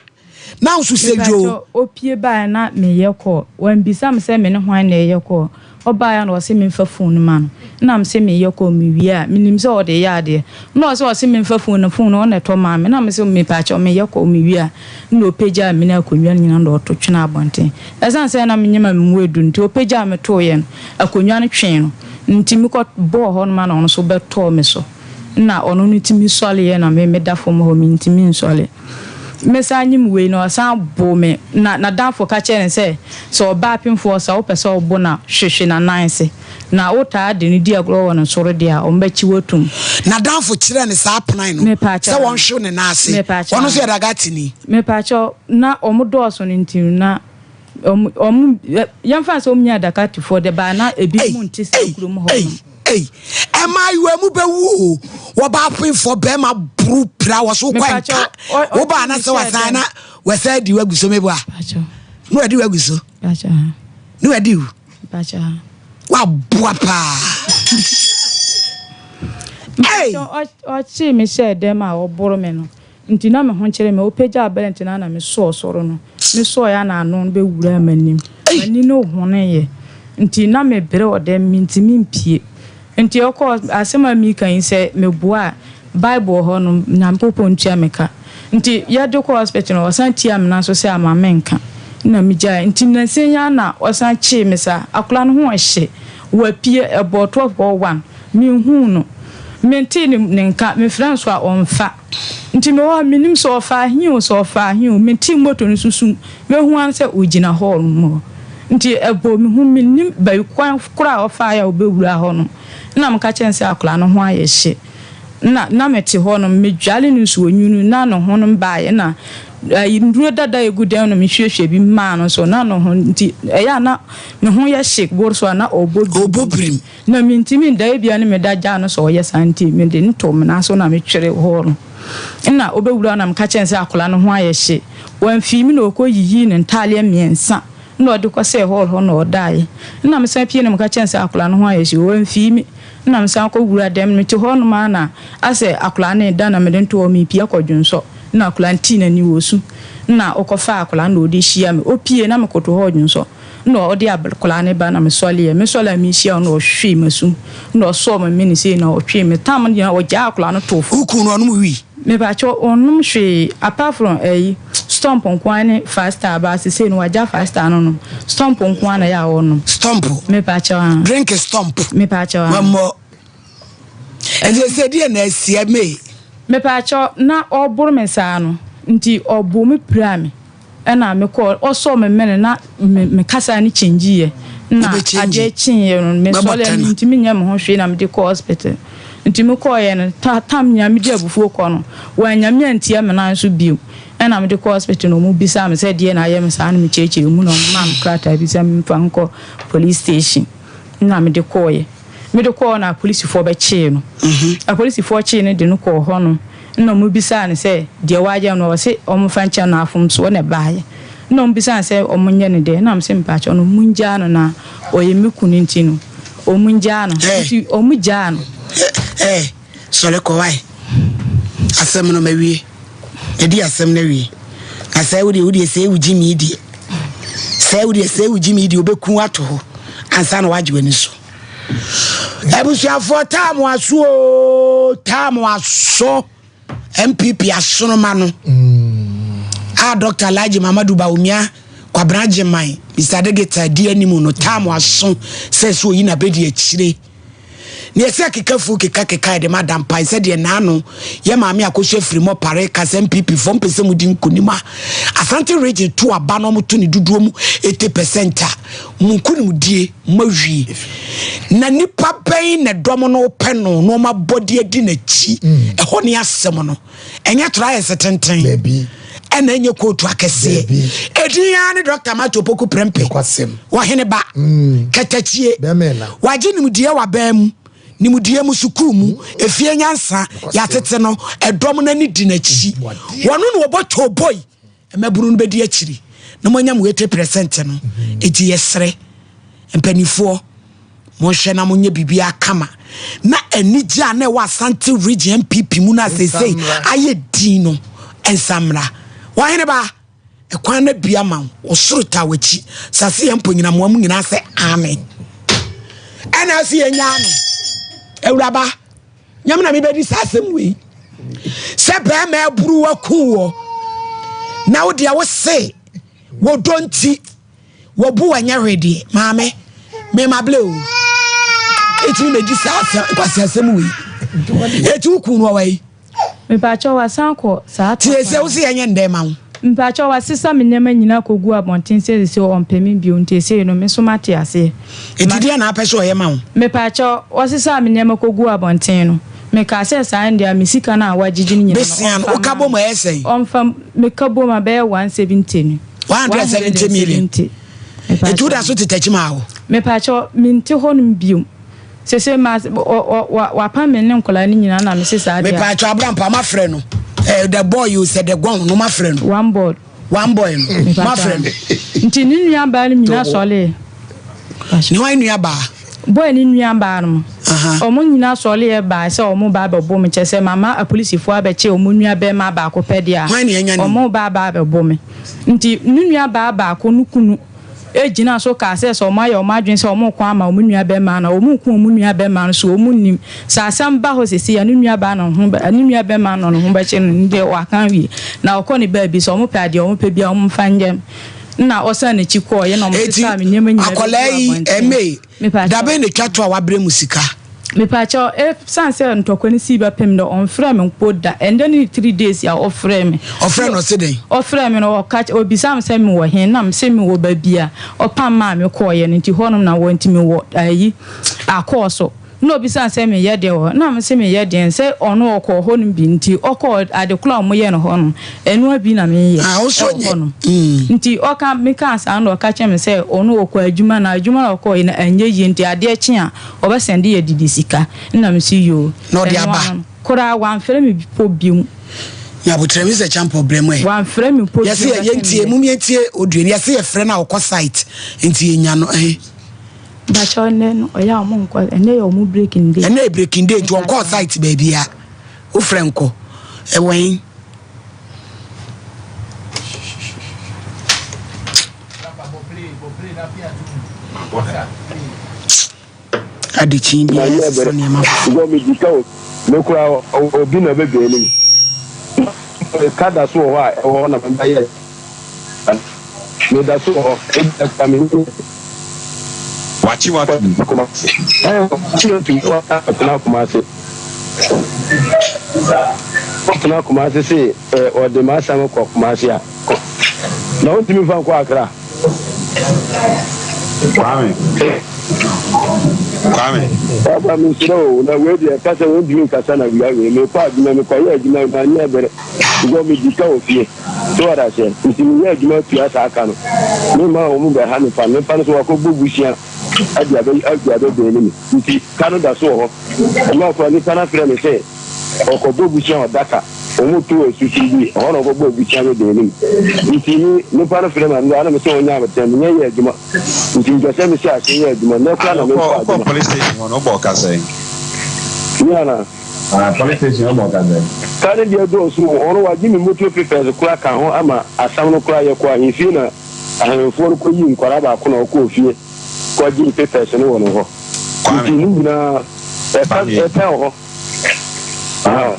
na nso sɛ dwoo. Mepakyɛw, opie baeɛ na meyɛ call. Wambisa me sɛ me ne hwan na ɛyɛ call. Ɔbaeɛ a na ɔse memfa phone no ma no. Ɛna mese meyɛ call mewie a, menim sɛ ɔde yɛ adeɛ. Ɛna ɔse ɔse memfa phone no, phone no ɔna ɛtɔ maa me. Ɛna mese mepakyɛw meyɛ call mewie a, ɛna ɔpagyaa me ne akonnwa no nyinaa na ɔto twenee abɔnten. Ɛsiane sɛ na menyem a me mu aduru nti, ɔpagyaa me tooeɛ no, akonnwa no twee no. Nti mekɔ bɔɔ hɔ nom a na ɔno nso bɛtɔɔ me so. Nna ɔno no tumi sɔreɛ na me meda fam hɔ mentumi nsɔre. Mesan nyim wei no ɔsan boo me na n'adamfo ka kyerɛɛ no sɛ sɛ ɔbaa apemfoɔ sɛ wopɛ sɛ ɔbo no a hwehwe n'anan ase na wotaa de no di agorɔ wɔ ne soro deɛ a ɔmbɛkye wo atum. N'adamfo kyerɛɛ no saa plan no sɛ wɔnhwe ne nan ase. Ɔno nso yɛ Dagatini. Mepakyɛw, na wɔn dɔɔso no nti no na wɔn wɔn yɛmfa no sɛ wɔn nyɛ Adakatifoɔ de baa na ebinom nte saa kurom hɔ nom. Ei, mmaayewa mu bɛwu o. Wɔba apemfoɔ bɛrima boro pira wɔ so kɔ nka. Woba na sɛ wasan na wɔsan adi wagu so meboa. Na wadi wagu so. Na wadi wo. Waboa paa. Ei! Ɔkyee me hyɛɛ dɛm a ɔboro me no. Nti na me ho kyere me. Ɔpagyaa bɛlɛnte no ara na mesɔɔ soro no. Mesɔeɛ ara na ano no bɛwuraa m'anim. M'ani no honoeɛ. Nti na mebrɛ wɔ dɛm, mentumi mpue. Nti ɔkɔɔ, asɛm a mereka yi sɛ meboa a, Bible wɔ hɔ no, Nyankopɔn ntua me ka. Nti yɛde kɔɔ hospital no, ɔsan tiaa me nan so sɛ ama menka. Nna megyaeɛ. Nti nnansa yi ara na ɔsan kyee me saa. Akwadaa no ho hye. Wapue, ɛbɔɔ 12 or 1. Menhuu no. Mentee ne nka. Mefrɛ no nso a, ɔmfa. Nti mewɔ hɔ a mennim sɛ ɔfaa he o, sɛ ɔfaa he o, metee moto no susu, mehu ara ne sɛ ogyina hɔɔl mu hɔ. Nti ɛbɔɔ me hu, mennim baabi kwan korɔ a ɔfaeɛ a ɔbɛwuraa hɔ no. Nna meka kyerɛɛ no sɛ akwadaa no ho ayɛ hye. Nna na mete hɔ no, medwale no nsuo nwunu, na ne ho no baeɛ, na ayi nnuro dada a ɛgu dan mu no mehwiehwie bi maa no nso, na ne ho nti ɛyɛ a na ne ho yɛ hye boro so a na ɔbɔ birim. Na mintumi nda, ebia ne me da gyaa no sɛ ɔyɛ saa nti, mede no too me nan so na metwere hɔ no. Nna obewura hɔ na meka kyerɛɛ no sɛ akwadaa no ho ayɛ hye. Wamfii me na ɔkɔyiyii ne ntaadeɛ mmiɛnsa na ɔde kɔsɛɛ hall hɔ na ɔdaeɛ. Nna mesan pue na meka kyerɛɛ no sɛ akwadaa no ho ayɛ hye. Wamfii me na mesan kɔwura dɛm no. Mete hɔnom ara na asɛ akwadaa no reda na mede no too hɔ merepue akɔ dwonsɔ na akwadaa no tii n'ani ɔresu. Nna ɔkɔfaa akwadaa no na ɔde hyia me. Ɔpue na mekoto hɔ redwonsɔ. Nna ɔde akwadaa no ba na mesɔreeɛ. Mesɔre a mehyia no na ɔhwee m'asu. Nna ɔsɔɔ me mene sei na ɔtwee me tam no nyinaa ɔgyaa akwadaa no too fam. Wo kunu no ɔnom wii? Mepakyɛw ɔnnom hwee apart from ɛyi stomp nko ara ne five star but sesei no wagya five star no nom. Stomp nko ara na ɛyɛ a ɔnom. Stomp? Mepakyɛw aa. Drink stomp? Mepakyɛw aa. Wammɔ. Ɛnti sɛ deɛ na asia May? Mepakyɛw na ɔboro me saa no nti ɔboo me piraa me. Ɛna me kɔɔ, ɔsɔɔ me mene na me me kasa no kyɛngyiiɛ. Na adeɛ kyeeɛ no, me sɔre a mentumi nyɛ me ho hwee na mede kɔɔ hospital. Nti me kɔɔeɛ no, ta tam nyinaa mede abufuo kɔ no, wɔannya me antia me nan so bio. Ɛna mede kɔɔ hospital na wɔn bisaa me sɛ deɛ na ayɛ me saa na me kyerɛkyerɛ mu na wɔn maa me krataa bi sɛ memfa nkɔ police station. Na mede kɔɔeɛ. Mede kɔɔ hɔ na apolisifoɔ bɛkyee no. Apolisifoɔ kyee no de no kɔɔ hɔ no, nna wɔbisaa no sɛ deɛ wayɛ no, ɔse wɔmfa nkyɛ no afomsoɔ na ɛbaeɛ. Nna wɔbisaa no sɛ wɔnyɛ no dɛn, nna mese mpakyɛw no mongyaa no na ɔyɛ me kunu nti no wɔngyaa no. Nti wɔgyaa no. Ɛɛ, sɔre kɔ wae. Asɛm no mawie. Madi asɛm no awie. Na sɛ wo deɛ, wo deɛ sɛ wo gyimi deɛ. Sɛ wo deɛ sɛ wo gyimi deɛ, wobɛku ato hɔ ansa na woagye w'ani so. Abusuafoɔ taa mo aso oo, taa mo aso. NPP asonoma no. A Dr. Alhaji Mamadu Bawumia Kwabena Agyeman, Mr. Digital di anim no taa mo aso sɛ sɛ oyi na bɛdi akyire. Nea ɛsɛ akekafoɔ keka kekae de ma Dampae sɛ deɛ naano yɛ maame Akosua Firimɔ Pare ka sɛ NPP foɔ mpɛ sɛ modi nkonim a Asante region to aba na wɔto ne dodoɔ mu 80% a mo nkonimdie moawie. Na nipa bɛn na dɔm no pɛ no na wɔn abɔde adi n'akyi? Ɛhɔ ne asɛm no. Ɛnyɛ trials tenten ɛna ɛnyɛ kootu akɛseɛ. Edin ara ne Dr. Matthew Opoku Prempeh, ɔhene ba, katakyie. Wagye nimdeɛ wɔ abɛn mu, nimdeɛ mu, sukuu mu, efie nyansa, yɛatete no, ɛdɔm no ani di n'akyi. Wɔno na wɔbɔ tooboi, mmabunu no bɛdi akyiri na moanya mo 80% no. Enti yɛsrɛ mpanimfoɔ, Monhwɛ na monyɛ biribiara kama na anigye a na ɛwɔ Asante Region NPP mu no a seesei ayɛ din no nsa mmra. W'ahene ba, ɛkwan no abue ama wo, ɔsoro taa w'akyi, asase yɛ mpo nyinamoa mu nyinaa sɛ aane. Ɛna ase yɛnyaa no. Awuraba, nyame na mebɛdi saa asɛm wei. Sɛ bɛrima aburu waku wɔ, na wo deɛ wo se, wɔdɔ nti, Wɔbu wo ɛnyɛ hwee deɛ maame me ma blɛ o. Etumi medi saa asɛm nkwasi asɛm wei. Eti wo kun no ɔwɔ yi. Mpakyɛw wasan kɔ saa Tie sɛ wo se yɛnyɛ ndɛn ma wo. Mpakyɛw wasesa me nneɛma nyinaa kɔgu abɔnten sɛ sese ɔmpɛ me bio nti esei no me nso mate aseɛ. Eti deɛ na apɛ sɛ ɔyɛ ma wo? Mepakyɛw ɔsesaa me nneɛma kɔguu abɔnten no mekaa sɛ saa ndeɛ a me sika no a wagyegye no nyinaa no Besia no ɔmfa woka mma bom me ɛyɛ sɛn? ɔmfa meka bom a bɛyɛ 170 no. 170 million. Etu da so tete akyi maa wo. Mepakyɛw, mente hɔnom bio. Sese ma wapam me ne nkwadaa no nyinaa na mese saa deɛ. Mepakyɛw Abrampa mafrɛ no. Eh, the boy you said the gone no mafrɛ no. One boy. One boy no mafrɛ no. Nti ne nua baa no nyinaa sɔlee. Ne hwan nua baa? Boy ne nua baa no. Wɔn nyinaa sɔreeɛ baa sɛ wɔn reba abɛbo me, kyerɛ sɛ mama apolisifoɔ abɛkye wɔn nua barima baako pɛ deɛ a, wɔn reba aba abɛbo me. Nti ne nua baa baako no kunu gyinaa so kaa sɛ, sɛ wɔayɛ wɔn adwene sɛ wɔreko ama wɔn nua barima no a, wɔnku wɔn nua barima no, so wɔn nnim. Sɛ asɛm ba hɔ seesei a, ne nua baa no ho bɛ, ne nua barima no ne ho bɛkye no, ne deɛ waka awie. Na ɔkɔ ne baabi, sɛ wɔpɛ a, deɛ wɔpɛ biara wɔmfa nyɛ. Nna ɔsan n'akyi kɔeɛ na Eti wɔsesaa me nneɛma nyinaa bɛguu akwadaa yi, abɔnten. May, Mepakyɛw. Dabɛn na etwa to a wabrɛ mu sika? Mepakyɛw, esiane sɛ ntɔkwa no sii bɛpem no, ɔmfrɛɛ me mpo da. Ɛnnɛ ne 3 days a ɔfrɛɛ me. Ɔfrɛɛ no ɔse dɛn? Ɔfrɛɛ me no, ɔka obisaa me sɛ mewɔ he, na mese mewɔ baabi a ɔpam maa me kɔeɛ no, nti hɔnom na mewɔ, nti mewɔ ayi, Akɔɔ so. Nna obisaa me sɛ meyɛ dɛn wɔ hɔ, nna mese meyɛ dɛn, sɛ ɔno ɔkɔɔ hɔnom bi, nti ɔkɔɔ ade korɔ a wɔyɛ no hɔ no, ɛno ara bi na meyɛ Ah, wo nso wɔ nyɛ. hɔnom. Nti ɔka, mekaa saa na ɔka kyerɛɛ me sɛ ɔno ɔkɔɔ adwuma na adwuma no a ɔkɔeɛ no anyɛ yie nti adeɛ kye a ɔbɛsɛnde yɛ didi sika. Nna mese yoo. Na ɔde Ɛno aba? ara no, koraa wamfrɛ me mpo bio. Nyabotrɛ mi sɛ kyampɔ brɛ mu ɛ. Wamfrɛ me mpo bio Yɛse yɛ bɛpem yɛntie nnɛ. mum yɛntie odue no yɛse yɛfrɛ no a ɔkɔ site nti yɛnya no ɛhe. Mpakyɛw nnɛ no ɔyɛ a ɔmo nkɔ ɛnɛ yɛ ɔmo breaking day. Ɛnɛ yɛ breaking day nti ɔnkɔɔ site baabia wofrɛ nkɔ ɛwɔ he. Adekyin biara yɛsesa nneɛma foforɔ. Me koraa obi na ɔbɛdwa anim. Ka da so wɔ hɔ a ɛwɔ hɔ na mebɛyɛ. Meda so wɔ hɔ. Ebia koraa me ne. Wakye w'atom. Kumasi. Ɛɛ wakye atum sɛ wasan akɔtena Kumasi. Kɔtena Kumasi se ɛ ɔde m'asɛm kɔ Kumasi a, kɔ. Na ɔntumi mfa nkɔ Accra. Kwame. Kwame. Papa mesrɛ o, na wei deɛ kasa wɔntumi nkasa na wia wei. Mekɔ adwuma, mekɔyɛ adwuma, manyɛ bere. Because medi ka wɔ fie. So wate aseɛ? Nti meyɛ adwuma tua saa ka no. Memma wɔn bɛha me fa. Mefa no sɛ wakɔbɔ busua. Adi abɛ adi abɛbɛn ne me. Nti ka no da so wɔ hɔ. Ɛma koraa nipa no afrɛ me sɛ ɔkɔbɔ abusua wɔ Daka. Wɔn to asusu bi, ɛhɔ na ɔkɔbɔ abusua bɛbɛn ne me. Nti me nipa no frɛ me anura na me sɛ ɔnyɛ abɛtɛn menyɛ yɛ adwuma. Nti mpɛ sɛ mehyɛ ase yɛ adwuma. Nnɛ koraa na mekɔ adwuma. Wokɔ police station hɔ no wobɔ ka sɛn? Me anaa? Ah, police station wobɔ ka sɛn? Ka no deɛ dɔɔso o, ɔno wagye me motor papers koraa ka ho ama asɛm no koraa yɛkɔ ahemfie na ahemfoɔ no kɔyii nkwadaa baako na ɔkɔɔ fie kɔgyee papers no wɔ ne hɔ. Nti ne nyinaa ɛka ɛka wɔ hɔ. Ah,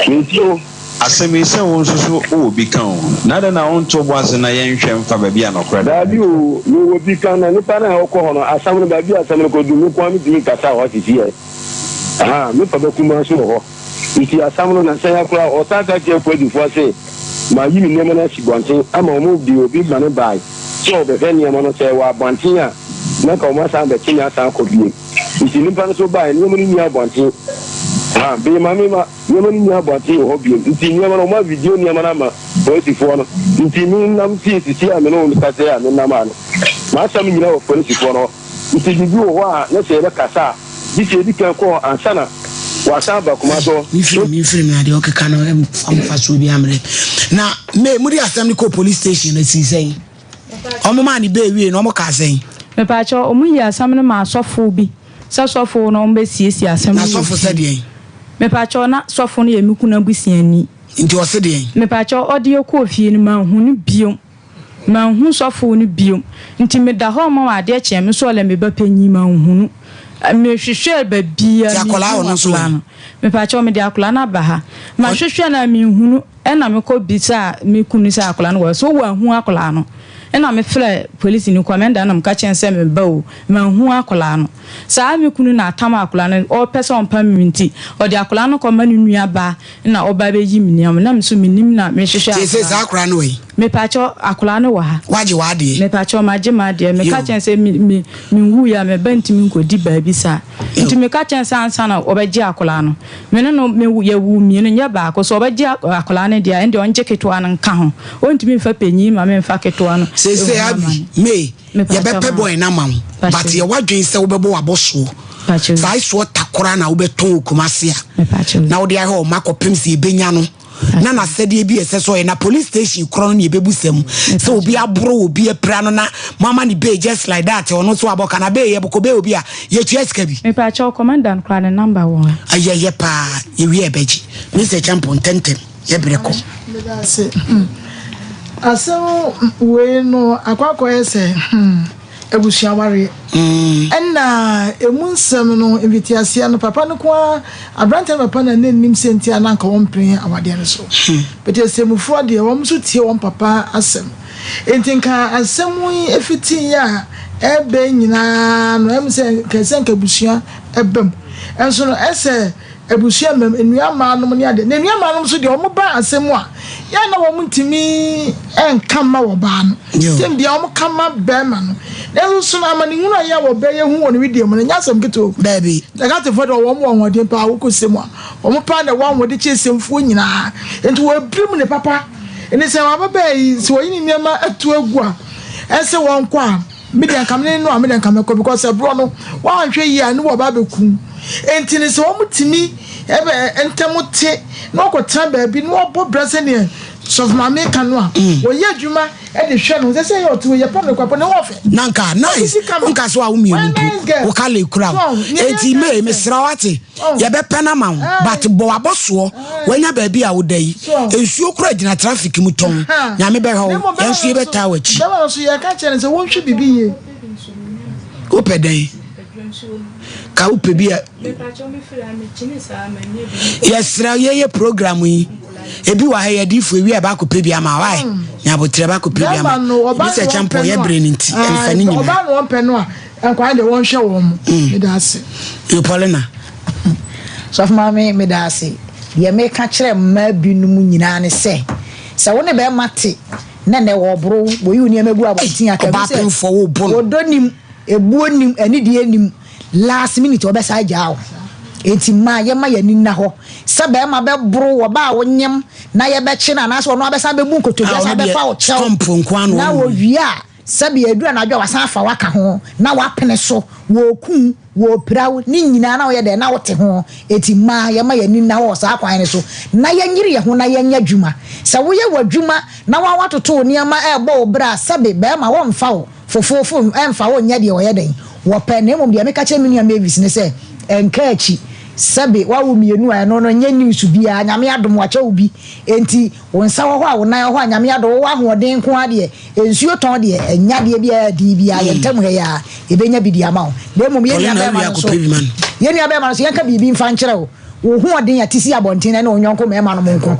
metie o. Asɛm yi sɛ wo nso so wowɔ bi ka o, na adɛn na wonto wo bo ase na yɛnhwɛ mfa baabi a nɔkorɛ da no? Daabi o, mewɔ bi ka na nipa no a ɔkɔ hɔ no asɛm no baabi a asɛm no kɔdu me nko ara mentumi nkasa wɔ hɔ sisi ɛ. Ahaa, me papa kumaa nso wɔ hɔ. Nti asɛm no nansa yi ara koraa ɔsan ka kyerɛɛ Kwadifoɔ se mayi me nneɛma no asi bɔnten ama wɔn de obi ma no bae sɛ ɔbɛhwɛ nneɛma no sɛ ɛwɔ abɔnten a na nka wɔn asan abɛkye me asan akɔ bio. Nti nnipa no nso bae nneɛma no nni abɔnten. Ahaa, bee ma me ma nneɛma no nni abɔnten wɔ hɔ bio. Nti nneɛma no wɔn avideo nneɛma no ama polisifoɔ no. Nti me nam fie sisi a me ne wo kasa yi a me nam a no m'asɛm nyina wɔ polisifoɔ no hɔ. Nti biribi wɔ hɔ a na sɛ yɛbɛkasa a, gye sɛ yɛdi kan kɔ hɔ ansa na wɔasan aba Kumasi hɔ. Mefiri mu, mefiri mu na deɛ ɔkeka no mfa mfasoɔ biara mmerɛ. Na me, mode asɛm no kɔɔ police station no sii sɛn? Wɔn maa ne bɛɛ wie no, wɔn kaa sɛn? Mepaakyɛw, wɔn yii asɛm no maa sɔfo bi, sɛ sɔfo no wɔn bɛ siesie asɛm no Na wɔ sɔfo sɛ fie. deɛn? Mepaakyɛw, na sɔfo no yɛ me kunu abusuani. Nti ɔse deɛn? Mepaakyɛw, ɔde yɛ kɔɔ fie no, manhu no biom. Manhu sɔfo no bio. Nti meda hɔ ma adeɛ kyeɛ me so ɔlɛ me ba panyin manhu no. Me hwehwɛɛ baabiaa Nti akwadaa menhu ɔno nso akwadaa wɔ no. Mepakyɛw mede akwadaa no aba ha. Mahwehwɛ no a menhu no ɛna me kɔ bisaa me kunu sɛ akwadaa no wɔ he so wanhu akwadaa no. Ɛna me frɛ polisini kɔmɛnda na meka kyerɛ no sɛ me ba o manhu akwadaa no. Saa me kunu na atam akwadaa no ɔpɛ sɛ ɔmpam me nti ɔde akwadaa no kɔma ne nua baa na ɔba bɛyi me nneɛma na me nso mennim na mehwehwɛ Seesei akwadaa saa no. akwadaa no wɔ he? Mepakyɛw, akwadaa no wɔ ha. Woagye w'adeɛ? Mepakyɛw, magye m'adeɛ. Meka Yo. kyerɛ no sɛ me, me, menwuiɛ a, me ba ntumi nkɔdi baabi saa. Yo. Nti meka kyerɛ no sɛ ansa na ɔbɛgye akwadaa no, me ne no, me, yɛwoo mmienu, nyɛ baako. Sɛ ɔbɛgye akwadaa no deɛ a, ɛndeɛ ɔngye ketewa no nka ho. Ɔntumi mfa panin mma memfa ketewa no Seesei nhu Abby, amane. May, Mepakyɛw, yɛbɛpɛ ma. boy no ama wo, but Pakyɛw. yɛ w'adwene sɛ wobɛbɔ w'abɔsoɔ. Pakyɛw. Saa soɔ ta koraa na wobɛtɔn wɔ Kumasi a, Mepakyɛw. na wode ahwɛ wo mma kɔpem sɛ yɛbɛnya no. na n'asɛdeɛ bi a ɛsɛ sɛ ɔyɛ na police station korɔ no na yɛbɛbu sɛ mu sɛ obi aboro obi apira no na moama ne bail just like that ɔno nso abɔ ka na bail yɛbɔkɔ bail obi a yɛtua sika bi. Mepakyɛw commander no koraa ne number wɔ ha. Ayɛyɛ paa yɛwie a ɛbɛgye. Mister Acheampong ntɛntɛm yɛbrɛ kɔ. Meda ase. Asɛm wei no akɔ akɔyɛ sɛ hmm. Abusua awareɛ. Ɛna ɛmu nsɛm no mfitiaseɛ no papa no ko ara aberanteɛ no papa na na nnim sɛ nti a na anka wɔmpene awadeɛ no so. But asɛmmufoɔ deɛ wɔn nso tie wɔn papa asɛm. Nti nka asɛm yi fitiiɛ a ɛreba yi nyinaa no ɛm sɛ nka ɛsɛ nka abusua ɛba mu. Ɛnso no ɛsɛ Abusua mma mu, nua mmaa nom ne adeɛ. Na nua mmaa nom nso deɛ wɔn ba asɛm mu a, yɛ a na wɔn ntumi nka mma wɔ baa no. Tɛm bia wɔn ka ma bɛrima no. Nanso so no amanehunu a yɛ a wɔ bɛ yɛ hu wɔ ne wedeɛ mu no, ɛnyɛ asɛm ketewa o. Daabi. Nagatefoɔ deɛ wɔn wɔ ahoɔden paa wokɔ sɛm mu a, wɔn paa na ɛwɔ ahoɔden kyɛn sɛmfoɔ nyinaa. Nti wɔabirim ne papa. Nti sɛ wababaa yi, sɛ wɔyi ne nneɛma atu agu a, ɛsɛ wɔn kɔ a, Me deɛ nka me ne no a me deɛ nka mɛkɔ because ɛborɔ no woanhwɛ yie a ne wɔba abɛku enti no sɛ wɔn tumi ɛbɛ ntɛm te na wɔkɔtena baabi na wɔbɔ brɛ sɛdeɛ sɔfo maame ka no a mm. wɔyɛ adwuma de hwɛ no sɛ sɛ yɛ ɔte yɛ pam no kwapɔ ne ho ɔfɛ. na nka nice nka so a wo mmienu mpo wo ka le kura wo eti mee mesrɛ wate yɛbɛpɛ no ama wo but bɔ wabɔsoɔ wanya baabi a woda yi nsuo kora gyina traffic mu tɔn nyame bɛhwɛ wo yɛn nso yɛbɛtaa w'akyi. Bɛma no so yɛka kyerɛ no sɛ wɔnhwɛ biribi yie. Wopɛ dɛn? Ka wopɛ bi a. Yɛsrɛ yɛyɛ program yi ebi wɔ ha yɛ adiifo ewi a baako pɛ bi ama wae hmm. nyabotrɛ baako pɛ bi ama ebi sɛ kyɛmpɔ yɛ bere ne nti ɛnfa ne nyinaa. Ɔbaa na wɔn pɛ no a nkwadaa deɛ wɔnhwɛ wɔn mo. Hmm. Meda ase. Yo Paulina. Sɔfo maame meda ase. Deɛ meka kyerɛ mmaa binom nyinaa ne sɛ, sɛ wo ne bɛrima te na nnɛ wɔboro wo, wɔyi wo nneɛma gu abɔnten a, ka bi sɛ ɔdɔ nim, ebuo nim, anidie nim, last minute ɔbɛsa agyaa wo. Enti mmaa yɛma yɛn ani nna hɔ sɛ bɛrima bɛboro wo, ɔbaa a wonyem na yɛbɛkye no anaasɛ ɔno abɛsan bɛbu nkotodwe asan bɛfa wo kyɛw na wɔwie a. Sɛbi ɛduru anadwo a wasan afa wo aka ho na wapene so, wɔreku wo, wɔrepira wo, ne nyinaa na woyɛ dɛn? Na wote ho. Enti mmaa yɛmma yɛn ani nna hɔ wɔ saa kwan no so na yɛnyere yɛn ho na yɛnyɛ adwuma. Sɛ woyɛ w'adwuma na wo ara woatoto wo nneɛma rebɔ wo bra a, sɛbe barima wɔmfa wo fofoofo mfa wo nyɛ deɛ wɔyɛ dɛn? Wɔpɛ. Na mmom deɛ meka kyerɛ me nua Mavis ne sɛ, ɛnka akyi. Sɛbe woawo mmienu a, ɛno no nyɛ news biara. Nyame adom wakyɛ wo bi. Enti wo nsa wɔ hɔ a, wo nan wɔ hɔ a, Nyame adom wowɔ ahoɔden nko ara deɛ, Nsuo tɔn deɛ, ɛnyɛ adeɛ bi a ɛyɛ den biara, yɛn ntam ha yi ara, yɛbɛnya bi de ama wo. Na mmom yɛn nua barima no nso, yɛn nua barima no nso, yɛnka biribi mfa nkyerɛ wo. Wo hoɔden a ɛte si abɔnten no ne wo yɔnko mmarima nom nko.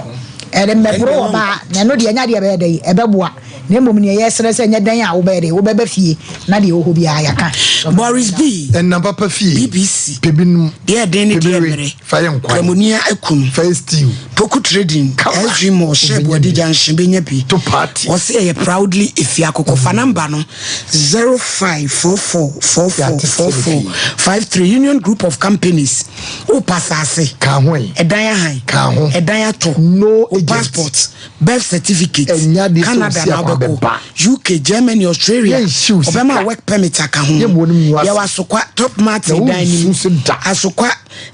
Ɛde mmɛboro ɔbaa, na ɛno deɛ ɛnyɛ adeɛ a ɛbɛyɛ dɛn, ɛbɛboa. Na mmom deɛ yɛsrɛ sɛ ɛnyɛ dɛn a wobɛyɛ dɛn, wobɛba fie na deɛ ɛwɔ hɔ biara yɛaka. Boris B. Ɛnam papa fie. BBC. Pɛ bi nom. Deɛ ɛden ne Pɛ bi deɛ we. mmerɛ. Fa yɛ nkwan. Kramonia akunu. Fa yɛ stew. Poku Trading, SG Mall, Hyɛ Boadi Junction, bɛnya bi. To party. Wɔse ɛyɛ proudly Efie Akoko. Fa number no 0544444453 Union Group of Companies. Wopɛ asase. Ka ho yi. Ɛdan ahan. Ka ho. Ɛdan atɔ. No Wo agent. passport, birth certificate. Ɛnya deɛ sɛ Canada osi na akwan wobɛkɔ. bɛba. UK, Germany, Australia. Yɛnhyew sika. Ɔbɛma work permit aka ho. Yɛmmu wɔn ngu ase. Yɛwɔ Asokwa, Top Martin Na dan no mu. wonsu so da. Asokwa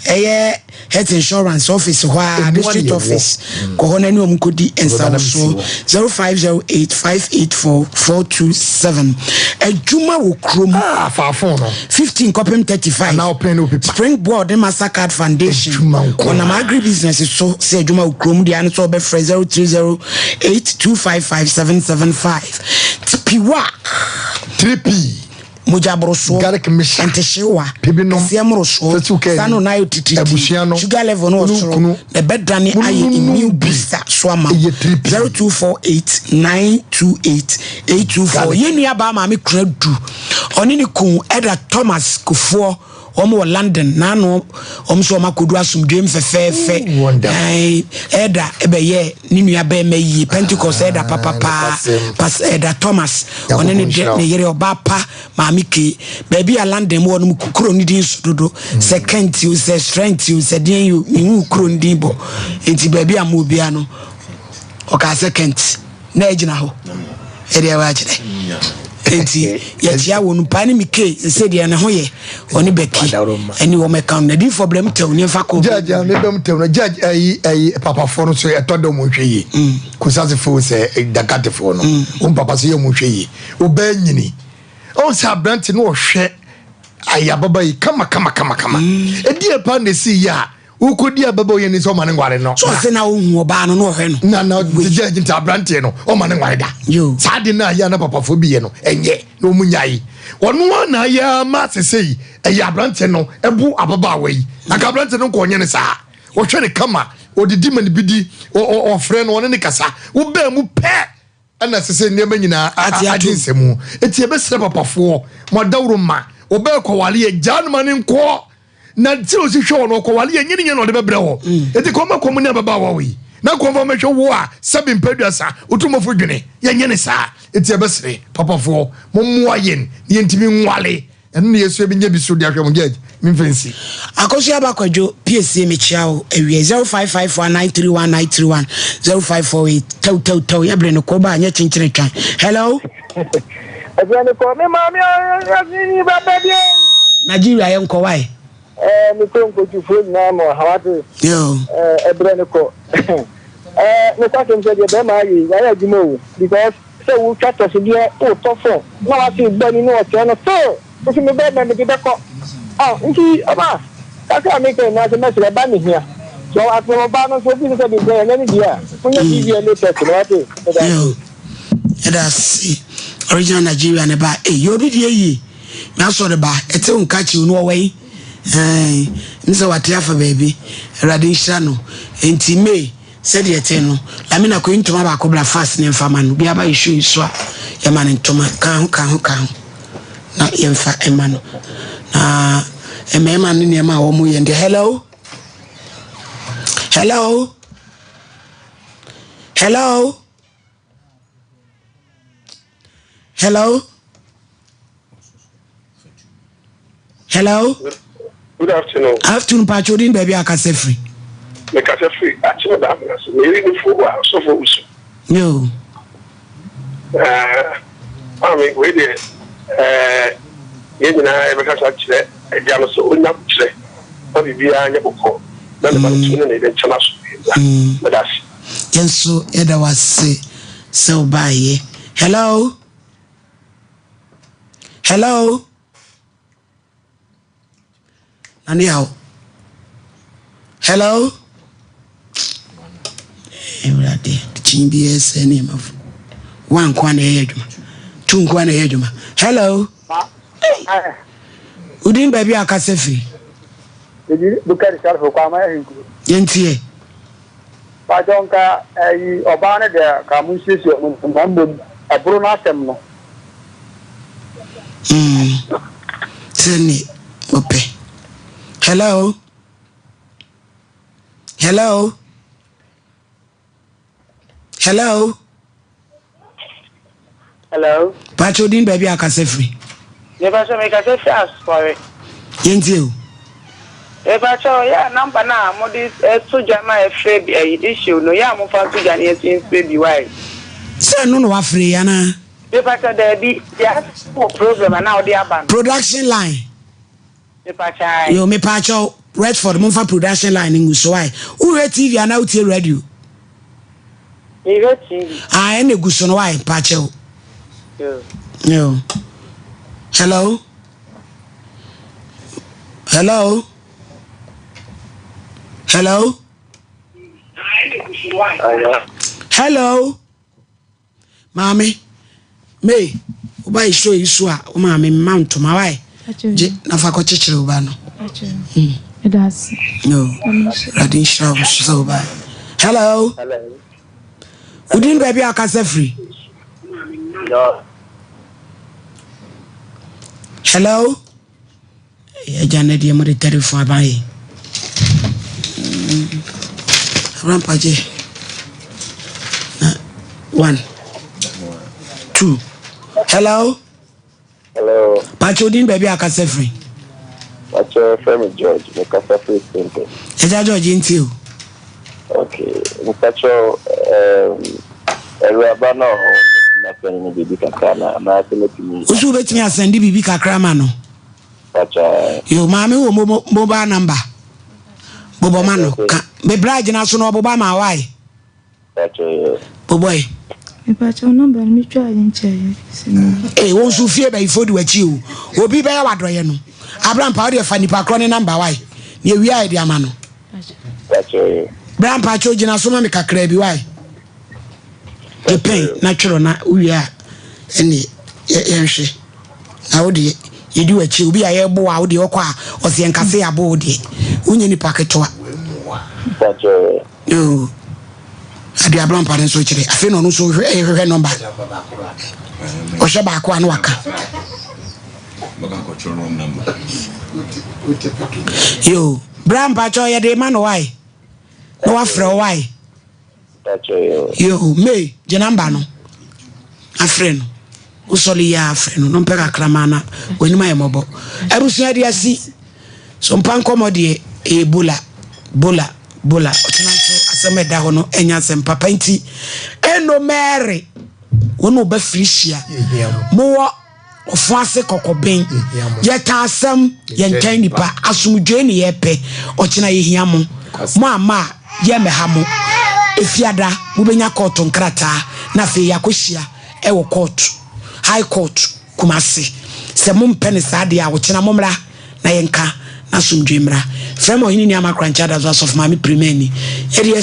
ɛyɛ health insurance office hɔ a district office kɔ hɔ na ne wɔn kɔdi nsawosoɔ 0508 584 427 adwuma wɔ kurom ah, faafo no 15 kɔpem 35 springboard ne mastercard foundation wɔnam agri business so sɛ adwuma wɔ kurom deɛ ano sɛ wɔbɛfrɛ 030 8255 775 piwak 3p Mogya borosoɔ, ntehyeewa, kɛseɛ mmorosoɔ, saa no na ayɛ titiritii, sugar level no wɔ soro, na ɛbɛdane ayɛ immune booster so ama wo. 0248 928 824 Yɛn nua baa maame Kura Du, ɔne ne kun Ɛda Thomas Kufuor, wɔn wɔ London, n'ano wɔn nso wɔn akɔdu asomdwoem fɛfɛɛfɛ. Ɛda ɛbɛyɛ ne nua bɛrima yie, Pentecost ɛda papapaa, Pas ɛda Thomas, ɔne ne de ne yere ɔbaa pa maame Kay. Baabi a London mu wɔn kuro no din so dodo, sɛ Kent o, sɛ Strength o, sɛ deɛn o, mehu kuro no din bɔ. Nti baabi a mo obiara no, ɔkaa sɛ Kent. na ɛgyina hɔ ɛdeɛ wakyerɛ nti yɛkyea wɔ no paa ne mekee sɛ deɛ ne ho yɛ ɔne bɛki ɛne wɔn ɛka no adiifoɔ brɛ mu tɛw ne mfa kɔ judge a mebɛ mu tɛw no judge ɛyi ɛyi papafoɔ no so ɛtɔ dɛ wɔn hwɛ yie mm. kusasefoɔ sɛ eh, dakatefoɔ no mm. wɔn papa so yɛ wɔn hwɛ yie ɔbɛn nyini ɔn sɛ aberante no ɔhwɛ ayɛ ababa yi kama kama kama kama mm. ɛdi ɛpa na esi yie a Wokɔdi ababaawa yi ani sɛ ɔma no nware no. So ɔse na ɔhu ɔbaa no na ɔhwɛ no. Na na gyegye nti aberanteɛ no ɔma no nware da. Saa de no a yɛ a na papafoɔ bi yɛ no ɛnyɛ na wɔn nyae. Ɔno ara na ayɛ ama sesei ɛyɛ aberanteɛ no ɛbo ababaawa yi. Anka aberanteɛ no nka ɔnyɛ no saa. Ɔhwɛ no kama, ɔdidi ma no bi di, ɔfrɛ no ɔne no kasa. Wobaa mu pɛ ɛna ɛsɛ sɛ nneɛma nyinaa agye nsɛmu. Eti yɛbɛsrɛ papafoɔ mo adaworo ma ɔbɛɛ kɔwale yɛ gyaa no ma ne nkɔ na sɛ osi hwɛ wɔ no ɔkɔwale yɛ nyɛ ne nyɛ na ɔde bɛbrɛ wɔ mm. eti kɔma kɔm ne ababaawa wɔ yi na kɔmfa mɛhwɛ wo a sɛbi mpɛduasa otumɔfo dwene yɛnyɛ ne saa eti yɛbɛsrɛ papafoɔ mo mmoa yɛn na yɛntumi nwale Ɛno na yɛsua bi nyɛ bi so de ahwɛ mo judge memfa nsi. Akosua Aba Kwadwo piesie mekyea wo awiɛ 0554931931 0548 tɛw tɛw tɛw yɛ bere no kɔ ba nyɛ kyenkyene twan hello. Ɛbere no kɔ me maame ɔyɛ baba bi. Nigeria yɛ nkɔ wae. Ɛɛ me kɔ nkotufoɔ nyinaa ma ɔha wate. Yo. Ɛɛ ɛbrɛ no kɔ. Ɛɛ ne kwasɛm sɛ deɛ bɛrima ayɛ yi wayɛ adwuma o because. Sɛ wotwa tɔsodeɛ wotɔ fon na wase ba ni na ɔsɛe no still wosi me bɛɛma mede bɛkɔ ah nti ɔba kakra a meka nyinaa sɛ mɛsrɛ ba ne hia so asɛm ɔba no nso obi sɛ sɛ de brɛ ɛnyɛ ne deɛ a monyɛ DNA test no wate meda ase. Yɛda ase original Nigeria ne ba ei yɛ obi deɛ yie me asɔre ba ɛte wo nka kyiw no ɔwɔ yi ɛn ne sɛ wate afa baabi awurade nhyira no nti May Sɛdeɛ ɛteɛ no, Lamina kɔyi ntoma baako bra fast na yɛmfa ma no. Obiara ba yɛ show yi so a, yɛma no ntoma. Ka ho, ka ho, ka ho na yɛmfa mma no. Na mmarima no nneɛma a wɔyɛ deɛ, hello? Hello? Hello? Hello? Hello? Good afternoon. Afternoon, Pacho, din baabi a kasa firi. Me kasa firi Akyem Damina so. Meyere ne fo wa sɔfo usu. Yo. Uh, Maame, wei deɛ ɛɛ yɛn nyinaa yɛbɛkasa akyerɛ agya no sɛ ɔnya aboterɛ na biribiara nyɛ bɔkɔɔ na ne ba no tumi ne ne yere ntena asomdwoeɛ mu. Meda ase. Yɛn nso yɛda wo ase sɛ wobaeɛ. Hello? Hello? Nane yaw. Hello? Awurade, kyin bi ɛsɛ nneɛma fo. One nko na ɛyɛ adwuma. Two nko na ɛyɛ adwuma. Hello? Hey. Wodin baabi a akasa firi? Bukari Sharifo Kwama Ahinkuro. Yɛntie. Pakyɛw nka ɛyi ɔbaa no deɛ ka mo nsiesie ɔmo ntam na mmom ɛboro no asɛm no. Mm, sɛ ne ɔpɛ. Hello? Hello? Hello? Hello. Pakyɛw din baabi a kasa firi. Mepakyɛw me kasa firi Asɔre. Yɛntie o. Mepakyɛw yɛ a number no a mode to dwa ma yɛfrɛ bi ɛyi issue no yɛ a momfa nto dwa na yɛnso yɛmfrɛ bi why. Sɛ ɛno na wafrɛ yi anaa? Mepakyɛw daabi deɛ wɔ program a na wode aba no. Production line. Mepakyɛw ae. Yo mepakyɛw Redford momfa production line no ngu so why. Wohwɛ TV anaa wotie radio? Mehwɛ TV. Ah, ɛna egu so no why mpakyɛw. Yo. Yo. Hello. Hello. Hello. Hello. Maame, May, woba yi show yi so a, wo maame mma ntoma wae. Gye na fa kɔkyekyere wo ba no. Hmm. No. Awurade nhyira wo so sɛ wo ba. Hello. Wodin baabi a akasa firi? Hello. Agya no deɛ mode telefon aba yi. Rampagye. Na one, two. Hello. Hello. Pakyɛ odin baabi a kasa firi. Pakyɛ fɛ mi George, me kasa firi Spintex. Ɛgya George nti o. Okay, mpakyɛ um, awuraba no mɛtumi asɛn no biribi kakra na anaasɛ mɛtumi. Wosu wobɛtumi asɛnde biribi kakra ma no. Yo, maame wɔ mobile number. Bobɔ ma no ka. Me bra gyina so na ɔboba ma wae. Bobɔ yi. Mepakyɛw number no metwa yɛ nkyɛ yɛ sɛ me. Ee, wo nso fie bɛyifo di w'akyi o. Obi bɛyɛ w'adɔyɛ no. Abrampa wo deɛ fa nipa korɔ ne number wae. Na ewie a yɛde ama no. Bra mpakyɛw gyina so ma me kakra bi wae. Gye pɛn na twerɛ na wowie a ɛne yɛnhwɛ. Na wo deɛ yɛdi w'akyi obi a yɛbo a wo deɛ ɔkɔ a ɔsɛ yɛn kase yɛabo wo deɛ wonyɛ nipa ketewa. Yoo ade ablampa no nso kyerɛ afei na ɔno nso hwehwɛ nɔmba ɔhwɛ baako a na waka. Yoo bra mpakyɛ yɛde ma no wae na wafrɛ wo wae. Yoo May gye number no afrɛ no wosɔre yi a afrɛ no no mpɛ kakra ma na w'anim ayɛ mmɔbɔ abusua de asi so mpa nkɔmmɔ deɛ ɛyɛ bola bola bola ɔkyena nso asɛm ɛda hɔ no ɛnyɛ asɛm papa nti ɛno Mary wɔn a wɔba firi hyia mowɔ Ɔfo ase kɔkɔben. Yɛka asɛm, yɛntwɛn nipa. Asomdwoe ne yɛpɛ. Ɔkyena yɛhia mo. Mo amma a, yɛmmɛha mo. Efiada, mobɛnya kɔɔto nkrataa na afei yɛakɔhyia wɔ kɔɔto, High Court, Kumasi. Sɛ mompɛ no saa deɛ a, ɔkyena mommra na yɛnka na asomdwoe mmra. Frɛ me Ɔhene Nuamah Korankye Adazo Asɔfo Maame Pirimani. Yɛde.